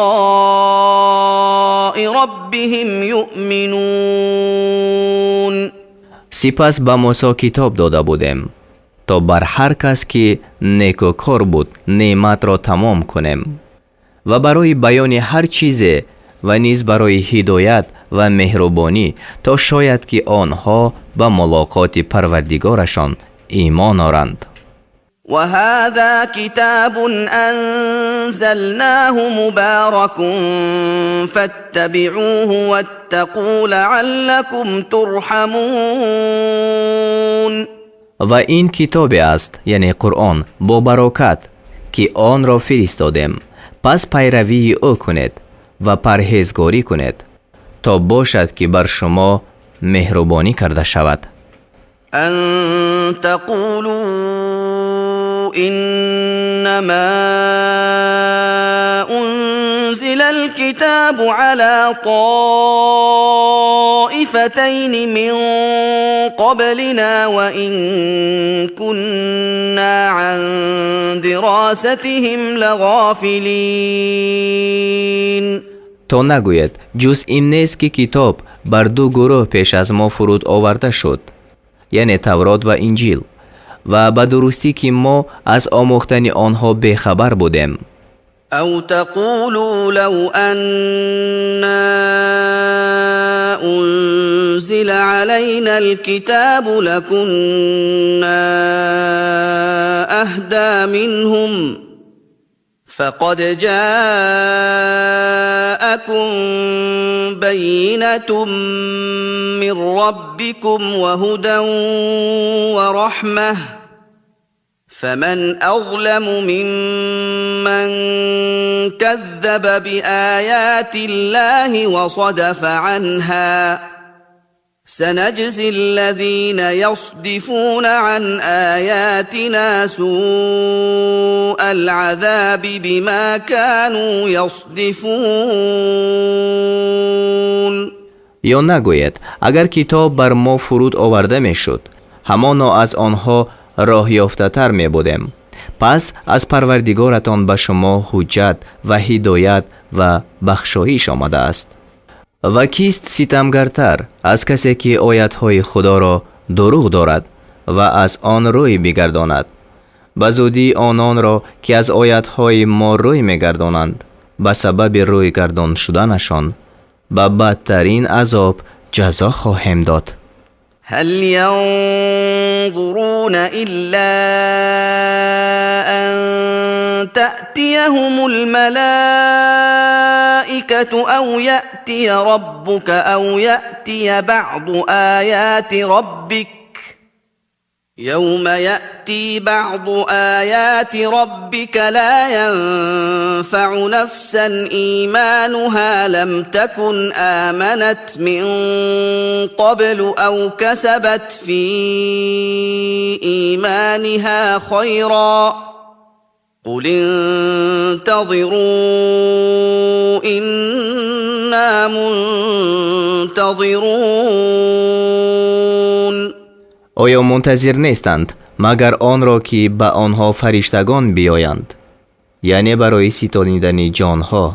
ربهم يؤمنون. Сипас ба Мусо китоб дода будем, то бар ҳар кас ки некӯкор буд неъматро тамом кунем ва барои баёни ҳар чизе ва низ барои ҳидоят ва меҳрубонӣ, то шояд ки онҳо ба мулоқоти Парвардигорашон имон оранд. وهذا كتاب أنزلناه مبارك فاتبعوه واتقوا لعلكم ترحمون. Ва ин китобе аст, яъне Қуръон, бо барокат, ки онро фиристодем, пас пайравии ӯ кунед ва парҳезгорӣ кунед, то бошад ки бар шумо меҳрубонӣ карда шавад. أن تقولوا إنما أنزل الكتاب على طائفتين من قبلنا وإن كنا عن دراستهم لغافلين. То нагӯед, ҷуз ин нест ки китоб бар ду гурӯҳ пеш аз мо фуруд оварда шуд, яъне Таврот ва Инҷил, ва ба дурустӣ ки мо аз омӯхтани онҳо бехабар будем. أو تقولوا لو أنا أنزل علينا الكتاب لكنا أهدى منهم فقد جاءكم بينة من ربكم وهدى ورحمة فمن أظلم ممن كذب بآيات الله وصدف عنها سنجزي الذين يصدفون عن آياتنا سوء العذاب بما كانوا يصدفون. Ё нагӯед, агар китоб бар мо фуруд оварда мешуд, ҳамоно аз онҳо роҳёфтатар мебудем. Пас аз Парвардигоратон ба шумо ҳуҷҷат ва ҳидоят ва бахшоиш омадааст. Ва кист ситамгартар аз касе ки оятҳои Худоро дурӯғ дорад ва аз он рӯй бигардонад? Ба зудӣ ононро ки аз оятҳои мо рӯй мегардонанд, ба сабаби рӯйгардон шуданашон ба бадтарин азоб ҷазо хоҳем дод. هل ينظرون إلا أن تأتيهم الملائكة أو يأتي ربك أو يأتي بعض آيات ربك يوم يأتي بعض آيات ربك لا ينفع نفسا إيمانها لم تكن آمنت من قبل أو كسبت في إيمانها خيرا قل انتظروا إنا منتظرون. Оё мунтазир нестанд, магар онро ки ба онҳо фариштагон биёянд, яъне барои ситонидани ҷонҳо,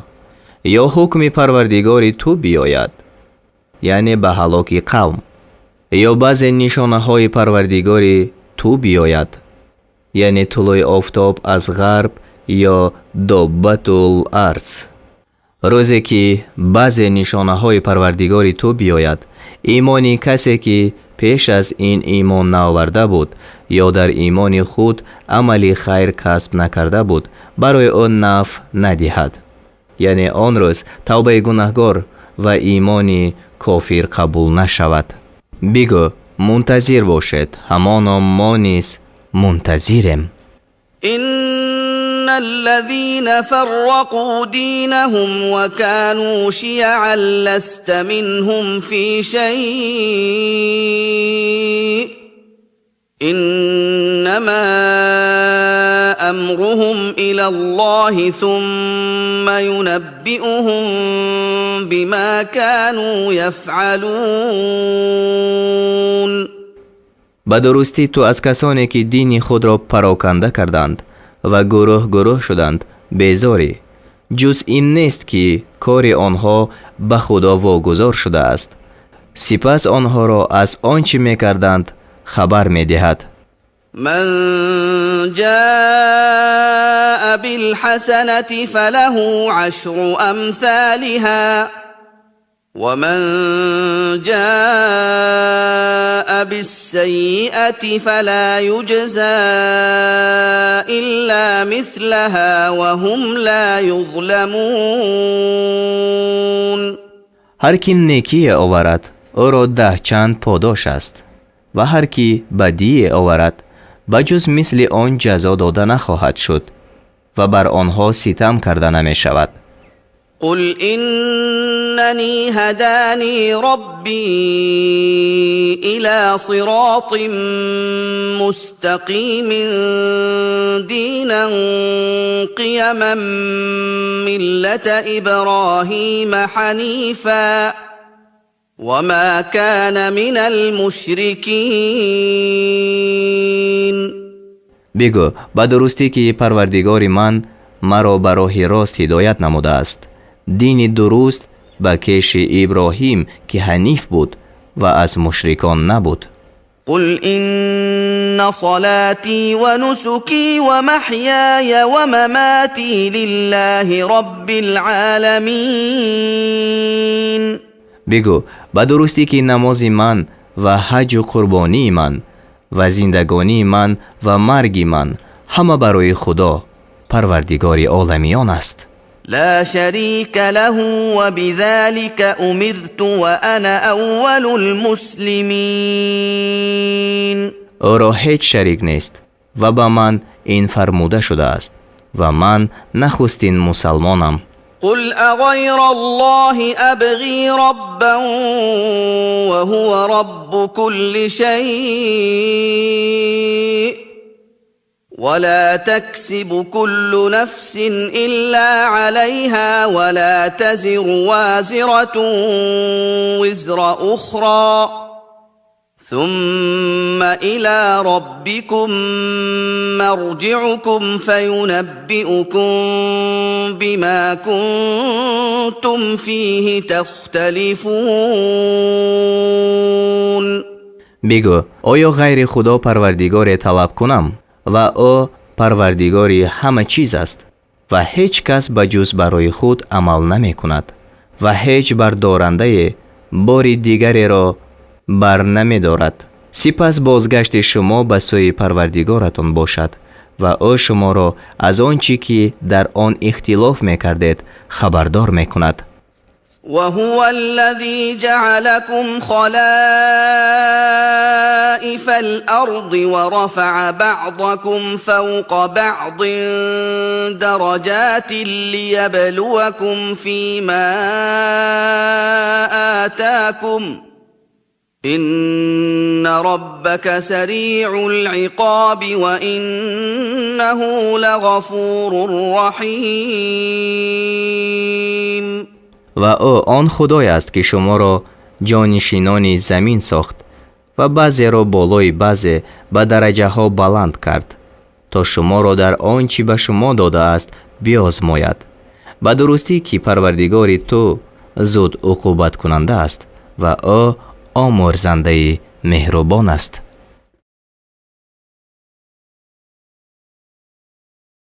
ё ҳукми Парвардигори ту биёяд, яъне ба ҳалоки қавм, ё баъзе нишонаҳои Парвардигори ту биёяд, яъне тулӯи офтоб аз ғарб ё доббатул арз. Рӯзе ки баъзе нишонаҳои Парвардигори ту биёяд, имони касе ки пеш аз ин имон наоварда буд ё дар имони худ амали хайр касб накарда буд, барои ӯ нафъ надиҳад. Яъне он рӯз тавбаи гунаҳгор ва имони кофир қабул нашавад. Бигӯ, Мунтазир бошед, ҳамоно мо низ мунтазирем. إن الذين فرقوا دينهم وكانوا شيعا لست منهم في شيء إنما أمرهم إلى الله ثم ينبئهم بما كانوا يفعلون. Ба дурустӣ, ту аз касоне, ки дини худро пароканда карданд ва гурӯҳ гурӯҳ шуданд, безорӣ. Ҷуз ин нест, ки кори онҳо ба Худо вогузор шудааст, сипас онҳоро аз он чӣ мекарданд, хабар медиҳад. من جاء بالحسنة فله عشر أمثالها ومن جاء بالسيئة فلا يجزى إلا مثلها وهم لا يظلمون. Ҳар ки некие оварад, ӯро 10 чанд подош аст, ва ҳар ки бадие оварад, ба ҷуз мисли он ҷазо дода нахоҳад шуд ва бар онҳо ситам карда намешавад. قل إنني هداني ربي إلى صراط مستقيم دينا قيما ملة إبراهيم حنيفا وما كان من المشركين. Бигӯ: ба дурустӣ, ки Парвардигори ман маро ба роҳи рост ҳидоят намудааст, дини дуруст ба кеши Иброҳим, ки ҳаниф буд ва аз мушрикон набуд. قل إن صلاتي ونسكي ومحياي ومماتي لله رب العالمين. Бигӯ: ба дурустӣ, ки намози ман ва ҳаҷу қурбонии ман ва зиндагонии ман ва марги ман ҳама барои Худо, Парвардигори оламиён аст. لا شريك له وبذلك أمرت وأنا أول المسلمين. Ӯро ҳеҷ шарик нест ва ба ман ин фармуда шудааст ва ман нахустин мусалмонам. قل أغير الله أبغي ربا وهو رب كل شيء ولا تكسب كل نفس إلا عليها ولا تزر وازرة وزر أخرى ثم إلى ربكم مرجعكم فينبئكم بما كنتم فيه تختلفون. Бигӯ: оё ғайри Худо парвардигоре талаб кунам ва ӯ парвардигори ҳама чиз аст, ва ҳеҷ кас ба ҷуз барои худ амал намекунад ва ҳеҷ бардорандае бори дигареро бар намедорад. Сипас бозгашти шумо ба сӯи Парвардигоратон бошад ва ӯ шуморо аз он чӣ ки дар он ихтилоф мекардед, хабардор мекунад. وهو الذي جعلكم خلائف الارض ورفع بعضكم فوق بعض درجات ليبلوكم فيما اتاكم ان ربك سريع العقاب وانه لغفور رحيم. Ва ӯ он Худое аст, ки шуморо ҷонишинони замин сохт ва баъзеро болои баъзе ба дараҷаҳо баланд кард, то шуморо дар он чӣ ба шумо додааст, биозмояд. Ба дурустӣ, ки Парвардигори ту зуд уқубаткунанда аст ва ӯ омӯрзандаи меҳрубон аст.